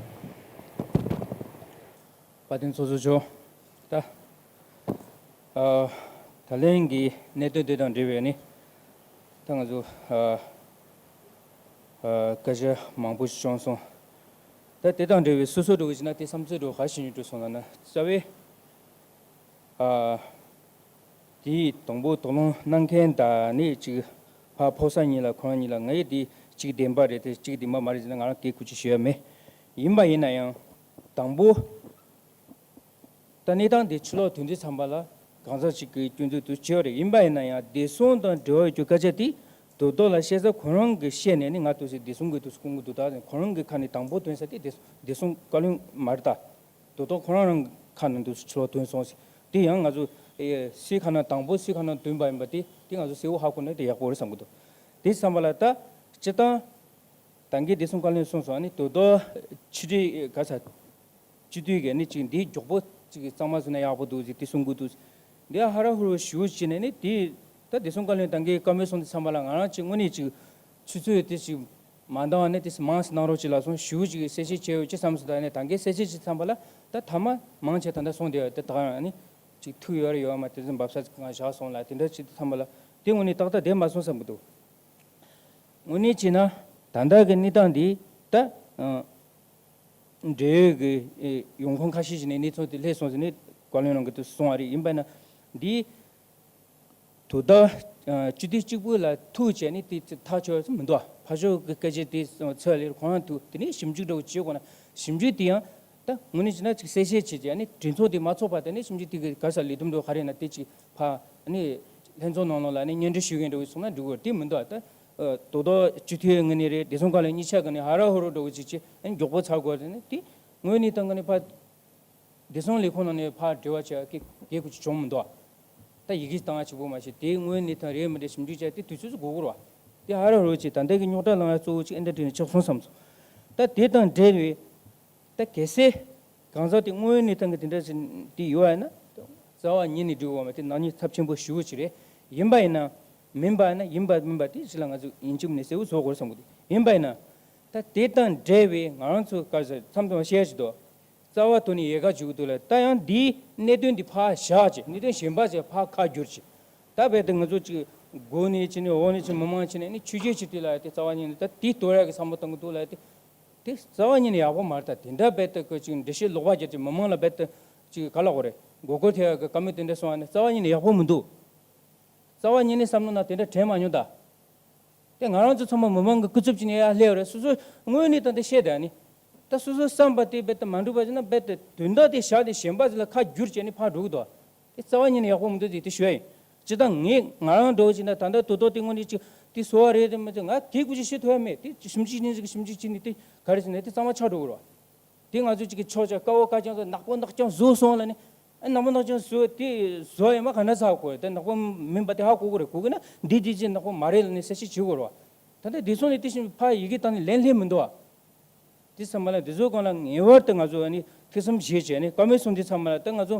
དཔལ་ལྡན་ཚོགས་གཙོ་མཆོག་ད། ཨ། ད་ལན་གྱི་གནད་དོན་དེ་དང་འབྲེལ་བའི་ནི། ད་ང་ཚོ་ཨ། ཨ། སྐད་ཆ་མང་པོ་ཞིག་བྱུང་སོང་། ད་དེ་དང་འབྲེལ་བའི་སོ་སོ་འགྲོ་གི་ཅིག་ན་དེ་བསམ་ཚུལ་འགྲོ་ག་ཞིག་ཉུང་འགྲོ་སོང་ན་ན་རྩ་བའི། ཨ། དེའི་དང་པོ་དོགས་སློང་གནང་མཁན་དང་ནི་ཅིག་ཕར་ཕོག་ས་གཉིས་ལ་ཁོ་རང་གཉིས་ལ་ངའི་དེ་གཅིག་བདེན་པ་རེད་དེ་གཅིག་བདེན་པ་མ་རེད་ཟེར་ན་ང་རང་གི་གུ་ཅི་ཞུ་ཡ་མེད། ཡིན་པ་ཡིན་ན་ཡང་དང་པོ། ད་གནས་སྟངས་དེ་ཕྱི་ལོགས་དོན་ཚན་ཚང་པ་ལ་གང་ཟག་ཅིག་གི་སྐྱོན་འཛུགས་དུ་བྱེད་པ་རེད། ཡིན་པ་ཡིན་ན་ཡང་བདེ་སྲུང་དང་འབྲེལ་བ་ཡོད་རྒྱུ་སྐད་ཆ་དེ་དོ་བདག་ལ་བཤད་ས་ཁོ་རང་གི་བཤད་ནས་ནི་ང་དུ་སི་བདེ་སྲུང་གི་དུ་སྐུང་གི་འདུག་ད་ཁོ་རང་གི་ཁ་ནས་དང་པོ་ཐོན་ས་དེ་བདེ་བདེ་སྲུང་བཀའ་བློན་མ་རེད་ད། དོ་བདག་ཁོ་རང་རང་ཁ་ནས་འདུག་ཕྱི་ལོགས་ཐོན་སོང་ཟེར། དེ་ཡང་ང་ཚོ་ཨེ་སི་ཁ་ནས་དང་པོ་སི་ཁ་ནས་ཐོན་པ་ཡིན་པ་དེ་དེ་ང་ཚོ་གསལ་བོ་ཧ་གོ་ན་དེ་ཡག་པོ་རེད་བསམ་གི་འདུག་དེ་བསམ་པ་ལ་ད་སྤྱི་བཏང་ད་གིན་བདེ་སྲུང་བཀའ་བློན་གསུངས་སོང་། ཨ་ནི་དོ་བདག་ཕྱི་དྲིལ་ག་ས། སྤྱི་འཐུས་ཀྱི་ནི་ཅིག་འདིའི་མགྱོགས་པོ་ཅིག་གཙང་མ་བཟོས་ན་ཡག་པོ་འདུག་ཟེར་དེ་གསུང་གི་འདུག་འདི་ཧ་ར་ཧུ་རུ་ཞུ་བྱས་ནས་ནི་དེ་ད་བདེ་སྲུང་བཀའ་བློན་དང་གི་བཀའ་མོལ་གསུང་དུས་ཙམ་པ་ལ་ང་རང་ཅིག་དངོས་གནས་ཅིག་ཆུ་ཚོད་དེ་ཅིག་མ་འདང་བ་ནི་དེ་མང་ཙམ་གནང་རོགས་ཅིག་ལབ་སོང་། ཞུ་ཅིག་གསལ་བཤད་བྱས་ཡོད་ཅི་བསམ་སོང་། ད་ནི་དང་གི་གསལ་བཤད་ཅིག་ཙམ་པ་ལ་ད་ཐ་མ་མང་ཆེ་ད་ལྟ་སོང་བསྡད་ཡོད། དེ་ད་ག་རང་ནི་ཅིག་ཐུག་ཡོད་རེད་ཡོད་མ་དེ་ཚོ་འབབ་ས་ཅིག་ང་བཞག་སོང་ལ་དེ་འདྲ་ཅིག་ཙམ་པ་ལ་དེ་དངོས་གནས་ཏག་ཏག་བསྡད་མ་སོང་བསམ་གི་འདུག་དངོས་གནས་བྱས་ན་ད་ལྟ་གི་གནས་སྟངས་འདི་ད། འབྲེལ་ཡོད་ཀྱི་ཨེ་ཡོང་ཁུངས་ཁ་ཤས་ཤིག་ནས་གནས་ཚུལ་དེ་སླེབས་སོང་ཟེར་ནས་བཀའ་བློན་རང་གིས་དེ་གསུངས་པ་རེད། ཡིན་པ་ན་འདི་དོ་བདག་ཨ་སྤྱི་འཐུས་གཅིག་པུ་ལ་ཐུག་བྱས་ནས་དེ་ཐག་ཆོད་ས་མི་འདུག་ཕར་ཕྱོགས་ཀྱི་སྐད་ཆ་དེ་ཚོད་ལས་ཁོ་རང་ཐུག་དེ་ནས་ཞིབ་འཇུག་འདྲ་བོ་བྱེད་དགོས་ན་ཞིབ་འཇུག་དེ་ཡང་ད་དངོས་གནས་བྱས་ན་ཅིག་གསལ་བཤད་བྱས་བྱས་ནས་གྲོས་ཚོགས་དེ་མ་ཚོགས་པ་དེ་ནས་ཞིབ་འཇུག་དེ་གི་ག་ས་ལས་དོན་འགྲོ་ག་རེ་ན་དེ་ཅིག་ཕ་ནི་ལྷན་ཚོགས་ནང་ལོགས་ལ་ནི་སྙན་སྒྲོན་ཞུ་མཁན་འདྲ་བོ་སོང་ན་འགྲིག་གི་རེད། དེ་མི་འདུག་ད། ཨ་དོ་བདག་སྤྱི་འཐུས་ངོས་ནས་རེད། བདེ་སྲུང་བཀའ་བློན་གཉིས་ཆ་གི་ནས་ཧ་ར་ཧུ་རུ་འགྲོ་གི་ཅིག་ཅིག་ཨ་ནི་མགྱོགས་པོ་ཚར་དགོས་རེད། ནི་དེ་དངོས་གནས་དང་གི་ནས་ཕ་བདེ་སྲུང་ལས་ཁུངས་ནང་ནས་ཕ་འབྲེལ་བ་བྱ་གི་གེ་ཁུ་ཅིག་བྱུང་མི་འདུག་ད་ཡི་གེ་བཏང་བ་གཅིག་པོ་མ་ཤེས་དེ་དངོས་གནས་དང་རེད་མི་རེད་ཞིབ་འཇུག་བྱ་དེ་དུས་ཚོད་ཅིག་འགོར་གི་རེད་བ། དེ་ཧ་ར་ཧུ་རུ་ཅིག་ད་ལྟ་གི་རྙོག་དྲ་ལངས་ཡ་གཙོ་བོ་ཅིག་ཨེ་འདྲ་དྲན་ནས་ཆགས་སོང་བསམ་སོང་། ད་དེ་དང་འབྲེལ་བའི་ད་གལ་སྲིད་གང་ཟག་དེ་དངོས་ཡོད་གནས་སྟངས་ཀྱི་དེ་འདྲ་ཞིག་དེ་ཡོད་ཡ་ན། རྩ་བ་ཉིད་ནས་འགྲིག་འོང་མ་དེ་ནག་ཉེས་ཚབས་ཆེན་པོ་ཞེ་པོ་ཅིག་རེད། ཡིན་པ་ཡིན་ན། མིན་པ་ཡིན་ན་ཡིན་པ་མིན་པ་དེ་ཞིག་ལ་ང་ཚོ་ཡིན་གཅིག་མིན་གཅིག་གསལ་པོ་བཟོ་དགོས་བསམ་གི་འདུག་ཡིན་པ་ཡིན་ན། ད་དེ་དང་འབྲེལ་བའི་ང་རང་ཚོ་ག་ས་མཚམས་མཚམས་བཤད་ཡ་ཞིག་འདུག་རྩ་བ་དོན་ནས་ཡལ་ག་འཇུག་གི་འདུག་ལ་ད་ཡང་འདིའི་གནད་དོན་འདི་ཕར་བཞག་ཅིག་གནད་དོན་གཞན་པ་ཅིག་ཕར་ཁ་བསྒྱུར་ཅིག་ད་བས་ཏེ་ང་ཚོ་ཅིག་སྒོ་ནས་ཕྱི་ནས་འོག་ནས་ཕྱི་མི་མང་ཕྱི་ནས་ནི་ཆོས་བརྒྱུད་ཕྱི་དུས་ལ་ཡ་དེ་རྩ་བ་ཉིད་ནས་ད་དེ་གཏོར་ཡ་གི་བསམ་བློ་གཏོང་གི་འདུག་ལ་ཡ་དེ། དེ་རྩ་བ་ཉིད་ནས་ཡག་པོ་མ་རེད། ད་དེ་འདྲ་བས་ཏེ་ཁོ་ཅིག་འགྲེལ་བཤད་ལོག་པ་རྒྱབ་ཅིག་མི་མང་ལ་བས་ཏེ་ཅིག་ག་ལ་གོ་རེད། མགོ་སྐོར་ཐེབས་ཡ་གི་བཀའ་མོལ་དེ་འདྲ་གསུང་བ་ནི་རྩ་བ་ཉིད་ནས་ཡག་པོ་མི་འདུག་རྩ་བ་ཉིད་ནས་བསམ་བློ་ན་དེ་འདྲ་དྲན་མ་མྱོང་ད། དེ་ང་རང་ཚོ་ཚང་མ་མི་མང་གི་སྐུ་ཚབ་ཅིག་ནས་ཡར་སླེབས་རེད། སོ་སོ་དངོས་གནས་དང་དེ་བཤད་དེ་ཨ་ནི། ད་སོ་སོའི་བསམ་པ་དེ་རྦད་དེ་མ་འགྲུབ་པ་ཅིག་ན་རྦད་དེ་དོན་དག་དེ་བཞག་སྟེ་གཞན་པ་ཅིག་ལ་ཁ་བསྒྱུར་བྱས་ནས་ཕར་འགྲོ་གི་འདུག་བ། དེ་རྩ་བ་ཉིད་ནས་ཡག་པོ་མི་འདུག་ཅེས་དེ་ཞུ་ཡ་ཡིན། སྤྱིར་བཏང་ངས་ང་རང་འགྲོ་བ་ཅིག་ན་ད་ལྟ་དོ་དོ་དེ་དངོས་གནས་ཅིག་དེ་བཟོ་བ་རེད་དེ་མི་ཚེ་ང་དེ་ཀུ་ཅིག་ཤེས་ཐུབ་ཡ་མེད། དེ་ཞིབ་འཇུག་ཉིན་ཞིག་ཞིབ་འཇུག་བྱས་ནས་དེ་ག་རེ་ཟེར་ན་དེ་གཙང་མ་ཆགས་འགྲོ་གི་རེད་བ། དེ་ང་ཚོ་ཅིག་གི་ཕྱོགས་ཆ་དཀར་པོ་དཀར་རྐྱང་བཟོ་ནག་པོ་ནག་རྐྱང་བཟོ་སོང་ལ་ནི། ཨ་ནག་པོ་ནག་རྐྱང་བཟོ་དེ་བཟོ་ཡ་མ་ག་ན་ཚ་གོ་དེ་ནག་པོ་མིན་པ་དེ་ཧ་གོ་གི་རེད། གོ་གི་ན་འདི་དེ་ཅིག་ནག་པོ་མ་རེད་ལ་ནི་གསལ་བཤད་བྱེད་དགོས་རེད་བ། ད་ལྟ་དེ་སོང་ནས་དེ་བཞིན་ཕ་ཡི་གེ་བཏང་ནས་ལན་སླེབས་མི་འདུག་བ། དེ་ཚང་མ་ལ་འདི་ཚོའི་སྒང་ལ་ངེས་པར་དུ་ང་ཚོ་ཨ་ནི་ཐུགས་བསམ་བཞེས་བྱས་ནས་བཀའ་མོལ་གསུང་དུས་ཚང་མ་ལ་ད་ང་ཚོ་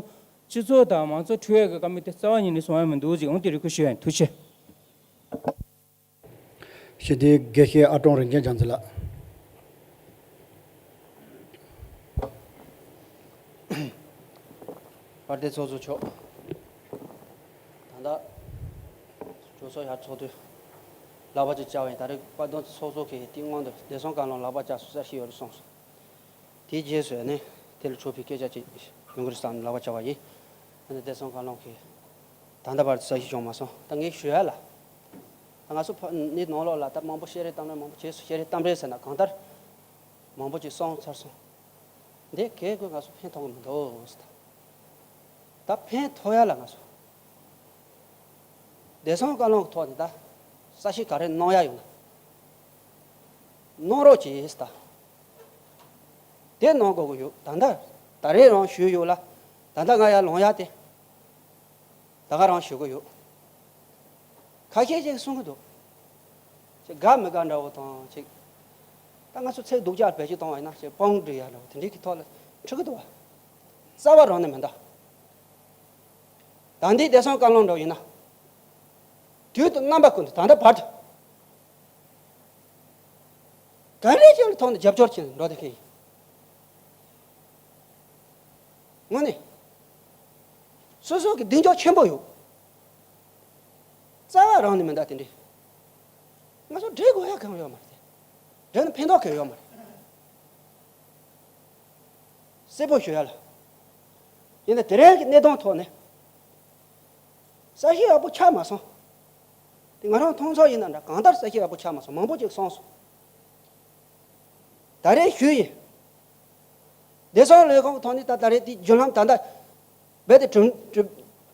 སྤྱི་ཚོགས་དང་མང་ཚོགས་ཁྲོད་ཀྱི་བཀའ་མོལ་དེ་རྩ་བ་ཉིད་ནས་གསུང་ཡ་མི་འདུག་ཅེས་འོང་དེ་རེ་སྐུལ་ཞུ་ཡ་ཡིན། ཐུགས་རྗེ་ཆེ། ཞི་བདེའི་དགེ་བཤེས་ཨ་ཀྲོང་རིན་ཆེན་རྒྱ་མཚོ་ལགས། དཔལ་ལྡན་ཚོགས་གཙོ་མཆོག་ད་ལྟ་གྲོས་ཚོགས་ཡར་ཚོགས་དུས་ལག་པ་ཅིག་བཅར་བ་ཡིན། ད་རེས་དཔལ་ལྡན་ཚོགས་གཙོ་གིས་དེའི་སྔོན་དུ་བདེ་སྲུང་བཀའ་བློན་ལག་པ་བཅར་སོང་ས་ཞིག་ཡོད་རེད་གསུངས་སོང་། དེའི་རྗེས་སུ་ནི་དེ་ལ་འཕྲོད་པའི་སྐད་ཆ་ཅིག་ཡོང་གི་རེད་བསམ་ནས་ལག་པ་བཅར་བ་ཡིན། ཨ་ནི་བདེ་སྲུང་བཀའ་བློན་གྱིས་ད་ལྟ་བར་དུ་ས་ཞིག་བྱུང་མ་སོང་། ད་ངས་ཞུ་ཡ་ལ། ད་ང་ཚོ་ཕ་ནི་ནང་ལོགས་ལ་ད་མང་པོ་བཤད་རེས་གཏམ་རེས་མང་པོ་བྱས་སོང་། བཤད་རེས་གཏམ་རེས་ཟེར་ན་གང་ལྟར་མང་པོ་ཅིག་གསུངས་ཚར་སོང་། འདི་གས་ཀྱིས་ང་ཚོ་ཕན་ཐོགས་ཀྱི་མི་འདུག་ཟེར། ད་ཕན་ཐོགས་ཡ་ལ་ང་ཚོ་བདེ་སྲུང་བཀའ་བློན་གྱི་ཐོག་ནས་ད་ གསལ་བཤད་ག་རེ་གནང་ཡ་ཡོད་ན་གནང་རོགས་གྱིས་ད། དེ་གནང་དགོས་ཀྱི་ཡོད། ད་ལྟ་ད་རེས་རང་ཞུས་ཡོད་ལ། ད་ལྟ་ང་ཡར་ལངས་ཡ་དེ་ད་ག་རང་ཞུ་གི་ཡོད། ཁ་ཤས་ཅིག་གསུང་གི་འདུག་ཅིག་དགའ་མི་དགའ་འདྲ་བོ་དང་ཅིག་ད་ང་ཚོ་ཚིག་སྡུག་ཅག་བེད་སྤྱོད་གཏོང་བ་ཡིན་ན་ཅིག་དཔང་སྒྲིག་ཡ་འདྲ་བོ་དེ་འདྲའི་གི་ཐོག་ལ་འཁྲི་གི་འདུག་བ། རྩ་བ་རང་ནས་མི་འདའ། ད་ལྟའི་བདེ་སྲུང་བཀའ་བློན་འདྲ་བོ་ཡིན་ན། དུས་དང་རྣམ་པ་ཀུན་ཏུ་ད་ལྟ་བར་དུ། ག་འདྲའི་ཅིག་ལ་ཐོག་ནས་རྒྱབ་སྐྱོར་བྱས་ནས་འགྲོ་བསྡད་མཁན་ཡིན། དངོས་གནས། སོ་སོ་གི་གདེང་འཇོག་ཆེན་པོ་ཡོད། རྩ་བ་རང་ནས་མི་འདའ་དེ་འདྲའི། ང་ཚོ་འབྲེལ་དགོས་ཡ་གང་ཡོད་མ་རེད་དེ། འབྲེལ་ན་ཕན་ཐོགས་གང་ཡོད་མ་རེད། གསལ་པོ་ཞུ་ཡ་ལ། ཡིན་ན་དེ་རིང་གི་གནད་དོན་ཐོག་ནས། གསལ་བཤད་ཡག་པོ་ཆགས་མ་སོང་། དེ་ང་རང་མཐོང་ཚོར་ཡིན་ན་འདྲ་གང་ལྟར་གསལ་བཤད་ཡག་པོ་ཆགས་མ་སོང་། མང་པོ་ཅིག་གསུངས་སོང་། ད་རེས་ཞུས་ཡིན། བདེ་སྲུང་ལས་ཁུངས་ཐོག་ནས་ད་ད་རེས་དེ་བརྒྱུད་ལམ་ད་ལྟ་རྦད་དེ་གྲུབ་གྲུབ་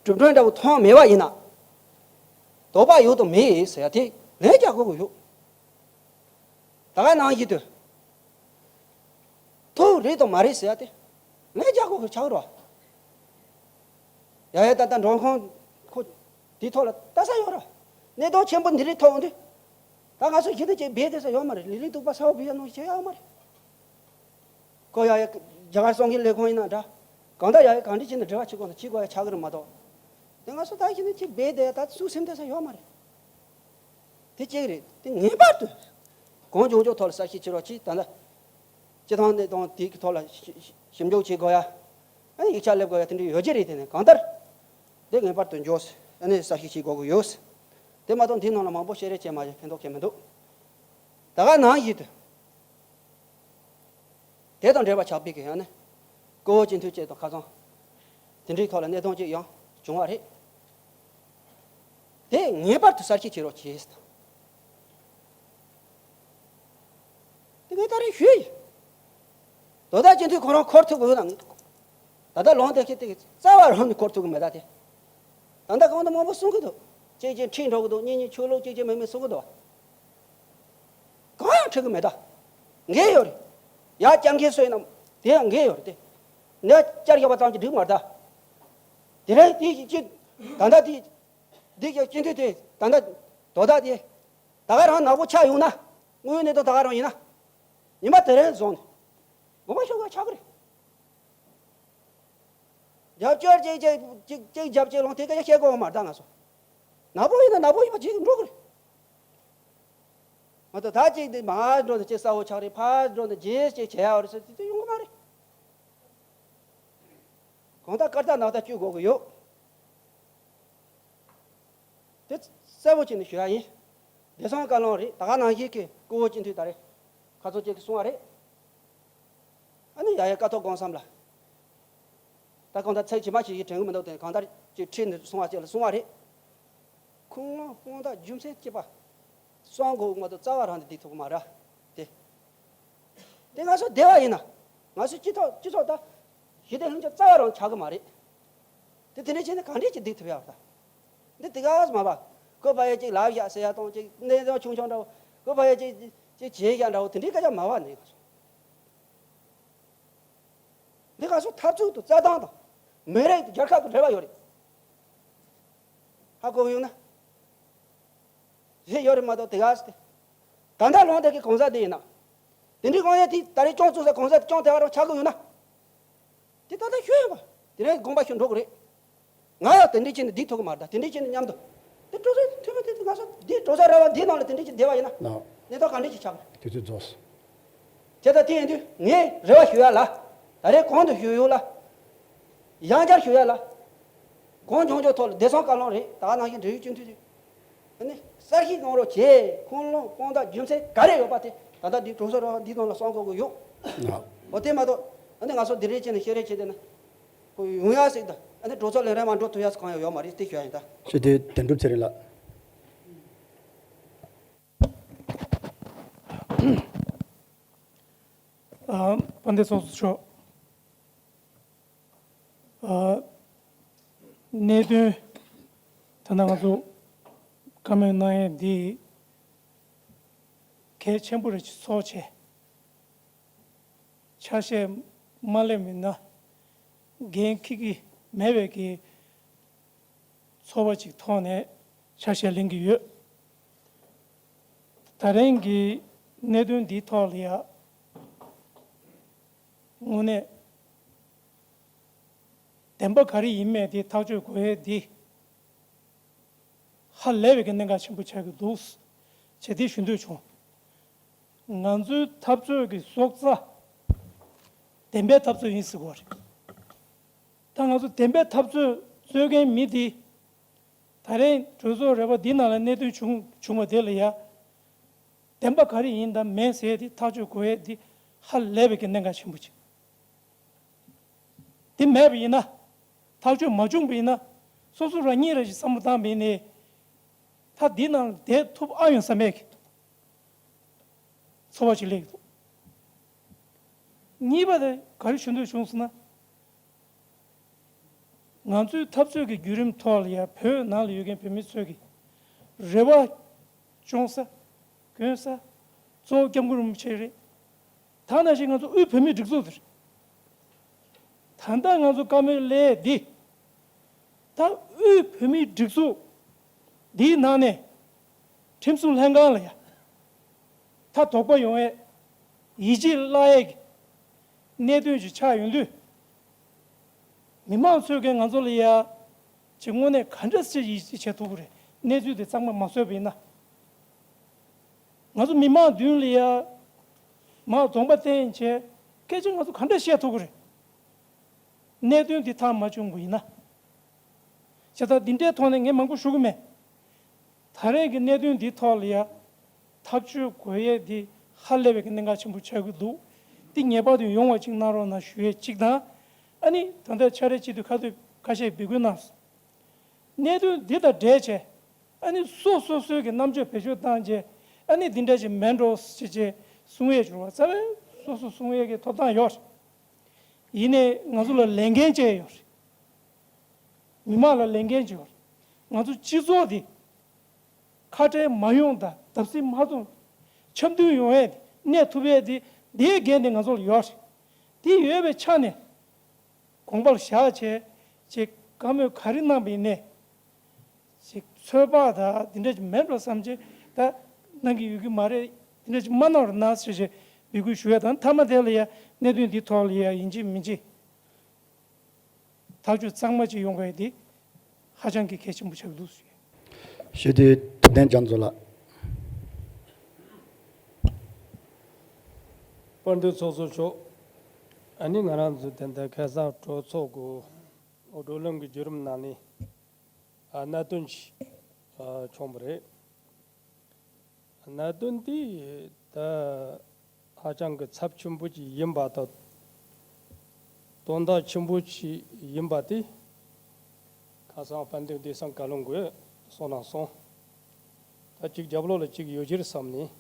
གྲུབ་དོན་འདྲ་བོ་མཐོང་མེད་པ་ཡིན་ན། དོགས་པ་ཡོད་དང་མེད་ཟེར་ཡ་དེ་ལན་རྒྱག་དགོས་ཀྱི་ཡོད། ད་ག་ནང་བཞིན་དུ། ཐུག་རེད་དང་མ་རེད་ཟེར་ཡ་དེ། ལན་རྒྱག་དགོས་ཀྱི་ཆགས་རོ། ཡ་ཡ་ད་ལྟ་མགྲོན་ཁང་ཁོ་དེའི་ཐོག་ལ་ལྟ་ས་ཡོད་ར། གནད་དོན་ཆེན་པོ་འདི་རིགས་ཐོག་འདི། ད་ང་ཚོ་གཞི་ནས་ཅིག་འབད་བསྡད་ས་ཡོད་མ་རེད། ལི་ལི་ཏུག་པ་ས་བ་བི་ཡ་ནོ་བྱེད་ཡ་ཡོད་མ་རེད། ཁོ་ཡ་ཡ་རྒྱ་གར་གསང་གི་ལས་ཁུངས་ཡིན་ན་འདྲ། གང་ལྟར་ཡ་ཡ་གང་འདྲ་བྱས་ནས་འབྲེལ་བ་བྱེད་དགོས་ན་བྱེད་དགོས་ཡ་ཆགས་ཀྱི་རེད་མ་གཏོགས། དེ་ང་ཚོ་ད་གཞི་ནས་ཅིག་འབད་བསྡད་ཡ་ད་ཚུགས་སེམས་བསྡད་ས་ཡོད་མ་རེད། དེ་གཅིག་རེད། དེ་ངེས་པར་དུ་གང་བྱུང་ཆོག་ཐོག་ལ་གསལ་བཤད་བྱེད་རོགས་གྱིས། ད་ལྟ་སྤྱི་བཏང་གནས་སྟངས་དེ་གི་ཐོག་ལ་ཞིབ་ཞིབ་འཇུག་བྱེད་དགོས་ཡ། ཨ་ནི་ཡིག་ཆ་སླེབས་དགོས་ཡ་དེ་འདྲ་ཡོད་ཀྱི་རེད། དེ་ནས་གང་ལྟར་དེ་ངེས་པར་དུ་འཇོག་ཨ་ནི་གསལ་བཤད་བྱེད་དགོས་ཀྱི་ཡོད། དེ་མ་གཏོགས་འདིའི་ནང་ལ་མང་པོ་བཤད་རེས་བྱས་མ་བྱས་ཕན་ཐོགས་ཀྱི་མི་འདུག་ད་ག་ནང་བཞིན་དུ། དེ་དང་འབྲེལ་བ་ཆགས་པའི་གི་ཡང་ནི། ཀོ་བོ་སྤྱི་འཐུས་བཅས་དང་ཁ་སང་། དེ་འདྲའི་ཐོག་ལ་གནད་དོན་ཅིག་ཡང་བྱུང་བ་རེད། དེ་ངེས་པར་དུ་གསལ་བཤད་བྱེད་རོགས་གྱིས། དེ་ངས་ད་རེས་ཞུས་ཡིན། དོ་བདག་སྤྱི་འཐུས་ཁོ་རང་འཁོར་ཐུབ་དགོས་ན། ད་ལྟ་ལོང་དེ་ཁྱེད་དེ་རྩ་བ་རང་ནས་འཁོར་ཐུབ་ཀྱི་མེད་ད་དེ། ད་ལྟ་གང་དུ་མང་པོ་གསུང་གི་འདུག་གཅིག་གཅིག་ཁྲིད་འགྲོ་གི་འདུག་གཉིས་གཉིས་ཆོས་ལུགས་གཅིག་གཅིག་མེད་མེད་གསུང་གི་འདུག་གང་ཡང་ཁྲིད་གི་མེད་ད། འགན་ཡོད་རེད། ཡ་བསྐྱར་འགན་སོས་ན་དེ་ཡང་འགན་ཡོད་རེད་དེ། ནས་བསྐྱར་བཞག་པ་ཙམ་གྱིས་འགྲིག་མ་རེད་ད། དེ་རིང་དེ་ཅི་ད་ལྟ་དེ་འདི་ཀྱི་སྤྱི་འཐུས་དེ་ད་ལྟ་དོ་བདག་དེ་ད་ག་རང་ནག་པོ་ཆགས་ཡོང་ན། དངོས་ཡོད་གནས་སྟངས་ད་ག་རང་ཡིན་ན། ཉི་མ་དེ་རིང་བཟུང་ནས་དགོངས་པ་ཞུ་དགོས་ཆགས་ཀྱི་རེད། རྒྱབ་སྐྱོར་ཅིག་ཅིག་ཅིག་ཅིག་རྒྱབ་ཅིག་ལོང་དེ་སྐད་ཆ་བཤད་དགོས་མ་རེད་ད་ང་ཚོ། ནག་པོ་ཡིན་ན་ནག་པོ་ཡིན་པ་བྱེད་འགྲོ་གི་རེད། མ་གཏོགས་ད་ཅིག་འདི་མར་འགྲོ་ནས་ཅིག་གསལ་བོ་ཆགས་རེད། ཕར་འགྲོ་ནས་རྗེས་ཅིག་བྱེད་ཡ་རེད་ཟེར་དེ་ཡོང་གི་མ་རེད། གང་ལྟར་སྐར་རྟགས་ནག་རྟགས་བཅུག་དགོས་ཀྱི་ཡོད། དེ་གསལ་བོ་བྱས་ནས་ཞུ་ཡ་ཡིན། བདེ་སྲུང་བཀའ་བློན་རེད། ད་ག་ནང་བཞིན་གྱི་སྐུ་ངོ་སྤྱི་འཐུས་ད་རེས་ཁ་ཚོ་ཅིག་གིས་གསུངས་པ་རེད། ཨ་ནི་ཡ་ཡ་ཀ་ཐོག་དགོངས་བསམ་ལ། ད་གང་ལྟར་ཚིག་ཇི་མ་ཇི་བཞིན་དྲན་གི་མི་འདུག་དེ་གང་ལྟར་ཅིག་ཁྲིད་ནས་གསུང་བ་ཅིག་ལ་གསུང་བ་རེད། ཁུངས་ལུང་དཔང་རྟགས་རྒྱུ་མཚན་གཅིག་པ་གསུང་དགོས་མ་གཏོགས་རྩ་བ་རང་ནས་འདི་ཐུབ་ཀྱི་མ་རེད་དེ། དེ་ང་ཚོ་བདེ་བ་ཡིན་ན། ང་ཚོ་སྤྱི་ཚོགས་སྤྱི་ཚོགས་དང་ཞི་བདེ་ལྷིང་འཇགས་རྩ་བ་རང་ཆགས་ཀྱི་མ་རེད། དེ་དེ་འདྲ་བྱས་ན་གང་འདྲ་ཅིག་འདུག་ཐུབ་ཡག་ད། འདི་དེ་ག་མ་བ། ཁོ་ཕ་ཡ་ཅིག་ལབ་བཞག་ཟེར་ཡ་དང་ཅིག་གནས་སྟངས་ཆུང་ཆུང་འདྲ་བོ། ཁོ་ཕ་ཡ་ཅིག་ཅིག་བྱེད་བཞག་འདྲ་བོ་དེ་འདྲའི་སྐད་ཆ་མ་བ་ནས་ང་ཚོ། འདི་ང་ཚོ་འཐབ་རྩོད་དང་རྩ་དོན་དང་། མི་རིགས་དང་རྒྱལ་ཁབ་ཀྱི་འབྲེལ་བ་ཡོད་རེད། ཧ་གོ་གི་ཡོད་ན། རེད་ཡོད་རེད་མ་གཏོགས་དེ་ག་ཟེར་ཏེ། ད་ལྟ་ལོང་དེ་གི་གང་ཟག་དེ་ཡིན་ན། དེ་འདྲའི་དབང་ཡོད་དེ་ད་རེས་སྐྱོང་བཙུགས་ས་གང་ཟག་དེ་སྐྱོང་དེ་བ་རང་ཆགས་ཀྱི་ཡོད་ན། དེ་ད་ལྟ་ཤོད་ཡོད་པ། དེ་རིང་དགོངས་པ་ཞུ་འགྲོ་གི་རེད། ང་ཡང་དེ་འདྲའི་ཆེད་ནས་འདི་ཐུབ་ཀྱི་མ་རེད་ད། དེ་འདྲའི་ཆེད་ནས་མཉམ་དུ། དེ་གྲོས་ཚོགས་འཐུས་མི་དེ་ང་ཚོ་འདི་གྲོས་ཚོགས་ར་བ་འདིའི་ནང་ལ་དེ་འདྲའི་ཆེད་བསྡད་པ་ཡིན་ན། ལགས། གནས་སྟངས་ག་འདྲའི་ཆེད་ཆགས་གི་རེད། དུས་ཚོད་རྫོགས་སོང་། དེ་ལྟ་དེ་ཡིན་དུས་ངས་རེ་བ་ཞུ་ཡ་ལ། ད་རེས་གོང་དུ་ཞུས་ཡོད་ལ། ཡང་བསྐྱར་ཞུ་ཡ་ལ། གོང་བྱུང་ཆོག་ཐོག་ལ་བདེ་སྲུང་བཀའ་བློན་རེད། ད་ག་ནང་བཞིན་འབྲེལ་ཡོད་སྤྱི་འཐུས་རེད། ཨ་ནི་གསར་ཞིག་གནང་རོགས་བྱེད། ཁུངས་ལུང་དཔང་རྟགས་རྒྱུ་མཚན་ག་རེ་ཡོད་པ་དེ་ད་ལྟ་འདི་གྲོས་ཚོགས་ར་བ་འདིའི་ནང་ལ་གསུང་དགོས་ཀྱི་ཡོད། ལགས། འོ་དེ་མ་གཏོགས་ཨ་ནི་ང་ཚོ་འདི་རེད་བྱས་ནས་ཤེས་རེད་བྱས་བསྡད་ན། ཁོ་ཡོང་ཡ་ཟིག་དང་ཨ་ནི་གྲོས་ཚོགས་ལས་རིམ་མ་འགྲོ་ཐུབ་ཡ་ཟིག་གང་ཡང་ཡོད་མ་རེད། དེ་ཞུ་ཡ་ཡིན་ད། ཞུ་དེ་དོན་གྲུབ་ཚེ་རིང་ལགས། ཨ། དཔལ་ལྡན་ཚོགས་གཙོ་མཆོག་ཨ། གནད་དོན་ད་ལྟ་ང་ཚོ་བཀའ་མོལ་གནང་ཡས་འདི་ གལ་ཆེན་པོ་རེ་ཅིག་ཚོར་བྱས། ཆ་ཤས་མ་ལེན་མིན་ན་འགན་འཁྱེར་གྱི་མེད་པའི་གི་ཚོར་བ་ཅིག་ཐོག་ནས་ཆ་ཤས་ལེན་གྱི་ཡོད། ད་རིང་གི་གནད་དོན་འདིའི་ཐོག་ལ་ཡ། དངོས་གནས་བདེན་པ་ག་རེ་ཡིན་མེད་དེ་ཐག་གཅོད་དགོས་ཡས་འདི་ཧ་ལས་པའི་གི་གནད་འགག་ཆེན་པོ་ཆགས་ཀྱི་འདུག་ཅེས་དེ་ཞུ་འདོད་བྱུང་། ང་ཚོའི་འཐབ་རྩོད་ཀྱི་སྲོག་རྩ་བདེན་པའི་འཐབ་རྩོད་ཡིན་ཟེར་གྱི་ཡོད་རེད། ད་ང་ཚོ་བདེན་པའི་འཐབ་རྩོད་རྩོད་མཁན་མི་འདི་ད་རིང་གྲོས་ཚོགས་རེ་བ་འདི་ནང་ལ་གནད་དོན་བྱུང་བྱུང་བ་དེ་ལ་ཡ། བདེན་པ་ག་རེ་ཡིན་དང་མིན་ཟེར་དེ་ཐག་གཅོད་དགོས་ཡས་འདི་ཧ་ལས་པའི་གི་གནད་འགག་ཆེན་པོ་ཅིག་དེ་མེད་པ་ཡིན་ན། ཐག་གཅོད་མ་བྱུང་བ་ཡིན་ན། སོ་སོ་རང་ཉིད་རང་ཞིག་བསམ་བློ་བཏང་བ་ཡིན་ནའི། ད་འདི་ནང་བསྡད་ཐུབ་ཨ་ཡོང་བསམ་ཡས་ཀྱི་ཚོར་བ་ཞིག་སླེབས་ཀྱི་འདུག་གཉིས་པ་དེ་ག་རེ་ཞུ་འདོད་བྱུང་ཟེར་ན། ང་ཚོའི་འཐབ་རྩོད་ཀྱི་བརྒྱུད་རིམ་ཐོག་ལ་ཡང་བོད་ནང་ལ་ཡོད་མཁན་བོད་མི་ཚོས་ཀྱི་རེ་བ་སྐྱོང་ས། འགོད་ས། གཙོ་བོ་སྐྱབས་མགོན་རིན་པོ་ཆེ་རེད། ད་ནང་བཞིན་ང་ཚོ་དབུས་བོད་མིའི་སྒྲིག་འཛུགས་དེ་རེད། ད་ལྟ་ང་ཚོ་བཀའ་མོལ་སླེབས་འདི། ད་དབུས་བོད་མིའི་སྒྲིག་འཛུགས་འདིའི་ནང་ནས་ཁྲིམས་སྲུང་ལྷན་ཁང་ལ་ཡ་ད་དོགས་པ་ཡོང་ཡས། ཡིད་ཆེས་བརླག་ཡས་ཀྱི་གནད་དོན་ཅིག་ཆགས་ཡོང་དུས། མི་མང་ཚོས་ཀྱིས་ང་ཚོ་ལ་ཡ་ཅིག་དངོས་གནས་ག་འདྲ་ཞིག་ཡིད་ཆེས་བྱེད་ཐུབ་ཀྱི་རེད། གནས་ཚུལ་དེ་གཙང་མ་མ་བཟོས་པ་ཡིན་ན། ང་ཚོ་མི་མང་མདུན་ལ་ཡ་མར་གདོང་པ་བསྟན་བྱས་སྐད་ཆ་ང་ཚོ་ག་འདྲ་བཤད་ཐུབ་ཀྱི་རེད། གནད་དོན་འདི་ཐག་མ་བཅད་པ་ཡིན་ན། བྱས་ཙང་འདི་འདྲའི་ཐོག་ནས་ངས་མང་པོ་ཞུ་གི་མེད། ད་རེས་ཀྱི་གནད་དོན་འདིའི་ཐོག་ལ་ཡ་ཐག་གཅོད་དགོས་ཡས་འདི་ཧ་ལས་པའི་གི་གནད་འགག་ཆེན་པོ་ཆགས་ཀྱི་འདུག་འདི་ངེས་པར་དུ་ཡོང་བ་ཅིག་གནང་རོགས་གནང་ཞུ་ཡས་གཅིག་དང་། ཨ་ནི་ད་ལྟ་ཕྱག་ལས་བྱེད་དུས་ཁ་ཐུག་ཁ་ཤས་འབོད་སྐུལ་གནང་སོང་། གནད་དོན་འདི་དང་འབྲེལ་བྱས། ཨ་ནི་སོ་སོ་སོའི་གི་རྣམ་དཔྱོད་བེད་སྤྱོད་བཏང་བྱས། ཨ་ནི་འདི་འདྲ་ཞིག་མིན་འགྲོ་ཞེས་བྱས་གསུང་ཡས་འབྱོར་བ་རྩ་བའི་སོ་སོ་གསུང་ཡས་ཀྱི་ཐོབ་ཐང་ཡོད་རེད། ཡིན་ནའི་ང་ཚོ་ལ་ལས་འགན་བཅས་ཡོད་རེད། མི་མང་ལ་ལས་འགན་བཅས་ཡོད་རེད། ང་ཚོ་སྤྱི་ཚོགས་འདི་ཁ་བྲལ་མ་ཡོང་དང་བརྡབ་གསིག་མ་ཐོན། འཆམ་མཐུན་ཡོང་ཡས་འདི་གནས་ཐུབ་ཡས་འདི་འདིའི་འགན་འདི་ང་ཚོ་ལ་ཡོད་རེད། འདི་ཡོད་པའི་ཆ་ནས། དགོངས་པར་བཞག་བྱས་ཅིག་བཀའ་མོལ་ག་རེ་གནང་བ་ཡིན་ནའི། ཅིག་ཚོད་དཔག་དང་འདི་འདྲ་ཅིག་མེད་པར་བསམ་བྱས་ད་གནང་གི་ཡོད་ཀྱི་མ་རེད། འདི་འདྲ་ཅིག་མ་གནང་རོགས་གནང་ཟེར་བྱས་འབོད་སྐུལ་ཞུ་ཡ་དང་། མཐའ་མ་དེ་ལ་ཡ་གནད་དོན་འདི་ཐོག་ལ་ཡ་ཡིན་གཅིག་མིན་གཅིག་ཐག་གཅོད་གཙང་མ་ཅིག་ཡོང་དགོས་ཡ་འདི་ཧ་ཅང་གི་གལ་ཆེན་པོ་ཆགས་འདུག་ཞུ། ཞུ་དུས་ཐུབ་བསྟན་རྒྱ་མཚོ་ལགས། དཔལ་ལྡན་ཚོགས་གཙོ་མཆོག་ཨ་ནི་ང་རང་ཚོ་དེ་འདྲ་ཁ་སང་གྲོས་ཚོགས་ཀྱི་བགྲོ་གླེང་གི་བརྒྱུད་རིམ་ནང་ནས་ཨ་གནད་དོན་ཞིག་ཨ་བྱུང་བ་རེད། གནད་དོན་འདི་ད་ཧ་ཅང་གི་ཚབས་ཆེན་པོ་ཅིག་ཡིན་པ་དང་དོན་དག་ཆེན་པོ་ཅིག་ཡིན་པ་དེ་ཁ་སང་དཔལ་ལྡན་བདེ་སྲུང་བཀའ་བློན་གྱིས་གསུངས་གནང་སོང་། ད་ཅིག་རྒྱབ་ལོགས་ལ་ཅིག་ཡོད་རྒྱུ་རེད་བསམ་ནས་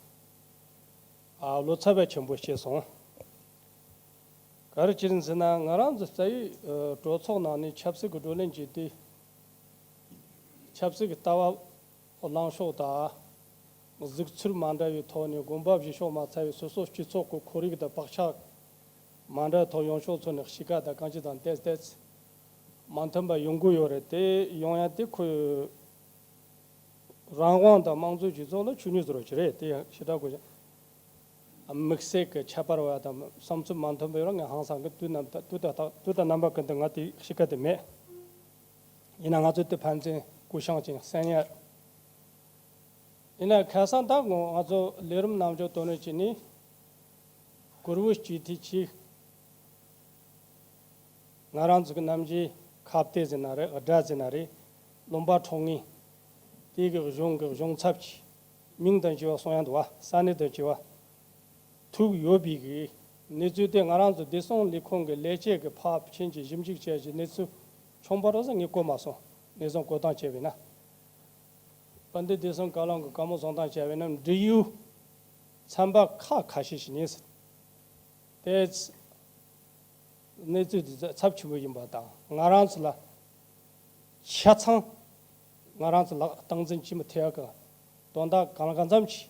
ཨ་བློ་འཚབ་པ་ཆེན་པོ་སྐྱེས་སོང་། ག་རེ་བྱས་ཟེར་ན་ང་རང་ཚོ་རྩ་བའི་ཨ་གྲོས་ཚོགས་ནང་ནས་ཆབ་སྲིད་ཀྱི་བགྲོ་གླེང་བྱས་ཏེ། ཆབ་སྲིད་ཀྱི་ལྟ་བ་ལངས་ཕྱོགས་དང་། གཟིགས་ཚུལ་མ་འདྲ་བའི་ཐོག་ནས་དགོངས་པ་བཞེས་ཕྱོགས་མ་འཚམ་པའི་སོ་སོ་སྤྱི་ཚོགས་ཀྱི་ཁོར་ཡུག་དང་བག་ཆགས་མ་འདྲ་ཐོག་ཡོང་ཕྱོགས་ཚོ་ནས་གཤིས་ཀ་དང་གང་ཅི་དང་ཏོག་ཙམ་མ་མཐུན་པ་ཡོང་གི་ཡོད་རེད། དེ་ཡོང་ཡ་དེ་ཁོའི་རང་དབང་དང་དམངས་གཙོའི་སྤྱི་ཚོགས་ལ་ཆོས་ཉིད་ཟེར་བ་ཅིག་རེད། དེ་ཡང་ཞེ་དྲག་གོ་དམིགས་བསལ་གྱི་ཁྱད་པར་བ་དང་བསམ་ཚུལ་མ་མཐུན་པ་ཡོད་ར་ང་ཧང་སང་གི་དུས་རྣམ་དུས་དང་དུས་དང་རྣམ་པ་ཀུན་ཏུ་ང་དེ་གཤིས་ཀ་དེ་མེད། ཡིན་ན་ང་ཚོ་དེ་ཕན་ཚུན་སྐུ་ཞང་ཅིག་གསན་ཡ། ཡིན་ན་ཁ་སང་ད་ང་ང་ཚོ་ལས་རིམ་ནང་འཇོག་དོན་རེ་བྱས་ནས་གུ་རུ་སྤྱི་འཐུས་ཅིག་ང་རང་ཚོ་གི་རྣམ་འབྱེད་ཁ་གཏད་ཟེར་ན་རེད། སྒྲ་ཟེར་ན་རེད། ལུང་པ་འཕྲོག་མཁན་དེ་གི་གཞུང་གི་གཞུང་ཚབ་ཀྱི་མིང་དང་བཅས་པ་གསུང་ཡ་འདུག་བ། ས་གནས་དང་བཅས་པ་ཐུག་ཡོད་པའི་གི་གནས་ཚུལ་དེ་ང་རང་ཚོ་བདེ་སྲུང་ལས་ཁུངས་ཀྱི་ལས་བྱེད་ཀྱི་ཕར་ཕྱིན་གྱི་ཞིབ་འཇུག་བྱས་ཀྱི་གནས་ཚུལ་བྱུང་བ་རེད་ཟེར་ངས་གོ་མ་སོང་། གནས་ཚུལ་བཀོད་སྟངས་བྱས་པས་ན། དཔལ་ལྡན་བདེ་སྲུང་བཀའ་བློན་གྱིས་བཀའ་མོལ་གསུང་སྟངས་བྱས་པས་ན་འབྲེལ་ཡོད་ཚན་པ་ཁག་ཁ་ཤས་ཤིག་ནས་ཟེར། དེ་གནས་ཚུལ་དེ་ཚབས་ཆེན་པོ་ཡིན་པ་དང་། ང་རང་ཚོ་ལ་ཆ་ཚང་ང་རང་ཚོ་ལག་སྟངས་འཛིན་བྱེད་མི་ཐུབ་ཡག་གི་དོན་དག་གང་གང་ཙམ་ཞིག་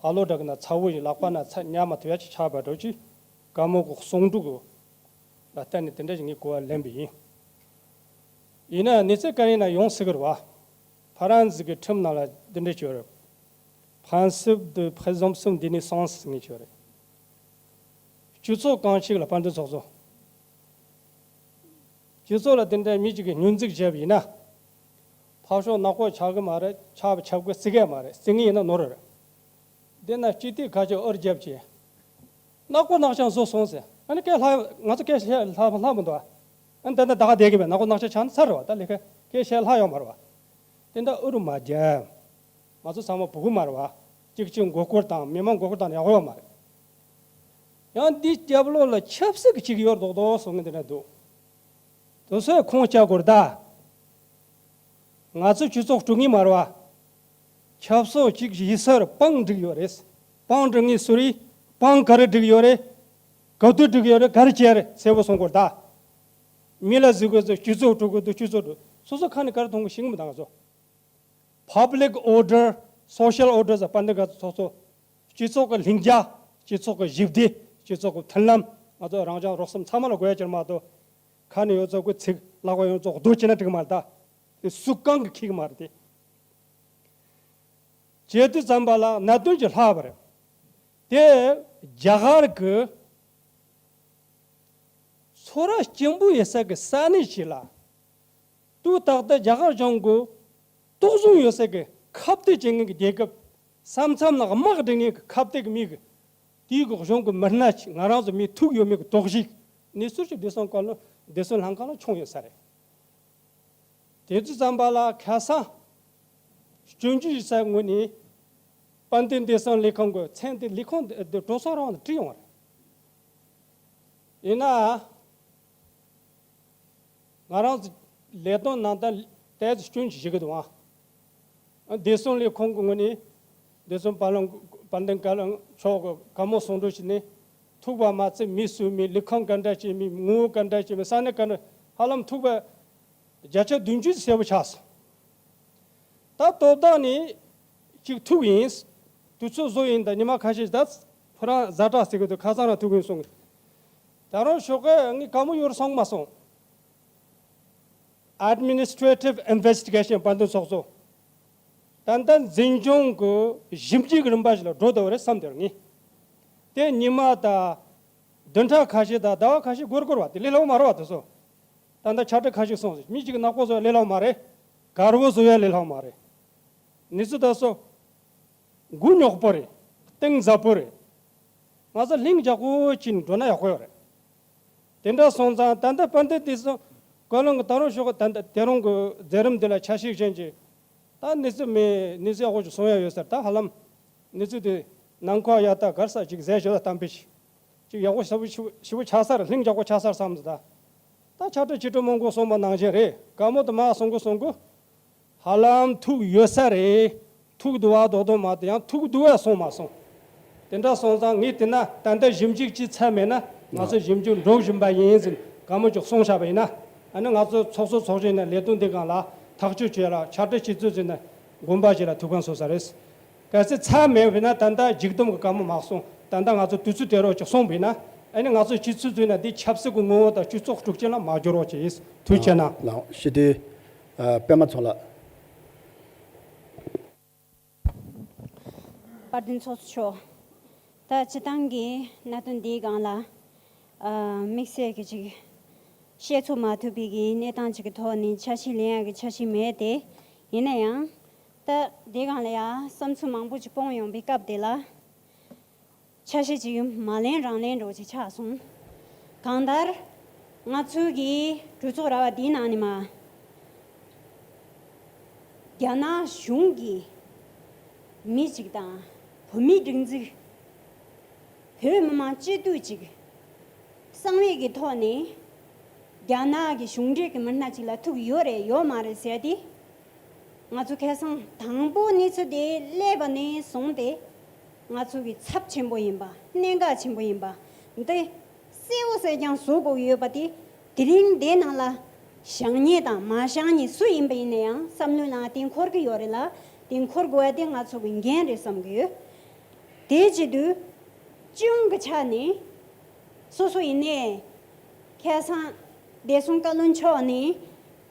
ཁ་ལོ་འདྲ་གི་ན་ཚ་བོ་ཡི་ལག་པ་ན་ཚ་ཉར་མ་ཐུབ་ཡ་ཅིག་ཆགས་པ་འགྲོ་ཅིག་བཀའ་མོལ་གི་གསུང་སྒྲོས་ལ་བརྟེན་ནས་དེ་འདྲ་ཞིག་ངས་གོ་བ་ལེན་པ་ཡིན། ཡིན་ན་གནས་ཚུལ་ག་རེ་ན་ཡོང་སྲིད་གི་རེད་བ། ཧྥ་རན་སི་གི་ཁྲིམས་ནང་ལ་འདི་འདྲ་བྱོས་རེད། Principe de présomption d'innocence ངས་བྱོས་རེད། སྤྱི་ཚོགས་གང་ཞིག་ལ་དཔལ་ལྡན་ཚོགས་གཙོ། སྤྱི་ཚོགས་ལ་དེ་འདྲའི་མི་གཅིག་གིས་སྙོན་འཛུགས་བྱས་པ་ཡིན་ན། ཕར་ཕྱོགས་ནག་པོ་ཆགས་གི་མ་རེད། ཆགས་པ་ཆགས་དགོས་རྩི་གི་མ་རེད། རྩི་ངེས་ཡིན་ན་ནོར་རེད། འདི་ན་སྤྱི་འཐུས་ཁ་ཤས་ཨུར་རྒྱབ་ཀྱིས། ནག་པོ་ནག་ཅང་བཟོ་སོང་ཟེར། ཨ་ནི་སྐད་ལྷག་ང་ཚོ་སྐད་བཤད་ལྷག་ལྷག་མི་འདུག་ཨ་ནི་ད་ལྟ་ད་ག་བསྡད་གི་མེད། ནག་པོ་ནག་ཅང་ཆགས་ན་ཚར་རེད་བ། ད་ལས་ཀ་སྐད་བཤད་ལྷག་ཡོད་མ་རེད་བ། དེ་འདྲ་ཨུ་རུ་མ་རྒྱབ། ང་ཚོ་ཚང་མ་བུ་གུ་མ་རེད་བ། གཅིག་གཅིག་མགོ་སྐོར་དང་མི་མང་མགོ་སྐོར་དང་ཡག་པོ་ཡོད་མ་རེད། ཡང་འདི་རྒྱབ་ལོགས་ལ་ཆབ་སྲིད་ཀྱི་ཅིག་ཡོད་མདོག་མདོག་གསུང་གི་འདི་འདྲ་འདུག་དེ་ཚོས་ཁུངས་བཅད་དགོས་རེད་ད། ང་ཚོ་སྤྱི་ཚོགས་དཀྲུག་ངེས་མ་རེད་བ། ཆབ་སྲིད་ཅིག་ཡིན་སར་དཔང་སྒྲིག་ཡོད་རེད། དཔང་སྒྲིག་ངེས་སུ་རེད། དཔང་ག་རེ་སྒྲིག་ཡོད་རེད། ག་དུས་སྒྲིག་ཡོད་རེད། ག་རེ་བྱས་རེད། གསལ་པོ་གསུང་དགོས་རེད་ད། མི་ལ་གཟིགས་དགོས་ཚོ་སྤྱི་ཚོགས་དཀྲུག་དགོས་འདུག་སྤྱི་ཚོགས་དཀྲུག་སོ་སོ་ཁ་ནས་ག་རེ་མཐོང་གི་ཤེས་ཀྱི་མི་འདུག་ང་ཚོ། Public order, social order ཟེར་དཔལ་ལྡན་ཚོགས་གཙོ། སྤྱི་ཚོགས་ཀྱི་ལྷིང་འཇགས། སྤྱི་ཚོགས་ཀྱི་ཞི་བདེ། སྤྱི་ཚོགས་ཀྱི་མཐུན་ལམ། ང་ཚོ་རང་བྱུང་རོགས་གསུམ་ཚང་མ་ལ་དགོས་ཡ་ཅིག་མ་གཏོགས། ཁ་ནས་ཡོད་ཚད་ཀྱི་ཚིག་ལག་པ་ཡོད་ཚད་རྡོ་བྱས་ན་འགྲིག་གི་མ་རེད་ད། དེ་སུ་གང་གིས་འཁྱེར་གི་མ་རེད་དེ། བྱེད་དུས་ཙམ་པ་ལ་གནད་དོན་ཅིག་ལྷག་པ་རེད། དེ་རྒྱ་གར་གྱི་ཚོ་ར་སྐྱེན་པོ་ཡོད་ས་གི་ས་གནས་ཤིག་ལ། དུས་རྟག་ཏུ་རྒྱ་གར་གཞུང་གི་གཏོར་བཟུང་ཡོད་ས་གི་ཁ་གཏད་བྱེད་མཁན་གྱི་རྒྱལ་ཁབ། ས་མཚམས་ནང་དམག་སྒྲིག་མཁན་གྱི་ཁ་གཏད་ཀྱི་མི་གི། དེའི་གི་གཞུང་གི་མི་སྣ་ཅིག་ང་རང་ཚོ་མི་ཐུག་ཡོད་མེད་ཀྱི་དོགས་གཞི། གནས་ཚུལ་ཅིག་བདེ་སྲུང་བཀའ་བློན་བདེ་སྲུང་ལྷན་ཁང་ལ་བྱུང་ཡོད་ས་རེད། དེ་དུས་ཙམ་པ་ལ་ཁ་སང་སྐྱོན་བརྗོད་ཞུ་ས་ངོས་ནས་དཔལ་ལྡན་བདེ་སྲུང་ལས་ཁང་གི་མཚན་དེ་ལས་ཁུངས་དེ་འགྲོ་སོང་རང་དུ་བྲིས་ཡོང་བ་རེད། ཡིན་ན། ང་རང་ཚོ་ལས་དོན་ནང་ད་ཏོག་ཙམ་སྐྱོན་ཅིག་བཞག་གི་འདུག་ཨང་། བདེ་སྲུང་ལས་ཁུངས་ཀྱི་ངོས་ནས་བདེ་སྲུང་བཀའ་བློན་དཔལ་ལྡན་བཀའ་བློན་མཆོག་གི་བཀའ་མོལ་གསུང་སྒྲོས་ཞུས་ནས། ཐུག་པ་མ་ཚད་མི་གསོད་མི་ལས་ཁུངས་ག་འདྲ་བྱེད་མི། ངོ་བོ་ག་འདྲ་བྱེད་མི། ས་གནས་ག་འདྲ། ཧ་ལམ་ཐུག་པ་བརྒྱ་ཆ་བདུན་ཅུ་གསལ་པོ་ཆགས་སོང་། ད་དོ་བདག་ནི་གཅིག་ཐུག་ཡིན། དུས་ཚོད་བཟོ་ཡིན། ད་ཉི་མ་ཁ་ཤས་ད་ཁོ་རང་ཛ་དྲག་ཟེར་གི་འདུག་ཁ་སང་རང་ཐུག་ཡིན་གསུངས། ད་རུང་ཞོགས་ཀས་ངས་བཀའ་མོལ་ཡོད་རེད་གསུངས་མ་སོང་། Administrative investigation དཔལ་ལྡན་ཚོགས་གཙོ། ད་ལྟ་འཛིན་སྐྱོང་གི་ཞིབ་འཇུག་གི་རིམ་པ་ཞིག་ལ་འགྲོ་བསྡད་པ་རེད་བསམ་སྟེ་ངས། དེ་ཉི་མ་དང་བདུན་ཕྲག་ཁ་ཤས་དང་ཟླ་བ་ཁ་ཤས་འགོར་འགོར་བ་དེ་ལས་སླ་པོ་མ་རེད་བ། དེ་ཚོ་ད་ལྟ་ཕྱག་སྦྲེལ་ཁ་ཤས་སོང་ཟིག་མི་གཅིག་གིས་ནག་པོ་བཟོ་ཡ་ལས་སླ་པོ་མ་རེད། དཀར་པོ་བཟོ་ཡ་ལས་སླ་པོ་མ་རེད། གནས་ཚུལ་དེ་ཚོ་མགོ་རྙོག་པོ་རེད། གཏིང་ཟབ་པོ་རེད། ང་ཚོ་ལྷིང་འཇགས་པོ་བྱས་ནས་འགྲོ་ན་ཡག་པོ་ཡོད་རེད། དེ་འདྲ་སོང་ཙང་ད་ལྟ་དཔལ་ལྡན་བདེ་སྲུང་བཀའ་བློན་གྱིས་ད་རུང་ཞོགས་ཀས་ད་ལྟ་དེ་རིང་གི་མཛད་རིམ་འདི་ལ་ཆ་ཤས་ཅན་གྱི་ད་གནས་ཚུལ་མེད། གནས་ཚུལ་ཡག་པོ་ཞིག་གསུང་ཡ་ཡོད་ཟེར། ད་ཧ་ལམ་གནས་ཚུལ་དེ་ནམ་མཁའ་ཡར་ལྟ་གར་ས་ཅིག་ཟེར་ཞོར་ལ་གཏམ་དཔེ་ཞིག་ཅིག་ཡག་པོ་ཞེ་པོ་ཞེ་པོ་ཞེ་པོ་ཆགས་ས་རེད། ལྷིང་འཇགས་པོ་ཆགས་ས་རེད་བསམ་ཟེར། ད་ད་ཕྱག་སྦྲེལ་ཆེ་གྲས་མང་པོས་གསུངས་པ་ནང་བཞིན་རེད། བཀའ་མོལ་དེ་མར་གསུང་གི་གསུང་གི་ཧ་ལམ་ཐུག་ཡོད་ས་རེད། ཐུག་འདུག་པ་རྡོག་རྡོག་མ་གཏོགས་ཡང་ཐུག་འདུག་པ་གསུངས་མ་སོང་། དེ་འདྲ་སོང་ཙང་ངས་དེ་ན་ད་ལྟ་ཞིབ་འཇུག་ཅིག་ཚར་མེད་ན་ང་ཚོ་ཞིབ་འཇུག་འགྲོ་བཞིན་པ་ཡིན་ཟེར་བཀའ་མོལ་ཅིག་གསུངས་བཞག་པ་ཡིན་ན། ཨ་ནི་ང་ཚོ་ཚོགས་གཙོ་ཚོགས་གཞོན་ནས་ལས་དོན་འདི་སྒང་ལ་ཐག་གཅོད་བྱེད་ལ་ཕྱག་སྦྲེལ་བྱེད་ཚུལ་ཟེར་ན་དགོན་པ་ཞིག་ལ་ཐུག་མཁན་བཟོ་ས་རེད། གལ་སྲིད་ཚར་མེད་པ་ཡིན་ན་ད་ལྟ་མཇུག་བསྡོམས་ཀྱི་བཀའ་མོལ་མ་གསུངས། ད་ལྟ་ང་ཚོ་དུས་ཚོད་དེ་རོགས་ཅིག་སོང་བ་ཡིན་ན། ཨ་ནི་ང་ཚོ་སྤྱི་ཚོགས་ཚོས་ན་འདི་ཆབ་སྲིད་ཀྱི་ངོ་བོ་དང་སྤྱི་ཚོགས་དཀྲུག་རྐྱེན་ལ་མ་སྦྱོར་རོགས་བྱེད། ཐུགས་རྗེ་ཆེ་གནང་། ལགས་ཞུ་དེ། ཨ། པད་མ་ཚོགས་ལགས། དཔལ་ལྡན་ཚོགས་གཙོ་མཆོག་ད་སྤྱིར་བཏང་གི་གནད་དོན་འདིའི་སྒང་ལ། ཨ། དམིགས་བསལ་གྱི་ཅིག་བཤད་ཚོད་མ་ཐུབ་པའི་གི་གནས་སྟངས་ཅིག་གི་ཐོག་ནས་འཆར་གཞི་ལེན་ཡག་གི་འཆར་གཞི་མེད་དེ། ཡིན་ན་ཡང་ད་འདིའི་སྒང་ལ་ཡང་བསམ་ཚུལ་མང་པོ་ཅིག་སྤུངས་ཡོང་པའི་སྐབས་དེ་ལ། འཆར་གཞི་ཅིག་ཡུམ་མ་ལེན་རང་ལེན་འགྲོ་ཅིག་ཆགས་སོང་། གང་ལྟར་ང་ཚོའི་གི་གྲོས་ཚོགས་ར་བ་འདིའི་ནང་ནས་མ། རྒྱ་ནག་གཞུང་གི་མི་ཅིག་དང་བོད་མིའི་སྒྲིག་འཛུགས། བོད་མི་མང་སྤྱི་འཐུས་ཅིག་གསང་བའི་གི་ཐོག་ནས་རྒྱ་ནག་གི་གཞུང་འབྲེལ་གི་མི་སྣ་ཅིག་ལ་ཐུག་ཡོད་རེད་ཡོད་མ་རེད་ཟེར་ཏེ། ང་ཚོ་ཁ་སང་དང་པོ་གནས་ཚུལ་དེ་སླེབས་པ་ནས་བཟུང་སྟེ། ང་ཚོ་གི་ཚབས་ཆེན་པོ་ཡིན་པ། གནད་འགག་ཆེན་པོ་ཡིན་པ། འདི་གསལ་པོ་གསལ་རྐྱང་བཟོ་དགོས་ཀྱི་ཡོད་པ་དེ། དེ་རིང་འདི་ནང་ལ་བཞག་མཁན་དང་མ་བཞག་མཁན་སུ་ཡིན་པ་ཡིན་ན་ཡང་བསམ་བློའི་ནང་དེ་འཁོར་གྱི་ཡོད་རེད་ལ། དེ་འཁོར་དགོས་པ་དེ་ང་ཚོ་གི་འགན་རེད་བསམ་གྱི་ཡོད། དེའི་ཆེད་དུ་སྤྱི་ཡོངས་ཀྱི་ཆ་ནས་སོ་སོ་ཡིན་ནའི་ཁ་སང་བདེ་སྲུང་བཀའ་བློན་མཆོག་ནས་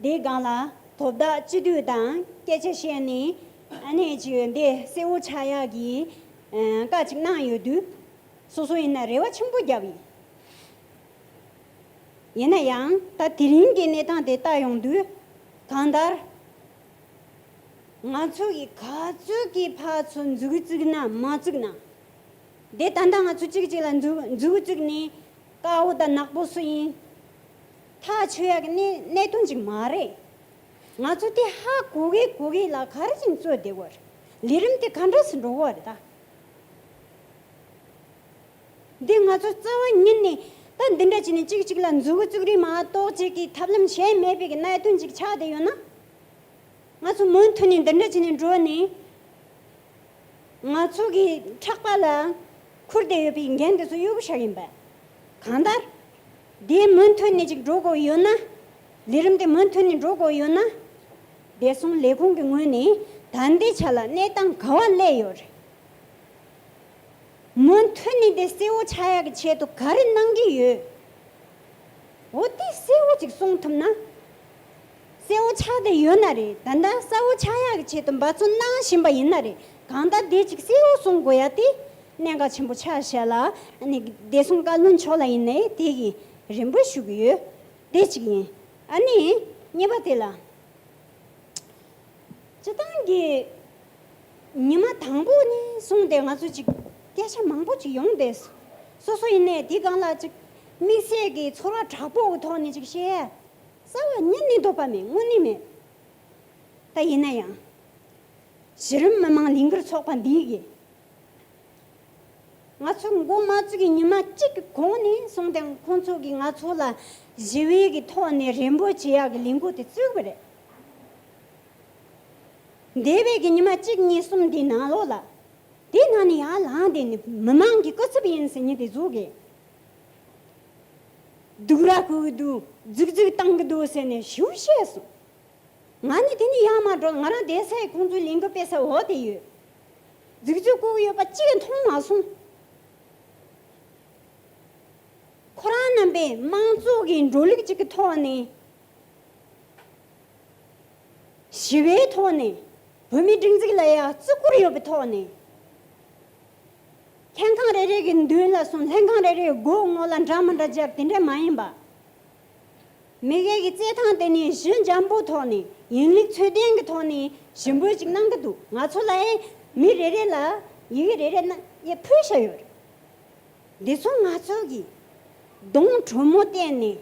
དེའི་སྒང་ལ་དོ་བདག་སྤྱི་འཐུས་དང་སྐད་ཆ་བཤད་ནས་ཨ་ནེ་ཅིག་འདི་གསལ་བོ་ཆགས་ཡག་གི་བཀའ་ཅིག་གནང་ཡོད་དུས། སོ་སོ་ཡིན་ན་རེ་བ་ཆེན་པོ་བརྒྱབ་ཡིན། ཡིན་ན་ཡང་ད་དེ་རིང་གི་གནས་སྟངས་དེ་ལྟ་ཡོང་དུས། གང་ལྟར་ང་ཚོ་གི་ག་ཚོད་ཀྱི་ཕར་ཚུར་མཛུབ་གུ་བཙུགས་ན་མ་བཙུགས་ན། དེ་ད་ལྟ་ང་ཚོ་གཅིག་གཅིག་ལ་མཛུབ་མཛུབ་གུ་བཙུགས་ནས་དཀར་པོ་དང་ནག་པོ་སུ་ཡིན་ཐག་ཆོད་ཡག་གི་གནས་གནད་དོན་ཅིག་མ་རེད། ང་ཚོ་དེ་ཧ་གོ་གི་གོ་གི་ལ་ག་རེ་བྱས་ནས་རྩོད་བསྡད་དགོས་རེད། ལས་རིམ་དེ་ག་འདྲ་སེ་འགྲོ་གི་རེད་ད། འདི་ང་ཚོ་རྩ་བ་ཉིད་ནས་ད་འདི་འདྲ་བྱས་ནས་གཅིག་གཅིག་ལ་མཛུབ་གུ་བཙུགས་རིགས་མ་གཏོགས་གཅིག་གིས་ཐབས་ལམ་གཞན་མེད་པའི་གི་གནད་དོན་ཅིག་ཆགས་བསྡད་ཡོད་ན། ང་ཚོ་མུ་མཐུད་ནས་འདི་འདྲ་བྱས་ནས་འགྲོ་ནས་ང་ཚོ་གི་ཕྲག་པ་ལ་ཁུར་བསྡད་ཡོད་པའི་འགན་དེ་ཚོ་གཡོལ་གི་བཞག་ཡིན་པས། གང་ལྟར་དེ་མུ་མཐུད་ནས་ཅིག་འགྲོ་དགོས་ཡོད་ན། ལས་རིམ་དེ་མུ་མཐུད་ནས་འགྲོ་དགོས་ཡོད་ན། བདེ་སྲུང་ལས་ཁུངས་ཀྱི་ངོས་ནས་ད་ལྟའི་ཆ་ལ་གནས་སྟངས་ག་བ་སླེབས་ཡོད་རེད། མུ་མཐུད་ནས་དེ་གསལ་བོ་ཆགས་ཡག་གི་ཆེད་དུ་ག་རེ་གནང་གི་ཡོད། འོ་དེ་གསལ་བོ་ཅིག་གསུང་ཐུབ་ན། གསལ་བོ་ཆགས་བསྡད་ཡོད་ན་རེད། ད་ལྟ་གསལ་བོ་ཆགས་ཡག་གི་ཆེད་དུ་འབད་བརྩོན་གནང་བཞིན་པ་ཡིན་ན་རེད། གང་ལྟར་དེ་ཅིག་གསལ་བོ་གསུང་དགོས་ཡ་དེ་གནད་འགག་ཆེན་པོ་ཆགས་བཞག་ལ། ཨ་ནི་བདེ་སྲུང་བཀའ་བློན་མཆོག་ལ་ཡིན་ནའི་དེ་གི་རེ་འབོད་ཞུ་གི་ཡོད། དེ་ཅིག་ཡིན། ཨ་ནི་གཉིས་པ་དེ་ལ། སྤྱི་བཏང་གི་ཉི་མ་དང་པོ་ནས་བཟུང་སྟེ་ང་ཚོ་ཅིག་སྐད་ཆ་མང་པོ་ཅིག་ཡོང་བསྡད་སོང་། སོ་སོ་ཡིན་ནའི་དེའི་སྒང་ལ་ཅིག་དམིགས་བསལ་གྱི་ཚོར་བ་དྲག་པོ་གི་ཐོག་ནས་ཅིག་བཤད་ཡ་རྩ་བ་ཉིད་ནས་འདོད་པ་མེད། དངོས་གནས་མེད། ད་ཡིན་ན་ཡང་གཞི་རིམ་མི་མང་ལས་འགུལ་ཚོགས་པ་འདིའི་གི་ང་ཚོ་འགོ་མ་བཙུགས་ཀྱི་ཉི་མ་གཅིག་གི་གོང་ནས་བཟུང་སྟེ་ཁོང་ཚོ་གིས་ང་ཚོ་ལ་ཞི་བའི་གི་ཐོག་ནས་རེ་འབོད་བྱེད་ཡག་གི་ལས་འགུལ་དེ་བཙུགས་པ་རེད། འདས་པའི་གི་ཉི་མ་གཅིག་གཉིས་གསུམ་དེའི་ནང་ལོགས་ལ། དེའི་ནང་ནས་ཡར་ལངས་བསྡད་ནས་མི་མང་གི་སྐུ་ཚབ་ཡིན་ཟེར་མཁན་དེ་ཚོ་གིས་སྡུག་ར་བསྐུལ་གི་འདུག་རྫིག་རྫིག་བཏང་གི་འདུག་ཟེར་ནས་ཞེ་པོ་བཤད་སོང་། ང་ནི་དེ་ནས་ཡར་མར་འགྲོ། ང་རང་བསྡད་སའི་ཁོང་ཚོའི་ལས་འགུལ་སྤེལ་ས་འོག་དེ་ཡོད། རྫིག་རྫིག་བསྐུལ་གི་ཡོད་པ་གཅིག་མཐོང་མ་སོང་། ཁོ་རང་རྣམ་པས་དམངས་གཙོ་གི་འགྲོ་ལུགས་གཅིག་གི་ཐོག་ནས། ཞི་བའི་ཐོག་ནས་བོད་མིའི་སྒྲིག་འཛུགས་ལ་ཡང་བརྩི་བཀུར་ཡོད་པའི་ཐོག་ནས། ལྷན་ཁང་རེ་རེ་གི་མདུན་ལ་སོང་། ལྷན་ཁང་རེ་རེའི་སྒོ་ངོ་ལ་འདྲ་མི་འདྲ་སྦྱར། དེ་འདྲ་མ་ཡིན་པ། མི་སྒེར་གྱི་རྩེད་ཐང་དེ་ནས་གཞི་འཇམ་པོའི་ཐོག་ནས་ཡིན་ལུགས་ཚུལ་ལྡན་གྱི་ཐོག་ནས་ཞི་འབོད་ཅིག་གནང་གི་འདུག་ང་ཚོ་ལ་ཡང་མི་རེ་རེ་ལ་ཡི་གེ་རེ་རེ་གནང་ཡ་ཕུལ་བཞག་ཡོད་རེད། འདི་ཚོ་ང་ཚོ་གིས་གདོང་དྲོན་མོ་བསྟན་ནས་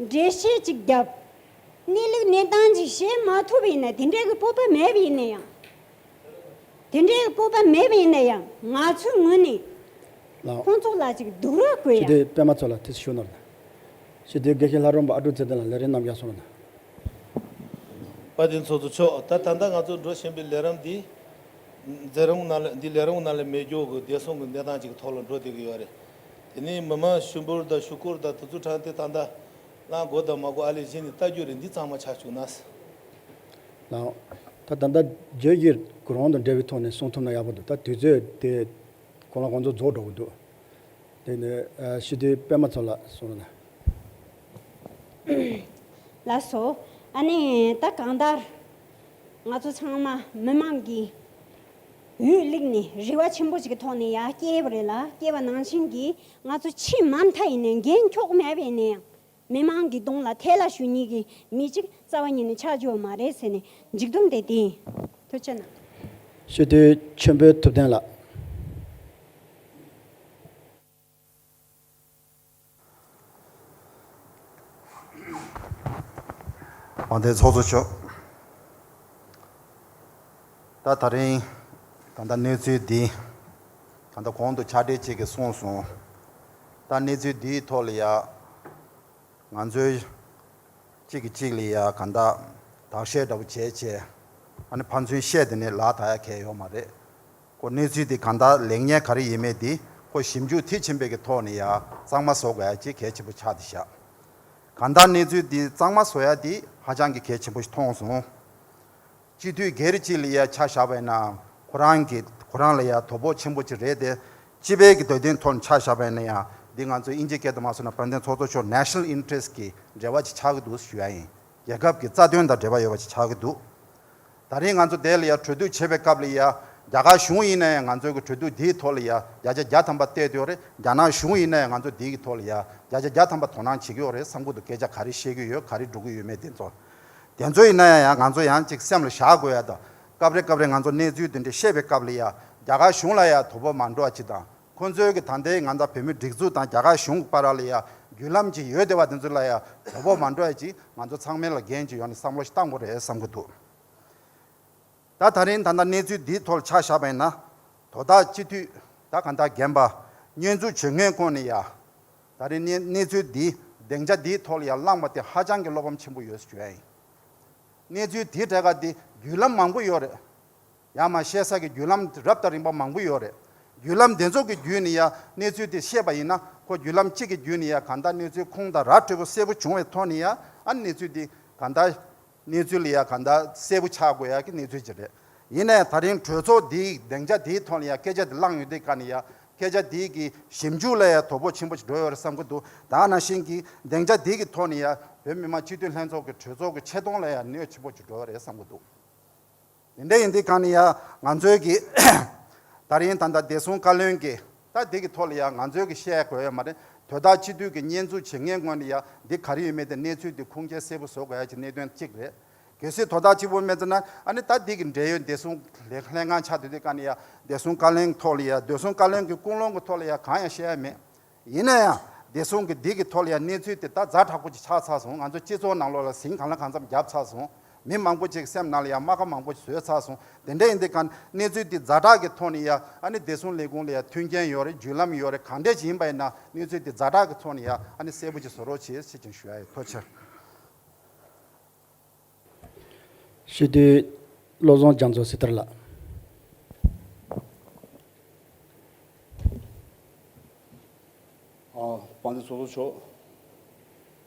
འགྲེལ་བཤད་ཅིག་བརྒྱབ། གནས་ལུགས་གནས་སྟངས་ཅིག་བཤད་མ་ཐུབ་པ་ཡིན་ན། དེ་འདྲའི་གི་སྤོབས་པ་མེད་པ་ཡིན་ན་ཡང་། དེ་འདྲའི་གི་སྤོབས་པ་མེད་པ་ཡིན་ན་ཡང་། ང་ཚོའི་ངོས་ནས་ལགས། ཁོང་ཚོ་ལ་ཅིག་སྡུག་རུས་དགོས་ཡ། ཞི་བདེ་པད་མ་མཚོ་ལགས་དེ་ཞུ་ནོར་ལ། ཞི་བདེའི་དགེ་བཤེས་ལྷ་རམས་པ་ཨ་ཀྲུག་ཚེ་བརྟན་ལགས་ལས་རིམ་གནང་རྒྱུ་གསུངས་རོགས་གནང་། དཔལ་ལྡན་ཚོགས་གཙོ་མཆོག་ད་ད་ལྟ་ང་ཚོ་འགྲོ་བཞིན་པའི་ལས་རིམ་འདི། མཛད་རིམ་ནང་ལ་འདི་ལས་རིམ་ནང་ལ་མེད་རྒྱུ་གི་བདེ་སྲུང་གི་གནས་སྟངས་ཅིག་གི་ཐོག་ལ་འགྲོ་བསྡད་ཀྱི་ཡོད་རེད། དེ་ནས་མི་མང་ཞུ་འབོད་དང་ཞུ་སྐུལ་དང་དེ་ཚོ་དྲངས་ཏེ་ད་ལྟ་གནང་དགོས་དང་མ་དགོས་ཨ་ལས་གཞི་ནས་ལྟ་རྒྱུ་རེད། འདི་གཙང་མ་ཆགས་བཅུག་ན། ལགས། ད་ད་ལྟ་བརྗོད་གཞི་གོ་རིམ་དང་འབྲེལ་བའི་ཐོག་ནས་གསུང་ཐུབ་ན་ཡག་པོ་འདུག་ད་དུས་ཚོད་དེ་གོ་ལ་གོང་ཚོ་རྫོགས་འགྲོ་གི་འདུག་དེ་ནས་ཞི་བདེ་པད་མ་མཚོ་ལགས་གསུང་རོགས་གནང་། ལགས་སོ། ཨ་ནི་ད་གང་ལྟར་ང་ཚོ་ཚང་མ་མི་མང་གི་འོས་བླུགས་ནས་རེ་བ་ཆེན་པོ་ཞིག་གི་ཐོག་ནས་ཡར་སྐྱེས་པ་རེད་ལ། སྐྱེས་པ་ནང་བཞིན་གྱི་ང་ཚོ་ཕྱི་མ་མཐའ་ཡིན་ནའི་འགན་འཁྱོག་མེད་པ་ཡིན་ན་ཡང་། མི་མང་གི་གདོང་ལ་ཐལ་བ་ཞུ་མཁན་གྱི་མི་གཅིག་རྩ་བ་ཉིད་ནས་ཆགས་རྒྱུ་མ་རེད་ཟེར་ནས་མཇུག་སྡོམ་དེ་དེ་ཡིན། ཐུགས་རྗེ་གནང་། སྤྱི་འཐུས་ཆོས་འཕེལ་ཐུབ་བསྟན་ལགས། དབང་ལྡན་ཚོགས་གཙོ་མཆོག་ད་ད་རིང་ད་ལྟ་གནས་ཚུལ་འདི་ད་ལྟ་གོང་དུ་ཕྱག་སྦྲེལ་ཅིག་གིས་གསུངས་སོང་། ད་གནས་ཚུལ་འདིའི་ཐོག་ལ་ཡ། ང་ཚོའི་གཅིག་གིས་གཅིག་ལ་ཡ་གང་ལྟར་བརྡབ་གསིག་འདྲ་པོ་བྱས་བྱས། ཨ་ནི་ཕན་ཚུན་བཤད་དེ་ནས་ལག་བསྟར་ཡ་གལ་ཡོད་མ་རེད། ཁོ་གནས་ཚུལ་དེ་གང་ལྟར་ལེགས་ཉེས་ག་རེ་ཡིན་མིན་དེ་ཁོ་ཞིབ་འཇུག་མཐིལ་ཕྱིན་པའི་གི་ཐོག་ནས་ཡ་གཙང་མ་བཟོ་དགོས་ཡ་ཅིག་གལ་ཆེན་པོ་ཆགས་བསྡད་ཤག་གང་ལྟར་གནས་ཚུལ་དེ་གཙང་མ་བཟོ་ཡ་དེ་ཧ་ཅང་གི་གལ་ཆེན་པོ་ཞིག་མཐོང་སོང་། སྤྱི་འཐུས་སྒེར་གཅིག་ལ་ཡ་ཆ་བཞག་པ་ཡིན་ན་ཁོ་རང་གི་ ཁོ་རང་ལ་ཡང་དོ་ཕོག་ཆེན་པོ་ཅིག་རེད་དེ། སྤྱི་པའི་གི་དོན་དོན་ཐོག་ནས་ཆ་བཞག་པ་ཡིན་ན་ཡང་འདི་ང་ཚོ་དབྱིན་ཇིའི་སྐད་དུ་མ་སོང་ན་དཔལ་ལྡན་ཚོགས་གཙོ་མཆོག་national interest གི་འབྲེལ་བ་ཅིག་ཆགས་ཀྱི་འདུག་ཞུ་ཡ་ཡིན། རྒྱལ་ཁབ་ཀྱི་རྩ་དོན་དང་འབྲེལ་བ་ཡོད་པ་ཅིག་ཆགས་ཀྱི་འདུག་ད་རིང་ང་ཚོ་དེ་ལ་ཡང་གྲོས་བསྡུར་བྱེད་པའི་སྐབས་ལ་ཡང་རྒྱ་གར་གཞུང་ཡིན་ན་ཡང་ང་ཚོའི་གི་གྲོས་བསྡུར་འདིའི་ཐོག་ལ་ཡང་བརྒྱ་ཆ་བརྒྱ་ཐམ་པ་བལྟས་ཡོད་རེད། རྒྱ་ནག་གཞུང་ཡིན་ན་ཡང་ང་ཚོ་འདིའི་གི་ཐོག་ལ་ཡང་བརྒྱ་ཆ་བརྒྱ་ཐམ་པ་དོ་སྣང་བྱེད་ཀྱི་ཡོད་རེད་བསམ་གྱི་འདུག་སྐད་ཆ་ག་རེ་བཤད་ཀྱི་ཡོད་ག་རེ་འགྲོ་གི་ཡོད་མེད་དེ་ཚོ། དེ་ཚོ་ཡིན་ན་ཡང་ཡང་ང་ཚོ་ཡང་ཅིག་སེམས་ལ་བཞག་དགོས་ཡ་དང་། སྐབས་རེ་སྐབས་རེ་ང་ཚོ་གནས་ཚུལ་དེ་འདྲ་བཤད་པའི་སྐབས་ལ་ཡང་རྒྱ་གར་གཞུང་ལ་ཡང་དོ་ཕོག་མ་འགྲོ་བ་ཅིག་དང་། ཁོང་ཚོའི་གི་ད་ལྟའི་ང་ཚོ་བོད་མི་སྒྲིག་འཛུགས་དང་རྒྱ་གར་གཞུང་གི་བར་ལ་ཡང་བརྒྱུད་ལམ་ཅིག་ཡོད་བསྡད་པ་དེ་ཚོ་ལ་ཡང་དོ་ཕོག་མ་འགྲོ་ཡ་ཅིག་ང་ཚོ་ཚང་མས་ལ་འགན་ཅིག་ཡོད་ནས་བསམ་བློ་ཞིག་བཏང་དགོས་རེད་བསམ་གྱི་འདུག་ད་ད་རིང་ད་ལྟ་གནས་ཚུལ་འདིའི་ཐོག་ཆ་བཞག་པ་ཡིན་ན། དོ་བདག་སྤྱི་འཐུས་ད་ག་ད་རྒན་པ་བསྙོན་འཛུགས་བྱེད་མཁན་ཁོང་ནས་ཡ། ད་རིང་གནས་གནས་ཚུལ་འདི་སྡིངས་ཆ་འདིའི་ཐོག་ལ་ཡ་བླངས་པ་དེ་ཧ་ཅང་གི་བློ་ཕམ་ཆེན་པོ་ཡོད་ཞུ་ཡ་ཡིན། གནས་ཚུལ་འདིའི་གྲས་ཀ་འདི་བརྒྱུད་ལམ་མང་པོ་ཡོད་རེད། ཡང་མ་བཤད་ས་གི་བརྒྱུད་ལམ་རབ་དང་རིམ་པ་མང་པོ་ཡོད་རེད། བརྒྱུད་ལམ་དེ་ཚོ་གི་བརྒྱུད་ནས་ཡ་གནས་ཚུལ་དེ་ཤེས་པ་ཡིན་ན་ཁོ་བརྒྱུད་ལམ་གཅིག་གི་བརྒྱུད་ནས་ཡ་ག་ད་གནས་ཚུལ་ཁུངས་དང་ར་འཕྲོད་པོ་གསལ་པོ་བྱུང་བའི་ཐོག་ནས་ཡ་ཨ་ནི་གནས་ཚུལ་འདི་ག་ད་གནས་ཚུལ་ལ་ཡ་ག་ད་གསལ་པོ་ཆགས་དགོས་ཡ་གི་གནས་ཚུལ་ཅིག་རེད། ཡིན་ནའི་ད་རིང་གྲོས་ཚོགས་འདིའི་སྡིངས་ཆ་འདིའི་ཐོག་ལ་ཡ་སྐད་ཆ་འདི་བླངས་ཡོད་དེ་ག་ནས་ཡ་སྐད་ཆ་འདིའི་གི་ཞིབ་འཇུག་ལ་ཡ་དོ་ཕོག་ཆེན་པོ་ཅིག་འགྲོ་ཡོད་རེད་བསམ་གི་འདུག་ད་ནང་བཞིན་གྱི་སྡིངས་ཆ་འདི་གི་ཐོག་ནས་ཡ་བོད་མི་མང་སྤྱི་འཐུས་ལྷན་ཚོགས་ཀྱི་གྲོས་ཚོགས་ཀྱི་ཆེ་མཐོང་ལ་ཡ་གནོད་ཆེན་པོ་ཅིག་འགྲོ་ཡོད་རེད་བསམ་གི་འདུག་དེ་འདྲ་ཡིན་དུས་གང་ནས་ཡང་ང་ཚོའི་གི་ད་རིང་ད་ལྟ་བདེ་སྲུང་བཀའ་བློན་གྱི་ད་འདི་གི་ཐོག་ལ་ཡང་ང་ཚོའི་གི་བཤད་དགོས་ཡོད་མ་རེད། དོ་བདག་སྤྱི་འཐུས་ཀྱི་བསྙོན་འཛུགས་བྱེད་མཁན་ངོས་ནས་ཡང་འདི་ག་རེ་ཡོད་མེད་དེ་གནས་ཚུལ་འདི་ཁུངས་སྐྱེལ་གསལ་པོ་བཟོ་དགོས་ཡ་གི་གནད་དོན་གཅིག་རེད། གལ་སྲིད་དོ་བདག་གཅིག་པོ་མེད་ཙང་ན་ཨ་ནི་ད་འདི་གི་འབྲེལ་ཡོད་བདེ་སྲུང་ལས་ལྷན་ཁང་ཆགས་དུས་དེ་ག་ནས་ཡང་བདེ་སྲུང་བཀའ་བློན་གི་ཐོག་ལ་ཡང་བདེ་སྲུང་བཀའ་བློན་གྱི་ཀུན་སློང་གི་ཐོག་ལ་ཡང་གང་ཡང་བཤད་ཡ་མེད། ཡིན་ན་ཡང་བདེ་སྲུང་གི་འདི་གི་ཐོག་ལ་ཡང་གནས་ཚུལ་དེ་ད་ཛ་དྲག་པོ་ཅིག་ཆགས་ཚར་སོང་། ང་ཚོ་སྤྱི་ཚོགས་ནང་ལོགས་ལ་ཟིང་གང་ལ་གང་འཚམ་བརྒྱབ་ཚར་སོང་། མི་མང་པོ་ཅིག་སེམས་ནང་ལ་ཡང་རྨ་ཁ་མང་པོ་ཅིག་བཟོས་ཚར་སོང་། དེ་འདྲ་ཡིན་དུས་གང་གནས་ཚུལ་འདི་ཛ་དྲག་གི་ཐོག་ནས་ཡང་ཨ་ནི་བདེ་སྲུང་ལས་ཁུངས་ལ་ཡང་མཐུན་རྐྱེན་ཡོད་རེད། བརྒྱུད་ལམ་ཡོད་རེད། གང་འདྲ་ཅིག་ཡིན་པ་ཡིན་ན་གནས་ཚུལ་འདི་ཛ་དྲག་གི་ཐོག་ནས་ཡང་ཨ་ནི་གསལ་པོ་ཅིག་བཟོ་རོགས་བྱེད་ཟེར་ཅིག་ཞུ་ཡ་ཡོད། ཐུགས་རྗེ་ཆེ། སྤྱི་འཐུས་བློ་བཟང་རྒྱ་མཚོ་སི་ཐར་ལགས། ཨ། དཔལ་ལྡན་ཚོགས་གཙོ་མཆོག་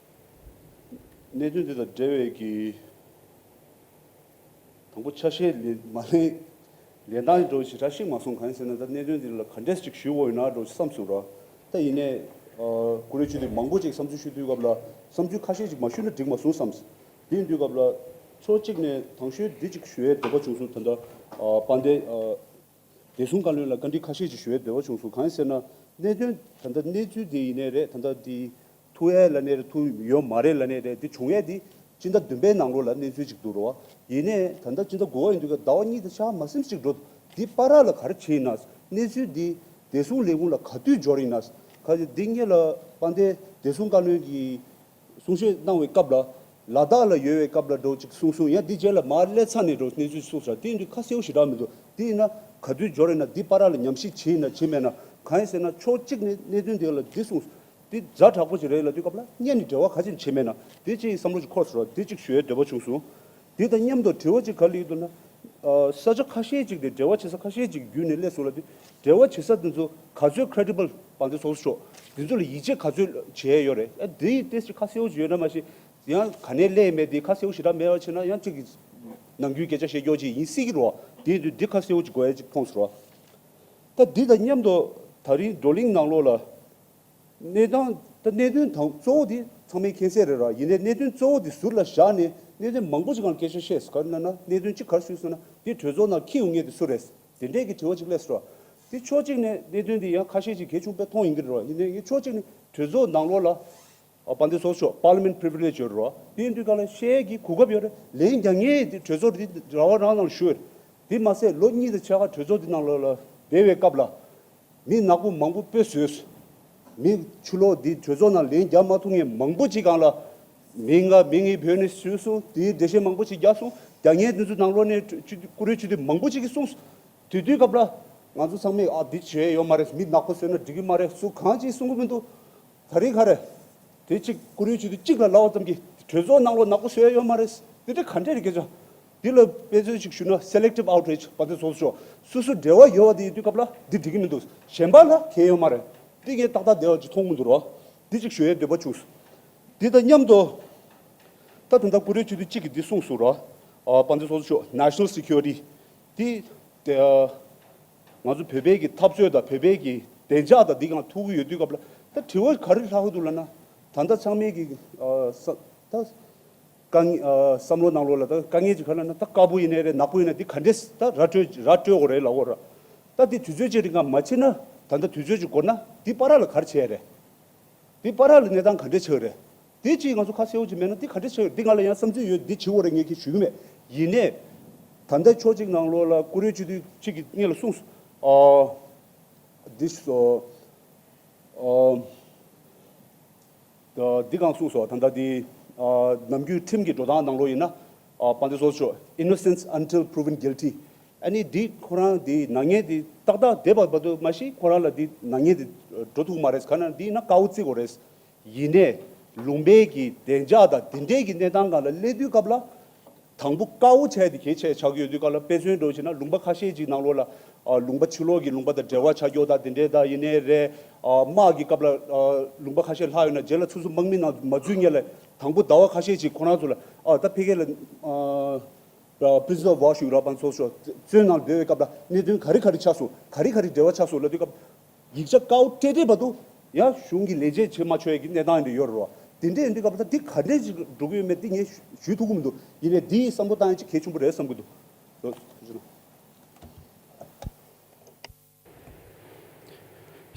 གནད་དོན་འདི་དང་འབྲེལ་བའི་གི་དང་པོ་ཆ་ཤས་ལེན་མ་ལེན་ལེན་སྟངས་འགྲོ་ཞེ་དྲག་ཤེས་མ་སོང་། གང་ཡིན་ཟེར་ན་ད་གནད་དོན་འདི་ལ་ག་འདྲས་ཅིག་ཞུ་དགོས་ཡོད་ན་འགྲོ་བསམ་སོང་ར། ད་ཡིན་ནའི་ཨ་ཀུ་རེ་ཆུ་དེ་མང་པོ་ཅིག་བསམ་ཚུལ་ཞུ་དུས་སྐབས་ལ་བསམ་ཚུལ་ཁ་ཤས་ཅིག་མ་ཞུས་ན་འགྲིག་མ་སོང་བསམ། དེ་ཡིན་དུས་སྐབས་ལ་ཕྱོགས་གཅིག་ནས་དང་ཤོས་འདི་ཅིག་ཞུ་ཡའི་འདོད་པ་བྱུང་སོང་། ད་ལྟ་ཨ་དཔལ་ལྡན་ཨ་བདེ་སྲུང་བཀའ་བློན་ལ་བཀའ་འདྲི་ཁ་ཤས་ཅིག་ཞུ་ཡའི་འདོད་པ་བྱུང་སོང་། གང་ཡིན་ཟེར་ན་གནད་དོན་ད་ལྟ་གནས་ཚུལ་དེ་ཡིན་ནའི་རེད། ད་ལྟ་དེ་ཐུག་ཡས་ལ་ནས་རེད། ཐུག་ཡོད་མ་རེད་ལ་ནས་རེད། དེ་བྱུང་ཡས་དེ་སྤྱི་ཟླ་བདུན་པའི་ནང་ལོགས་ལ་གནས་ཚུལ་ཅིག་འདུག་རོ། ཡིན་ནའི་ད་ལྟ་སྤྱི་ཟླ་དགུ་པ་ཡིན་དུས་ཀ་ཟླ་བ་གཉིས་དང་ཕྱེད་ཀ་མ་ཟིན་ཅིག་འགྲོ། དེ་བར་ལ་ག་རེ་བྱས་ཡིན་ན། གནས་ཚུལ་འདི་བདེ་སྲུང་ལས་ཁུངས་ལ་ག་དུས་འབྱོར་ཡིན་ན། ག་འདི་སྔོན་ལ་དཔལ་ལྡན་བདེ་སྲུང་བཀའ་བློན་གྱིས་གསུང་བཤད་གནང་བའི་སྐབས་ལ། ལ་དྭགས་ལ་ཡོད་པའི་སྐབས་ལ་འགྲོ་ཅིག་གསུངས་སོང་། ཡང་འདི་རྗེས་ལ་མར་སླེབས་ཚར་ནས་འགྲོ་གནས་ཚུལ་གསུངས་ས་དེ་ཡིན་དུས་ཁ་གསལ་པོ་ཞེ་དྲག་མི་འདུག་དེ་ཡིན་ན་ག་དུས་འབྱོར་ཡིན་ན། འདི་བར་ལ་ཉམས་ཞིབ་བྱས་ཡིན་ན་བྱས་མེད་ན། གང་ཡིན་ཟེར་ན་ཕྱོགས་གཅིག་ནས་གནད་དོན་དེ་ལ་འདི་གསུངས། འདི་ཛ་དྲག་པོ་ཞིག་རེད་ལབ་དུས་སྐབས་ལ་སྔོན་ནས་འབྲེལ་བ་ག་ཅིག་བྱས་མེད་ན། དེ་ཅིག་བསམ་བློ་ཅིག་འཁོར་སོང་ར། དེ་ཅིག་ཞུ་ཡའི་འདོད་པ་བྱུང་སོང་། དེ་དང་མཉམ་དུ་དྲི་བ་ཅིག་ག་རེ་སླེབས་འདུག་ན། ཨ་ས་ཆ་ཁ་ཤས་ཅིག་དེ་འབྲེལ་བ་བྱེད་ས་ཁ་ཤས་ཅིག་བརྒྱུད་ནས་སླེབས་སོང་ལབ་དུས། འབྲེལ་བ་བྱེད་ས་དེ་ཚོ་ག་ཚོད་credible། དཔལ་ལྡན་ཚོགས་གཙོ་མཆོག་དེ་ཚོ་ལ་ཡིད་ཆེས་ག་ཚོད་བྱས་ཡོད་རེད། ཨ་དེ་ཡི་ཏོག་ཙམ་ཁ་གསལ་པོ་ཅིག་ཡོད་ན་མ་གཞི། ཡང་ག་ནས་སླེབས་མེད་དེ་ཁ་གསལ་པོ་ཞེ་དྲག་མེད་པ་བྱས་ན་ཡང་གཅིག་གི་ནམ་རྒྱུན་སྐད་ཆ་བཤད་རྒྱུ་ཅིག་ཡིན་སྲིད་ཀྱི་རེད་བ། དེ་དུས་འདི་ཁ་གསལ་པོ་ཅིག་དགོས་ཡ་ཅིག་མཐོང་སོང་ར། ད་འདི་དང་མཉམ་དུ་ད་རིང་བགྲོ་གླེང་ནང་ལོགས་ལ་གནས་སྟངས་ད་གནད་དོན་དང་གཙོ་བོ་དེ་ཚང་མས་མཁྱེན་གསལ་རེད་ར། ཡིན་ནའི་གནད་དོན་གཙོ་བོ་དེ་ཟུར་ལ་བཞག་ནས་གནད་དོན་མང་པོ་ཅིག་སྒང་སྐད་ཆ་བཤད་སོང་། ག་རེ་ལབ་ན་གནད་དོན་གཅིག་ག་རེ་ཞུས་སོང་ན། འདི་གྲོས་ཚོགས་ནང་འཁྱེར་ཡོང་མཁན་དེ་སུ་རེད། དེ་འདྲས་ཀྱི་དྲི་བ་ཅིག་སླེབས་སོང་ར། དེ་ཕྱོགས་གཅིག་ནས་གནད་དོན་དེ་ཡང་ཁ་ཤས་ཅིག་གལ་ཆུང་དཔེ་མཐོང་ཡོང་གི་རེད་བ། ཡིན་ནའི་ངས་ཕྱོགས་གཅིག་ནས་གྲོས་ཚོགས་ནང་ལོགས་ལ་ཨ་དཔལ་ལྡན་ཚོགས་གཙོ་parliament privilege ཡོད་རེད་བ། དེ་ཡིན་དུས་ག་ལ་བཤད་ཀྱི་གོ་སྐབས་ཡོད་རེད། ལན་རྒྱག་མཁན་དེ་གྲོས་ཚོགས་དེ་རང་དབང་རང་ནང་ལ་བཞུགས་ཡོད་རེད། དེ་མ་ཟད་ལོ་གཉིས་དང་ཕྱེད་ཀ་གྲོས་ཚོགས་དེ་ནང་ལོགས་ལ་བསྡད་པའི་སྐབས་ལ། མི་ནག་པོ་མང་པོ་སྤོས་བཟོས། མི་ཕྱི་ལོགས་འདི་གྲོས་ཚོགས་ནང་ལན་རྒྱག་མ་ཐུབ་མཁན་མང་པོ་ཅིག་སྒང་ལ། མི་ང་མི་ངའི་བོད་ནས་བཟོས་སོང་། དེའི་འགྲེལ་བཤད་མང་པོ་ཅིག་རྒྱག་སོང་། རྒྱག་མཁན་དེ་ཚོ་ནང་ལོགས་ནས་ཀྲུ་ཀྲུ་ཀུ་རེ་ཆུ་དེ་མང་པོ་ཅིག་གིས་གསུངས་སོང་། དེ་དུས་སྐབས་ལ་ང་ཚོ་ཚང་མས་ཨ་འདི་བྱས་ཡོད་མ་རེད། མི་ནག་པོ་བཟོས་ན་འགྲིག་གི་མ་རེད། སུ་གང་ཅིག་གསུང་གི་མི་འདུག་ད་རེས་ག་རེ། དེ་གཅིག་ཀུ་རེ་ཆུ་དེ་གཅིག་ལ་ལབ་པ་ཙམ་གྱིས་གྲོས་ཚོགས་ནང་ལོགས་ནག་པོ་བཟོས་ཡོད་མ་རེད། དེ་འདྲ་ག་འདྲ་རེད་སྐད་ཆ། འདི་ལ་དཔེ་མཚོན་ཞིག་ཞུ་ན་selective outrage དཔལ་ལྡན་ཚོགས་གཙོ་མཆོག་སོ་སོ་འབྲེལ་བ་ཡོད་པ་དེ་ཡིན་དུས་སྐབས་ལ་འདི་འགྲིག་གི་མི་འདུག་གཞན་པ་ལ་གལ་ཡོད་མ་རེད། འདི་ངས་ཏག་ཏག་བདེ་བ་ཅིག་མཐོང་གི་མི་འདུག་རོ། འདི་ཅིག་ཞུ་ཡའི་འདོད་པ་བྱུང་། འདི་དང་མཉམ་དུ་ད་ད་ལྟ་ཀུ་རེ་ཆུ་དེ་གཅིག་གིས་འདི་གསུངས་སོང་རོ། ཨ་དཔལ་ལྡན་ཚོགས་གཙོ་མཆོག་national security འདི་དེ་ཨ་ ང་ཚོ་བོད་པའི་གི་འཐབ་རྩོད་དང་བོད་པའི་གི་བདེ་འཇགས་དང་འདི་གང་ཐུག་གི་ཡོད་དུས་སྐབས་ལ་ད་དྲི་བ་ག་རེ་ལྷག་གི་འདུག་ལབ་ན། ད་ལྟ་ཚང་མས་གི་ཨ་ས་ད་དཀའ་ངལ་ཨ་བསམ་བློ་ནང་ལོགས་ལ་ད་དཀའ་ངལ་ཅིག་ག་ལབ་ན། ད་དཀར་པོ་ཡིན་ནའི་རེད། ནག་པོ་ཡིན་ན་འདི་ག་འདྲས་ད་ར་སྤྲོད་ར་སྤྲོད་དགོས་རེད་ལབ་དགོས་ར། ད་འདི་དུས་ཚོད་ཅིག་རིང་ག་མ་བྱེད་ན། ད་ལྟ་དུས་ཚོད་ཅིག་འགོར་ན་འདི་བར་ལ་ག་རེ་བྱས་རེད། འདི་བར་ལ་གནས་སྟངས་ག་འདྲས་ཆགས་རེད། འདི་གཅིག་ང་ཚོ་ཁ་གསལ་བོ་ཅིག་མེད་ན་འདི་ག་འདྲས་ཆགས་རེད། འདི་ང་ལ་ཡང་བསམ་ཚུལ་ཡོད། འདི་བྱེད་དགོས་རེད་ངས་ཁྱེད་ཞུ་གི་མེད། ཡིན་ནའི་ད་ལྟ་ཕྱོགས་གཅིག་ནང་ལོགས་ལ་བཀུར་འོས་སྤྱི་འཐུས་གཅིག་གིས་ངེད་ལ་གསུངས་སོང་། ཨ་འདི་སོ་ཨ་འདི་གང་གསུངས་སོང་། ད་ལྟ་འདི་ཨ་ནམ་རྒྱུན་ཁྲིམས་ཀྱི་འགྲོ་སྟངས་ནང་ལོགས་ཡིན་ན་ཨ་དཔལ་ལྡན་ཚོགས་གཙོ་མཆོག Innocence until proven guilty། ཨ་ནི་འདི་ཁོ་རང་འདི་ནག་ཉེས་འདི་ཏག་ཏག་བསྡད་པ་བར་དུ་མ་གཞི་ཁོ་རང་ལ་འདི་ནག་ཉེས་འདི་འགྲོ་ཐུབ་མ་རེད། ག་ན་འདི་ན་དཀར་པོ་བརྩི་དགོས་རེད། ཡིན་ནའི་ལུང་པའི་གི་བདེ་འཇགས་དང་དེ་འདྲའི་གི་གནས་སྟངས་སྒང་ལ་སླེབས་དུས་སྐབས་ལ། དང་པོ་དཀར་པོ་བྱས་ཏེ་གལ་ཆེ་ཆགས་ཀྱི་ཡོད་དུས་སྐབས་ལ། དཔེ་མཚོན་འདྲ་བོ་བྱས་ན་ལུང་པ་ཁ་ཤས་ཅིག་ནང་ལོགས་ལ་ཨ་ལུང་པ་ཕྱི་ལོགས་ཀྱི་ལུང་པ་དང་འབྲེལ་བ་ཆགས་ཀྱི་ཡོད་ད་དེ་འདྲའི་ད་ཡིན་ནའི་རེད། ཨ་དམག་གི་སྐབས་ལ་ཨ་ལུང་པ་ཁ་ཤས་ལྷག་ཡོད་ན་རྗེས་ལ་སོ་སོ་དམག་མི་ནང་མ་འཛུལ་སྔོན་ལ་དང་པོ་ཟླ་བ་ཁ་ཤས་ཅིག་ཁོ་རང་ཚོ་ལ་ཨ་ད་ཕ་གི་ལ་ཨ་Prisoner of War ཞུ་ར་པན་ཚོ་ཤོ་བཙོན་ནང་སྡོད་པའི་སྐབས་ལ་གནད་དོན་ག་རེ་ག་རེ་ཆགས་སོང་། ག་རེ་ག་རེ་འབྲེལ་བ་ཆགས་སོང་ལབ་དུས་སྐབས། ཡིག་ཆ་དཀར་པོ་སྤྲད་སྤྲད་བར་དུ་ཡང་གཞུང་གི་ལས་བྱེད་བྱེད་མ་ཆོག་ཡ་གི་གནས་སྟངས་འདི་ཡོད་རེད་བ། དེ་འདྲ་ཡིན་དུས་སྐབས་ད་འདི་ག་འདྲས་ཅིག་འགྲོ་གི་ཡོད་མེད་འདི་ངས་ཞུ་ཞུ་ཐུབ་ཀྱི་མི་འདུག་ཡིན་ནའི་འདི་བསམ་བློ་བཏང་ཡ་ཅིག་གལ་ཆེན་པོ་རེད་བསམ་གྱི་འདུག་ལོ།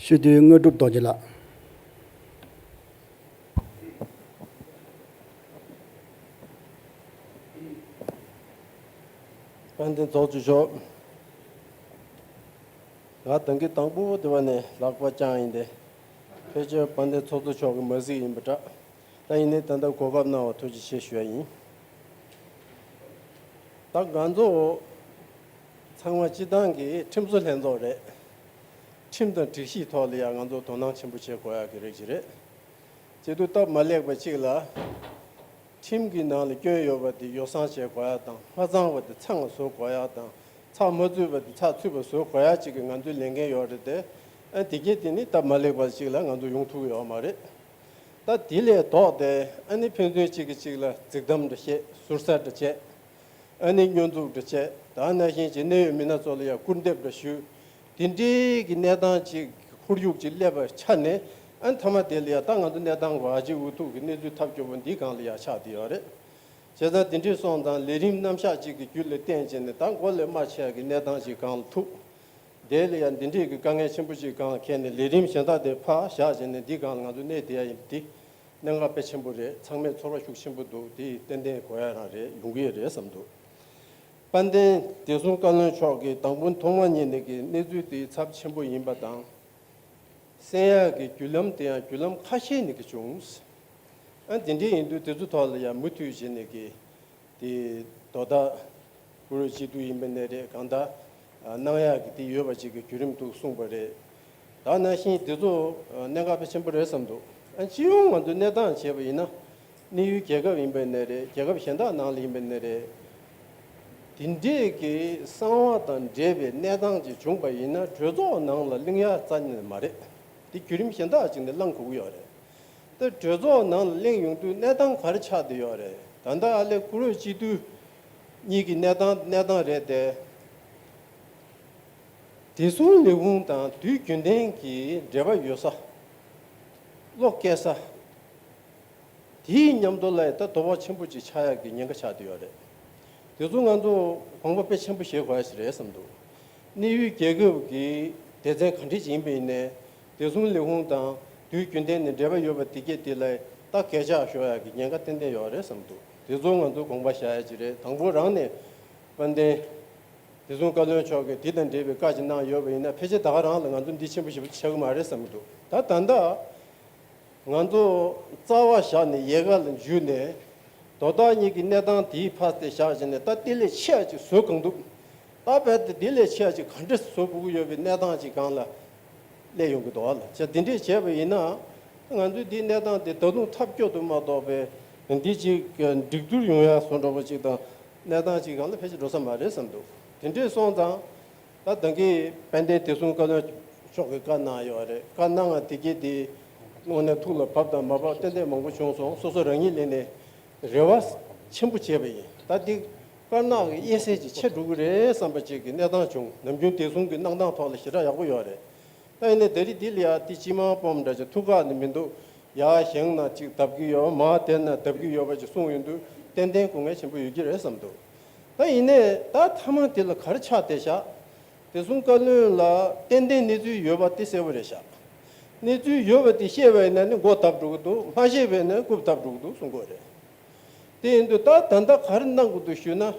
ཞུ་དུས་དངོས་གྲུབ་རྡོ་རྗེ་ལགས། དཔལ་ལྡན་ཚོགས་གཙོ་མཆོག་ང་ཏང་གི་དང་པོ་དེ་བ་ནས་ལག་པ་བརྐྱངས་ཡིན་ཏེ། ཕལ་ཆེར་དཔལ་ལྡན་ཚོགས་གཙོ་མཆོག་གི་མ་གཟིགས་ཡིན་པ་འདྲ། ད་ཡིན་ནའི་ད་ལྟ་གོ་སྐབས་གནང་བ་ཐུགས་རྗེ་ཆེ་ཞུ་ཡ་ཡིན། ད་ང་ཚོ་ཚང་མ་སྤྱི་བཏང་གི་ཁྲིམས་བཟོ་ལྷན་ཚོགས་རེད། ཁྲིམས་དང་སྒྲིག་གཞིའི་ཐོག་ལ་ཡང་ང་ཚོ་དོ་སྣང་ཆེན་པོ་བྱེད་དགོས་ཡ་གི་རིགས་ཅིག་རེད། བྱེད་དུས་སྟབས་མ་ལེགས་པ་གཅིག་ལ། ཁྲིམས་ཀྱི་ནང་ལ་སྐྱོན་ཡོད་པ་དེ་ཡོ་བསྲང་བྱེད་དགོས་ཡ་དང་། མ་ཚང་བ་དེ་ཚང་བ་བཟོ་དགོས་ཡ་དང་། ཚགས་མ་ཚུད་པ་དེ་ཚགས་ཚུད་པ་བཟོ་དགོས་ཡ་གཅིག་གི་ང་ཚོའི་ལས་འགན་ཡོད་རེད་དེ། ཨ་དེ་གས་དེ་ནི་སྟབས་མ་ལེགས་པ་གཅིག་ལ་ང་ཚོ་ཡོང་ཐུབ་ཀྱི་ཡོད་མ་རེད། ད་དེ་ལས་ལྡོག་སྟེ་ཨ་ནི་ཕན་ཚུན་གཅིག་གིས་གཅིག་ལ་རྫིག་གཏམ་འདྲ་བཤད། ཟུར་ཟ་འདྲ་བྱས། ཨ་ནི་སྙོན་འཛུགས་འདྲ་བྱས། ད་ནང་བཞིན་གྱི་གནད་ཡོད་མི་སྣ་ཚོ་ལ་ཡང་སྐུར་འདེབས་འདྲ་ཞུ། དེ་འདྲའི་གི་གནས་སྟངས་ཅིག་ཁོར་ཡུག་ཅིག་སླེབས་པའི་ཆ་ནས། ཨ་ནི་མཐའ་མ་དེ་ལ་ཡང་ད་ང་ཚོ་གནས་སྟངས་ག་ཅིག་འུ་ཐུག་གི་གནས་ཚུལ་ཐབས་སྐྱོ་པོ་འདིའི་སྒང་ལ་ཡང་ཆགས་བསྡད་ཡོད་རེད། བྱས་ཙང་དེ་འདྲའི་སོང་ཙང་ལས་རིམ་རྣམ་གཞག་ཅིག་གི་རྒྱུད་ལ་བརྟེན་བྱས་ནས་ད་མགོ་ལས་མར་ཆེ་བ་གི་གནས་སྟངས་ཅིག་སྒང་ལ་ཐུག་དེ་ལ་ཡང་འདི་འདྲའི་གི་དཀའ་ངལ་ཆེན་པོ་ཅིག་སྒང་འཁེལ་ནས་ལས་རིམ་གཞན་དག་དེ་ཕར་བཞག་བྱས་ནས་འདི་སྒང་ལ་ང་ཚོ་གནས་བསྡད་ཡ་ཡིན་པ་འདི་གནད་འགག་དཔེ་ཆེན་པོ་རེད། ཚང་མས་ཚོར་བ་ཤུགས་ཆེན་པོ་འདུག་དེ་ཏན་ཏན་གོ་ཡ་རང་རེད། ཡོང་གི་ཡོད་རེད་བསམ་འདུག་དཔལ་ལྡན་བདེ་སྲུང་བཀའ་བློན་མཆོག་གིས་དང་པོ་ཐོག་མ་ཉིད་ནས་ཀྱི་གནས་ཚུལ་དེ་ཚབས་ཆེན་པོ་ཡིན་པ་དང་། གསན་ཡག་གི་བརྒྱུད་ལམ་དེ་ཡང་བརྒྱུད་ལམ་ཁ་ཤས་ནས་ཀྱི་བྱུང་། ཨ་དེ་འདྲའི་ཡིན་དུས་དེ་ཚོ་ཐོག་ལ་ཡང་མུ་མཐུད་བྱས་ནས་ཀྱི་དེ་དོ་བདག་བཀུར་འོས་སྤྱི་འཐུས་ཡིན་པ་ནས་རེད། གང་ལྟར་གནང་ཡག་གི་དེ་ཡོད་པ་ཅིག་གི་བརྒྱུད་རིམ་འདུག་གསུངས་པ་རེད། ད་ནང་བཞིན་དེ་ཚོ་གནད་འགག་དཔེ་ཆེན་པོ་རེད་བསམ་འདུག་ཨ་སྤྱི་ཡོངས་ང་ཚོ་གནས་སྟངས་བྱས་པ་ཡིན་ན། གནས་ཡུལ་རྒྱལ་ཁབ་ཡིན་པ་ནས་རེད། རྒྱལ་ཁབ་གཞན་དག་ནང་ལ་ཡིན་པ་ནས་རེད། དེ་འདྲས་ཀྱི་གསང་བ་དང་འབྲེལ་བའི་གནས་སྟངས་ཅིག་བྱུང་པ་ཡིན་ན་གྲོས་ཚོགས་ནང་ལ་གླེང་ཡག་རྩ་ནས་མ་རེད། དེ་བརྒྱུད་རིམ་གཞན་དག་ཅིག་ནས་གླེང་དགོས་ཀྱི་ཡོད་རེད། ད་གྲོས་ཚོགས་ནང་ལ་གླེང་ཡོང་དུས་གནས་སྟངས་ག་རེ་ཆགས་བསྡད་ཡོད་རེད། ད་ལྟ་ཨ་ལས་བཀུར་འོས་སྤྱི་འཐུས་གཉིས་ཀྱི་གནས་སྟངས་གནས་སྟངས་རེད་དེ། བདེ་སྲུང་ལས་ཁུངས་དང་དུས་རྒྱུན་ལྡན་གྱི་འབྲེལ་བ་ཡོད་ས། བློ་སྐྱེ་ས། དེའི་མཉམ་དུ་ལ་ད་དོ་ཕོག་ཆེན་པོ་ཅིག་ཆགས་ཡག་གི་ཉེན་ཁ་ཆགས་བསྡད་ཡོད་རེད། དེ་ཚོ་ང་ཚོ་དགོངས་པ་དཔེ་ཆེན་པོ་བཞེས་དགོས་ཡ་ཞིག་རེད་བསམ་འདུག་གནས་ཡུལ་རྒྱལ་ཁབ་ཀྱི་སྡེ་ཚན་ག་འདྲ་ཅིག་ཡིན་པ་ཡིན་ནའི། བདེ་སྲུང་ལས་ཁུངས་དང་དུས་རྒྱུན་ལྡན་ནས་འབྲེལ་བ་ཡོད་པ་དེ་གས་དེ་ལ་ད་གས་ཆག་ཤོར་ཡག་གི་ཉེན་ཁ་ཏན་ཏན་ཡོད་རེད་བསམ་འདུག་དེ་ཚོ་ང་ཚོ་དགོངས་པ་བཞག་ཡ་ཅིག་རེད། དང་པོ་རང་ནས་དཔལ་ལྡན་བདེ་སྲུང་བཀའ་བློན་མཆོག་གིས་འདི་དང་འབྲེལ་བའི་བཀའ་ཅིག་གནང་ཡོད་པ་ཡིན་ན། ཕལ་ཆེར་ད་ག་རང་ལ་ང་ཚོ་འདི་ཆེན་པོ་ཞེ་པོ་ཅིག་ཆགས་ཀྱི་མ་རེད་བསམ་གྱི་འདུག་ད་ད་ལྟ་ང་ཚོ་རྩ་བ་བཞག་ནས་ཡལ་ག་ལ་འཇུས་ནས། དོ་བདག་གཉིས་ཀྱི་གནས་སྟངས་དེའི་ཕར་དེ་བཞག་བྱས་ནས་ད་དེ་ལས་ཆེ་བ་ཅིག་བཟོ་གང་ཐུབ། ད་རྦད་དེ་དེ་ལས་ཆེ་བ་ཅིག་ག་འདྲས་བཟོ་དགོས་ཀྱི་ཡོད་པའི་གནས་སྟངས་ཅིག་སྒང་ལ་སླེབས་ཡོང་གི་འདུག་ཨ་ལ། བྱས་དེ་འདྲས་བྱས་པ་ཡིན་ན། ང་ཚོའི་འདིའི་གནས་སྟངས་དེ་ད་དུང་ཐབས་སྐྱོ་དུ་མ་གཏོགས་པའི་འདི་ཅིག་སྒྲིག་སྒྱུར་ཡོང་ཡ་བཟོ་འདྲ་པོ་ཅིག་དང་། གནས་སྟངས་ཅིག་སྒང་ལ་ཕལ་ཆེར་འགྲོ་ས་མ་རེད་བསམ་འདུག་དེ་འདྲས་སོང་ཙང་། ད་ད་གིན་དཔལ་ལྡན་བདེ་སྲུང་བཀའ་བློན་མཆོག་གིས་བཀའ་གནང་ཡོད་རེད། བཀའ་གནང་བ་དེ་གས་དེ་དངོས་གནས་ཐུགས་ལ་བབས་དང་མ་བབས་ཏན་ཏན་མང་པོ་བྱུང་སོང་། སོ་སོ་རང་ཉིད་ལས་ནས་རེ་བ་ཆེན་པོ་བྱས་པ་ཡིན། ད་འདི་ དཀར་ནག་གི་དབྱེ་གསལ་ཅིག་ཆད་འགྲོ་གི་རེད་བསམ་པ་ཅིག་གི་གནས་སྟངས་བྱུང་། ནམ་རྒྱུན་བདེ་སྲུང་གི་གནང་སྟངས་ཐོག་ལ་ཞེ་དྲག་ཡག་པོ་ཡོད་རེད། ད་ཡིན་ནའི་ད་རེས་འདི་ལ་ཡ་དེ་སྤྱི་དམངས་སྤོམ་འདྲ་ཅིག་ཐུག་ཁག་ནི་མི་འདུག་ཡར་བཞེངས་ན་ཅིག་བརྡབ་ཀྱི་ཡོད། མར་བསྡད་ན་བརྡབ་ཀྱི་ཡོད་པ་ཅིག་གསུངས་ཡོང་དུས་ཏན་ཏན་དཀའ་ངལ་ཆེན་པོ་ཡོད་ཀྱི་རེད་བསམ་འདུག་ད་ཡིན་ནའི་ད་མཐའ་མ་དེ་ལ་ག་རེ་ཆགས་བསྡད་ཤག་བདེ་སྲུང་བཀའ་བློན་ལ་ཏན་ཏན་གནས་ཚུལ་ཡོད་པ་དེ་གསལ་པོ་རེད་ཤག་གནས་ཚུལ་ཡོད་པ་དེ་བཤད་པ་ཡིན་ན་ནི་མགོ་བརྡབ་འགྲོ་གི་འདུག་མ་བཤད་པ་ཡིན་ན་རྐུབ་བརྡབ་འགྲོ་གི་འདུག་གསུང་གི་ཡོད་རེད། དེ་ཡིན་དུས་ད་ད་ལྟ་ག་རེ་གནང་དགོས་འདུག་ཞུས་ན།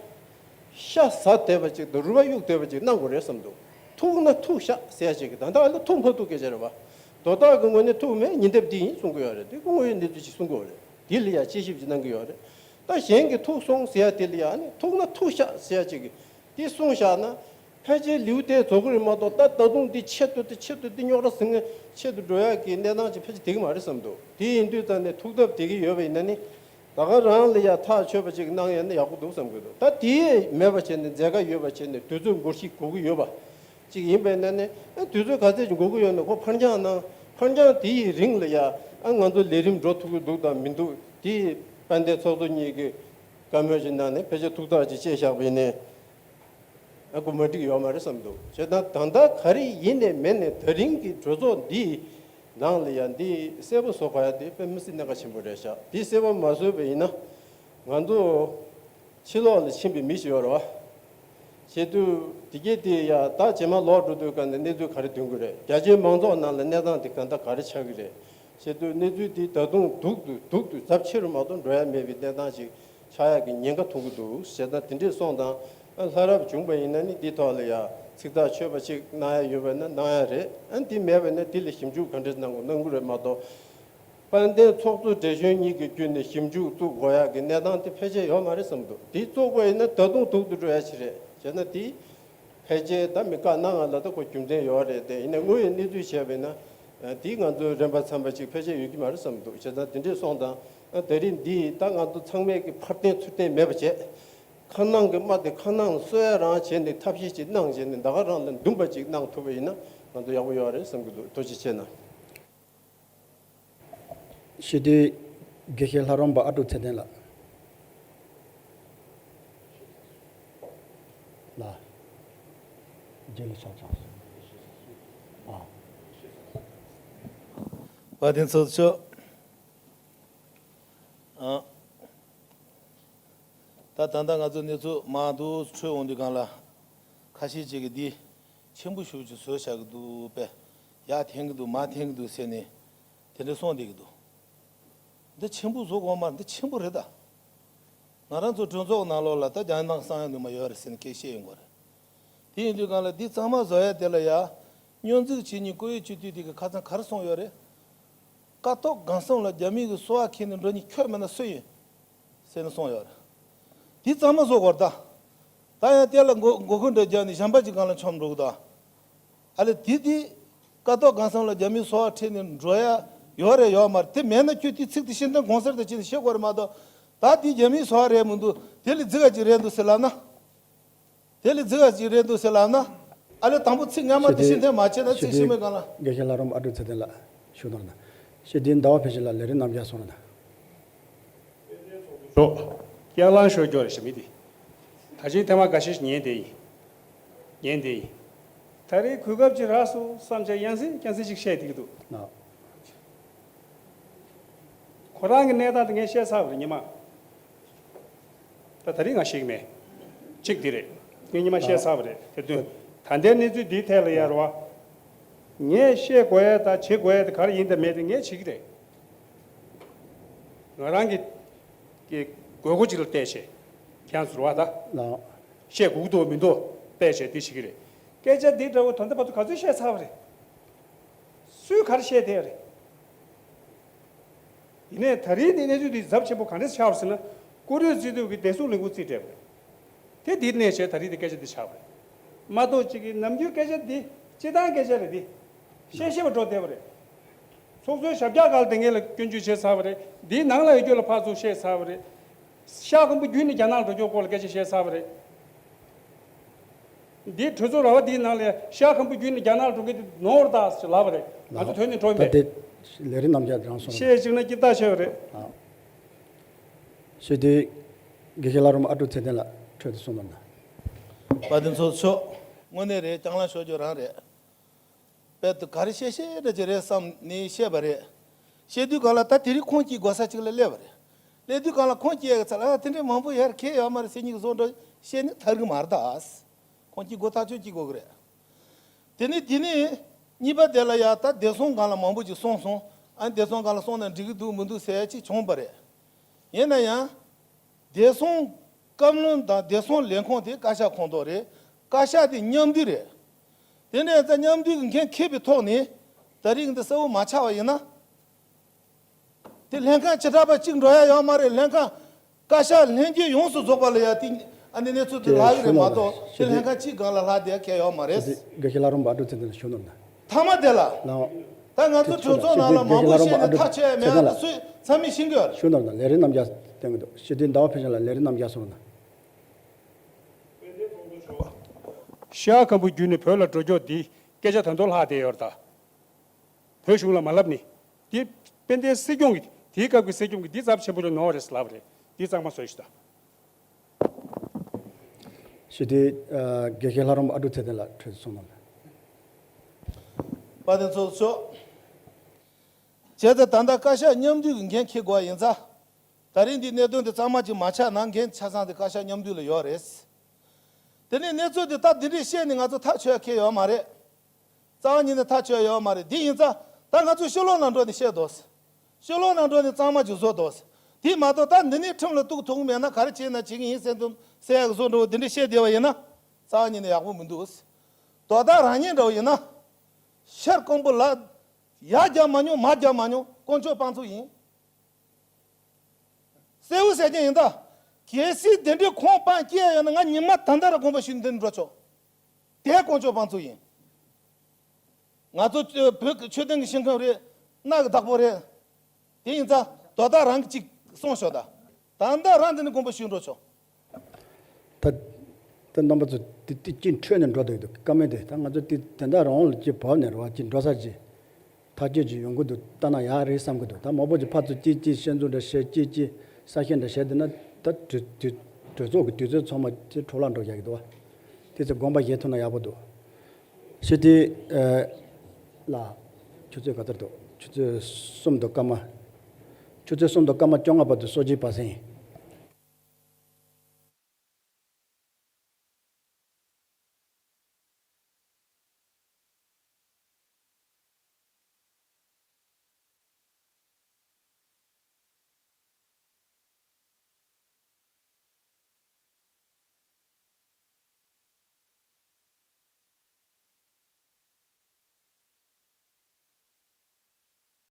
ཤ་ཟ་བསྡད་པ་ཅིག་དང་རུས་པ་གཡུག་བསྡད་པ་ཅིག་གནང་དགོས་རེད་བསམ་འདུག་ཐུག་ན་ཐུག་ཤག་ཟེར་ཡ་ཅིག་གི་ད་ལྟ་ཨ་ནི་ཐུག་མ་ཐུག་སྐད་ཆ་རེད་བ། དོ་བདག་གི་ངོས་ནས་ཐུག་མེད། ཉིན་དེབ་འདི་ཡིན་གསུང་གི་ཡོད་རེད། དེ་སྐུ་ངོ་ཡིས་གནས་ཚུལ་ཅིག་གསུང་གི་ཡོད་རེད། དེ་ལ་ཡ་དཔྱད་ཞིབ་ཅིག་གནང་གི་ཡོད་རེད། ད་གཞན་གྱིས་ཐུག་སོང་ཟེར་ཡ་དེ་ལ་ཡ་ཨ་ནི་ཐུག་ན་ཐུག་ཤག་ཟེར་ཡ་ཅིག་གི་དེ་གསུངས་བཞག་ན། ཕལ་ཆེར་ལེའུ་དེ་རྫོགས་ཀྱི་རེད་མ་གཏོགས། ད་ད་དུང་འདི་ཆེད་དུ་དེ་ཆེད་དུ་འདི་རྙོག་དྲ་ཟིང་ངེ་ཆེད་དུ་འགྲོ་ཡག་གི་གནས་སྟངས་ཅིག་ཕལ་ཆེར་བསྡད་ཀྱི་མ་རེད་བསམ་འདུག་དེ་ཡིན་དུས་ད་ནས་ཐུག་ཐབས་བསྡད་ཀྱི་ཡོད་པ་ཡིན་ན་ནི། ད་ག་རང་ལ་ཡ་ཐག་ཆོད་པ་ཅིག་གནང་ཡ་ནི་ཡག་པོ་འདུག་བསམ་གྱི་འདུག་ད་དེ་མེད་པ་བྱས་ནས་མཛད་དཀའ་ཡོད་པ་བྱས་ནས་དུས་ཚོད་འགོར་ཤི་དགོས་ཀྱི་ཡོད་པ་ཅིག་ཡིན་པ་ཡིན་ན་ནི། ཨ་དུས་ཚོད་ག་ཚད་ཅིག་འགོར་གྱི་ཡོད་ན་ཁོ་ཕར་འགྱངས་གནང་། ཕར་འགྱངས་དེ་ཡི་རིང་ལ་ཡ་ཨ་ང་ཚོ་ལས་རིམ་འགྲོ་ཐུབ་ཀྱི་འདུག་དང་མི་འདུག་དེ་དཔལ་ལྡན་ཚོགས་གཙོ་གཉིས་ཀྱིས་བཀའ་མོལ་ཅིག་གནང་ནས་ཕལ་ཆེར་ཐུགས་ཐག་ཅིག་བཅད་བཞག་པ་ཡིན་ནའི། ཨ་ཁུ་མ་འགྲིག་ཡོད་མ་རེད་བསམ་འདུག་བྱས་ཙང་ད་ལྟ་ག་རེ་ཡིན་ནས་མིན་ནས་ད་རིང་གི་གྲོས་ཚོགས་འདིའི་ནང་ལ་ཡང་འདི་གསལ་པོ་བཟོ་དགོས་ཡ་དེ་དཔེ་མི་སྲིད་གནད་འགག་ཆེན་པོ་རེད་ཤག་འདི་གསལ་པོ་མ་བཟོས་པ་ཡིན་ན་ང་ཚོ་ཕྱི་ལོགས་ལ་ཕྱིན་པའི་མི་ཞིག་ཡོད་རེད་བ། བྱེད་དུས་དེ་གས་དེ་ཡ་ད་རྗེས་མ་ལོག་འགྲོ་དུས་ག་ནས་གནས་ཚུལ་ག་རེ་ཐོན་གི་རེད། རྒྱ་ཆེའི་མང་ཚོགས་ནང་ལ་གནས་སྟངས་དེ་ག་འདྲ་ག་རེ་ཆགས་ཀྱི་རེད། བྱེད་དུས་གནས་ཚུལ་འདི་ད་དུང་སྡུག་ཏུ་སྡུག་ཏུ་ཚབས་ཆེ་རུ་མ་གཏོགས་འགྲོ་ཡ་མེད་པའི་གནས་སྟངས་ཤིག་ཆགས་ཡག་གི་ཉེན་ཁ་མཐོང་གི་འདུག་བྱས་ཙང་དེ་འདྲས་སོང་ཙང་ཨ་ལྷ་རབ་བྱུང་པ་ཡིན་ན་ནི་འདི་ཐོག་ལ་ཡ་ཚིག་ཐག་ཆོད་པ་ཅིག་གནང་ཡ་ཡོད་པ་ན་གནང་ཡ་རེད། ཨ་འདི་མེད་པ་ན་འདི་ལ་ཞིབ་འཇུག་ག་འདྲས་གནང་དགོས་གནང་གི་རེད་མ་གཏོགས། དཔལ་ལྡན་ཚོགས་གཙོ་བགྲེས་གཞོན་གཉིས་ཀྱི་བརྒྱུད་ནས་ཞིབ་འཇུག་བཙུགས་དགོས་ཡག་གི་གནས་སྟངས་དེ་ཕལ་ཆེར་ཡོད་མ་རེད་བསམ་འདུག་འདི་བཙུགས་པ་ཡིན་ན་ད་དུང་སྡུག་ཏུ་འགྲོ་ཡ་ཅིག་རེད། བྱས་ན་འདི། ཕལ་ཆེར་ད་མི་བཀག་གནང་ང་ལ་ད་ཁོ་རྒྱུ་མཚན་ཡོད་རེད་དེ། ཡིན་ན་དངོས་ཡོད་གནས་ཚུལ་བྱས་པས་ན། དེ་ང་ཚོའི་རན་པ་འཚམ་པ་ཅིག་ཕལ་ཆེར་ཡོད་ཀྱི་མ་རེད་བསམ་འདུག་བྱས་ཙང་དེ་འདྲས་སོང་ཙང་ད་རེས་འདི་ད་ང་ཚོ་ཚང་མས་ཀྱི་ཕར་བརྟེན་ཚུར་བརྟེན་མེད་པ་བྱས། ཁ་ནང་གི་རྨ་དེ་ཁ་ནང་ལ་གསོ་ཡ་རང་བྱས་ནས་ཐབས་ཤེས་ཅིག་གནང་བྱས་ནས་ད་ག་རང་ལ་འདུན་པ་ཅིག་གནང་ཐུབ་པ་ཡིན་ན་ང་ཚོ་ཡག་པོ་ཡོད་རེད་བསམ་གྱི་འདུག་ཐུགས་རྗེ་ཆེ་གནང་། སྤྱི་འཐུས་དགེ་བཤེས་ལྷ་རམས་པ་ཨ་ཀྲུག་ཚེ་བརྟན་ལགས། ལགས། རྗེས་ལ་ཕྱག་བརྐྱངས་སོང་། ཨ། དཔལ་ལྡན་ཚོགས་གཙོ། ཨ། ད་ད་ལྟ་ང་ཚོ་གནས་ཚུལ་མང་དུ་འཕྲོས་འོང་དུས་སྒང་ལ། ཁ་ཤས་ཅིག་གིས་འདི་ཆེན་པོ་ཞེ་པོ་ཅིག་བཟོས་བཞག་གི་འདུག་པས། ཡར་འཐེན་གི་འདུག་མར་འཐེན་གི་འདུག་ཟེར་ནས་དེ་འདྲ་གསུངས་བསྡད་ཀྱི་འདུག་འདི་ཆེན་པོ་བཟོ་དགོས་མ་རེད། འདི་ཆེན་པོ་རེད་ད། ང་རང་ཚོ་གྲོས་ཚོགས་ནང་ལོགས་ལ་ད་རྒྱ་ནག་གསང་བའི་ནུས་པ་ཡོད་རེད་ཟེར་ནས་སྐད་བཤད་ཡོང་གི་རེད། དེ་ཡིན་དུས་སྒང་ལ་འདི་གཙང་མ་བཟོ་ཡ་དེ་ལ་ཡ། སྙོན་འཛུགས་བྱེད་མཁན་བཀུར་འོས་སྤྱི་འཐུས་དེ་གི་ཁ་སང་ག་རེ་གསུངས་ཡོད་རེད། ཀ་ཐོག་སྒང་གསུམ་ལ་རྒྱ་མི་གི་སོ་པ་ཁྱེར་ནས་འགྲོ་མཁན་ཁྱོད་མིན་ན་སུ་ཡིན། ཟེར་ནས་གསུངས་ཡོད་རེད། དེ་གཙང་མ་བཟོ་དགོས་རེད་ད། ད་ཡང་དེ་ལ་མགོ་མགོ་སྐོར་འདྲ་རྒྱག་ནས་གཞན་པ་ཅིག་སྒང་ལ་མཆོང་འགྲོ་གི་ད། ཨ་ལས་དེ་དེ། ཀ་ཐོག་སྒང་གསུམ་ལ་རྒྱ་མིའི་སོ་པ་ཁྲིད་ནས་འགྲོ་ཡ་ཡོད་རེད་ཡོད་མ་རེད། དེ་མེད་ན་ཁྱོད་དེ་ཚིག་དེ་ཤེས་འདོན་གང་སར་དུ་བྱས་ནས་བཤད་དགོས་རེད་མ་གཏོགས། ད་དེ་རྒྱ་མིའི་སོ་པ་རེད་མི་འདུག་དེ་ལས་རྫིག་ག་ཅིག་རེད་འདུག་ཟེར་ལབ་ན། དེ་ལས་རྫིག་ག་ཅིག་རེད་འདུག་ཟེར་ལབ་ན། ཨ་ལས་དང་པོ་ཚིག་སྔ་མ་དེ་ཤེས་འདོན་མ་བྱས་ན་ཚིག་ཤེས་མེད་གང་ལ། དགེ་བཤེས་ལྷ་རམས་ཨ་ཀྲུག་ཚེ་བརྟན་ལགས་ཞུ་དང་ན། ཞེ་འདི་ཟླ་བ་བྷེ་ཤི་ལགས་ལས་རིམ་རྣམ་རྒྱལ་སོང་ན། ཤོག་ཀྱང་ལང་ཤོད་སྐྱོ་རེ་ཞིག་མི་དེ། ད་ཅིག་ཐེངས་མ་འགའ་ཤས་ཤིག་ཉན་བསྡད་ཡིན། ཉན་བསྡད་ཡིན། ད་རེས་གོ་སྐབས་ཅིག་རག་སོང་བསམ་བྱས་ཡང་སེ་ཡང་སེ་ཅིག་བཤད་བསྡད་ཀྱི་འདུག་ཁོ་རང་གི་གནས་སྟངས་དེ་ངས་བཤད་ཚར་བ་རེད་ཉི་མ། ད་ད་རེས་ང་ཤེས་ཀྱི་མེད། གཅིག་འདི་རེད། ངས་ཉི་མ་བཤད་ཚར་བ་རེད། དེར་བསྟུན་ད་ལྟའི་གནས་ཚུལ་འདིའི་ཐད་ལ་ཡར་བ། ངས་བཤད་དགོས་ཡ་དང་བྱེད་དགོས་ཡ་དེ་ག་རེ་ཡིན་དང་མེད་དེ་ངས་བྱེད་ཀྱི་རེད། ང་རང་གི་གི་དགོས་མཁོ་ཅིག་ལ་བལྟས་བྱས། ཁྱེད་ཚོར་བ་ད། ལགས། བཤད་དགོས་ཀྱི་འདུག་མི་འདུག་བལྟས་བྱས་འདི་བྱེད་ཀྱི་རེད། སྐད་ཆ་འདི་འདྲ་བོ་ད་ལྟ་བར་དུ་ག་ཚོད་བཤད་ཚར་བ་རེད། སུས་ག་རེ་བཤད་བསྡད་རེད། ཡིན་ནའི་ད་རེས་འདི་གནས་ཚུལ་འདི་ཚབས་ཆེན་པོ་ག་འདྲས་ཆགས་པ་ཟེར་ན། བཀུར་འོས་སྤྱི་འཐུས་ཀྱིས་བདེ་སྲུང་ལས་ཁུངས་རྩིས་སྤྲད་པ་རེད། དེ་འདིར་གནས་བྱས་ད་རེས་འདི་སྐད་ཆ་འདི་ཆགས་པ་རེད། མ་གཏོགས་གཅིག་གིས་ནམ་རྒྱུན་སྐད་ཆ་འདི་སྤྱི་བཏང་སྐད་ཆ་རེད་འདི། བཤད་ཤེས་པ་འགྲོ་བསྡད་པ་རེད། ཚོགས་གཙོའི་ཞབས་བཀྱག་སྒང་ལ་དེ་ངེད་ལ་སྐྱོན་བརྗོད་བྱས་ཚར་བ་རེད། འདིའི་ནང་ལ་ཡོད་རྒྱུ་ལ་ཕར་ཚུར་བཤད་ཚར་བ་རེད། ཤར་ཁམ་བུ་བརྒྱུད་ནས་རྒྱ་ནག་ལ་འགྲོ་རྒྱུ་སྐོར་ལ་སྐད་ཆ་བཤད་ཚར་བ་རེད། འདིའི་གྲོས་ཚོགས་ར་བ་འདིའི་ནང་ལ་ཤར་ཁམ་བུ་བརྒྱུད་ནས་རྒྱ་ནག་ལ་འགྲོ་གི་འདི་ནོར་ད་ཟེར་ལབ་པ་རེད། ང་ཚོ་ཐོན་ནས་འགྲོ་ད་མེད། དེ་ལས་རིམ་རྣམ་རྒྱལ་རང་སོང་། བཤད་གཅིག་ན་སྐྱིད་ཐག་ཆོད་པ་རེད། ཨ། ཞེ་དུས། དགེ་བཤེས་ལྷ་རམས་ཨ་ཀྲུག་ཚེ་བརྟན་ལགས། ཁྱོད་ཚོ་གསུངས་གནང་དང་། དཔལ་ལྡན་ཚོགས་གཙོ་མཆོག་དངོས་གནས་རེད། སྤྱང་ལངས་ཤོར་རྒྱུ་རང་རེད། དཔལ་དུ་ག་རེ་བཤད་བཤད་འདྲ་ཅིག་རེད་བསམ་ནས་བཤད་པ་རེད། བཤད་དུས་གང་ལ་ད་དེ་རིང་ཁོང་གཅིག་དགོས་ས་གཅིག་ལ་སླེབས་པ་རེད། སླེབས་དུས་གང་ལ་ཁོང་གཅིག་ཡ་གི་ཚ་ལ་ཨ་དེ་འདྲའི་མང་པོ་ཡར་ཁེལ་ཡོད་མ་རེད་ཟེར་ཉིག་བཟོ་འདྲ་བཤད་ནས་ཐར་གི་མ་རེད་ད། ཁོང་གཅིག་དགོས་ཐག་ཆོད་གཅིག་དགོས་གི་རེད། དེ་ནས་དེ་ནས་གཉིས་པ་དེ་ལ་ཡ་ད་བདེ་སྲུང་སྒང་ལ་མང་པོ་ཅིག་གསུངས་སོང་། ཨ་བདེ་སྲུང་སྒང་ལ་གསུངས་ན་འགྲིག་གི་འདུག་མི་འདུག་ཟེར་ཡ་ཅིག་བྱུང་པ་རེད། ཡིན་ན་ཡང་། བདེ་སྲུང་བཀའ་བློན་དང་བདེ་སྲུང་ལས་ཁུངས་དེ་བཀའ་ཤག་ཁོངས་གཏོགས་རེད། བཀའ་ཤག་དེ་མཉམ་འདུས་རེད། དེ་འདྲ་ཡིན་ཙང་མཉམ་འདུས་ཀྱི་འགན་འཁྱེར་བའི་ཐོག་ནས་ད་རིང་འདི་གསལ་བོ་མ་ཆགས་པ་ཡིན་ན། དེ་ལྷན་ཁང་བྱེ་བྲག་པ་གཅིག་འགྲོ་ཡ་ཡོད་མ་རེད། ལྷན་ཁང་བཀའ་ཤག་ལྷན་རྒྱས་ཡོངས་སུ་རྫོགས་པ་ལ་ཡ་དེ་ཨ་ནི་གནས་ཚུལ་དེ་ལྷག་གི་རེད་མ་གཏོགས་དེ་ལྷན་ཁང་གཅིག་སྒང་ལ་ལྷག་བསྡད་མཁན་ཡོད་མ་རེད། དགེ་བཤེས་ལྷ་རམས་པ་ཨ་ཀྲུག་ཚེ་བརྟན་ལ་ཞུ་གནང་དང་། མཐའ་མ་དེ་ལ། ལའོ། ད་ང་ཚོ་གྲོས་ཚོགས་ནང་ལ་མང་པོ་བཤད་ནས་ཐག་ཆོད་ཡ་མེད་ཨ་ལ་སུས་ཚང་མས་ཤེས་ཀྱི་ཡོད་རེད། ཞུ་གནང་དང་། ལས་རིམ་རྣམ་གཞག་བསྟན་གྱི་འདུག་སྤྱི་འཐུས་ཟླ་བ་ཕུན་ཚོགས་ལགས་ལས་རིམ་རྣམ་གཞག་གསུངས་དང་། ཤར་ཁམ་བུ་བརྒྱུད་ནས་བོད་ལ་འགྲོ་ཕྱོགས་འདི་སྐད་ཆ་ད་དུང་ལྷག་བསྡད་ཡོད་རེད་ད། བོད་གཞུང་ལ་མ་ལབ་ནི། འདི་དཔལ་ལྡན་སྲིད་སྐྱོང་གི་དེའི་སྐབས་ཀྱི་སྲིད་སྐྱོང་གི་འདི་ཚབས་ཆེན་པོ་ཅིག་ནོར་རེད་ལབ་རེད། འདི་གཙང་མ་བཟོས་ཤིག་ད། ཞུ་དེ། དགེ་བཤེས་ལྷ་རམས་པ་ཨ་ཀྲུག་ཚེ་བརྟན་ལགས་གྲོས་གསུངས་གནང་། དཔལ་ལྡན་ཚོགས་གཙོ། བྱས་ཙང་ད་ལྟ་བཀའ་ཤག་མཉམ་འདུས་ཀྱི་འགན་འཁྱེར་དགོས་ཡིན་ཙང་། ད་རིང་འདི་གནད་དོན་འདི་གཙང་མ་ཅིག་མ་ཆགས་ན་འགན་ཆ་ཚང་དེ་བཀའ་ཤག་མཉམ་འདུས་ལ་ཡོད་རེད། དེ་ནས་གནས་ཚུལ་འདི་ད་འདི་འདྲས་བཤད་ནས་ང་ཚོ་ཐག་ཆོད་ཁེལ་ཡོད་མ་རེད། རྩ་བ་ཉིད་ནས་ཐག་ཆོད་ཡོད་མ་རེད། འདི་ཡིན་ཙང་ད་ང་ཚོ་ཕྱི་ལོགས་ནང་འགྲོ་ནས་བཤད་དོ། ཕྱི་ལོགས་ནང་འགྲོ་ནས་གཙང་མ་ཅིག་བཟོ་དོ། དེ་མ་གཏོགས་ད་འདི་ནས་ཁྲིམས་ལ་གཏུག་ཐུབ་ཀྱི་མེད་ན་ག་རེ་བྱས་ན་བྱེད་ཀྱི་ཡིན་ཟེར་དུ་ཟེར་ཡག་བཟོ་འགྲོ་འདི་འདྲས་བཤད་བསྡད་པ་ཡིན་ན་རྩ་བ་ཉིད་ནས་ཡག་པོ་མི་འདུག་དོ་བདག་རང་ཉིད་འདྲ་བོ་ཡིན་ན། ཤར་ཀོང་པོ་ལ་ཡར་རྒྱག་མ་མྱོང་མར་རྒྱག་མ་མྱོང་དཀོན་མཆོག་དཔང་བཙུགས་ཡིན། གསལ་བོ་ཟེར་གྱི་ཡིན་ད། གལ་སྲིད་དེ་འདྲའི་ཁོང་དཔང་སྐྱེས་ཡོད་ན་ང་ཉི་མ་ད་ལྟ་ར་དགོངས་པ་ཞུས་འདི་འགྲོ་ཆོག་དེ་དཀོན་མཆོག་དཔང་བཙུགས་ཡིན། ང་ཚོ་བོད་ཀྱི་ཆོས་ལྡན་གྱི་ཞིང་ཁམས་རེད། གནའ་གི་བདག་པོ་རེད། དེ་ཡིན་ཙང་དོ་བདག་རང་གིས་ཅིག་གསུངས་ཤོག་ད། ད་ལྟ་རང་འདི་ནས་དགོངས་པ་ཞུས་འགྲོ་ཆོག་ད་ད་རྣམ་པ་ཚོ་དེ་དེ་ཅིག་འཕྲོས་ནས་འགྲོ་འདོད་འདུག་བཀའ་མོལ་དེ་ད་ང་ཚོ་དེ་དེ་འདྲ་རང་ལ་ཅིག་བབས་ནས་རེད་བ། ཅིག་འགྲོ་ས་ཅིག་ཐག་གཅོད་ཅིག་ཡོང་གི་འདུག་ལྟ་ན་ཡག་རེད་བསམ་གི་འདུག་ད་མང་པོ་ཅིག་ཕར་ཚུར་ཅིག་ཅིག་ཤེས་ཚོད་འདྲ་བཤད། ཅིག་ཅིག་ས་ཤེས་འདྲ་བཤད། དེ་ན་ད་གྲོས་གྲོས་གྲོས་ཚོགས་ཀྱི་དུས་ཚོད་ཚང་མ་དེ་འཕྲོ་བརླག་འགྲོ་ཡག་གི་འདུག་བ། དེ་ཚོ་དགོངས་པ་བཞེས་ཐུབ་ན་ཡག་པོ་འདུག་ཞི་བདེ་ལགས། ཆུ་ཚོད་ག་ཚོད་འདུག་ཆུ་ཚོད་གསུམ་འདུག་སྐར་མ། ཆུ་ཚོད་གསུམ་དང་སྐར་མ་བཅོ་ལྔ་བར་དུ་སོ་བརྒྱད་པ་ཟིན།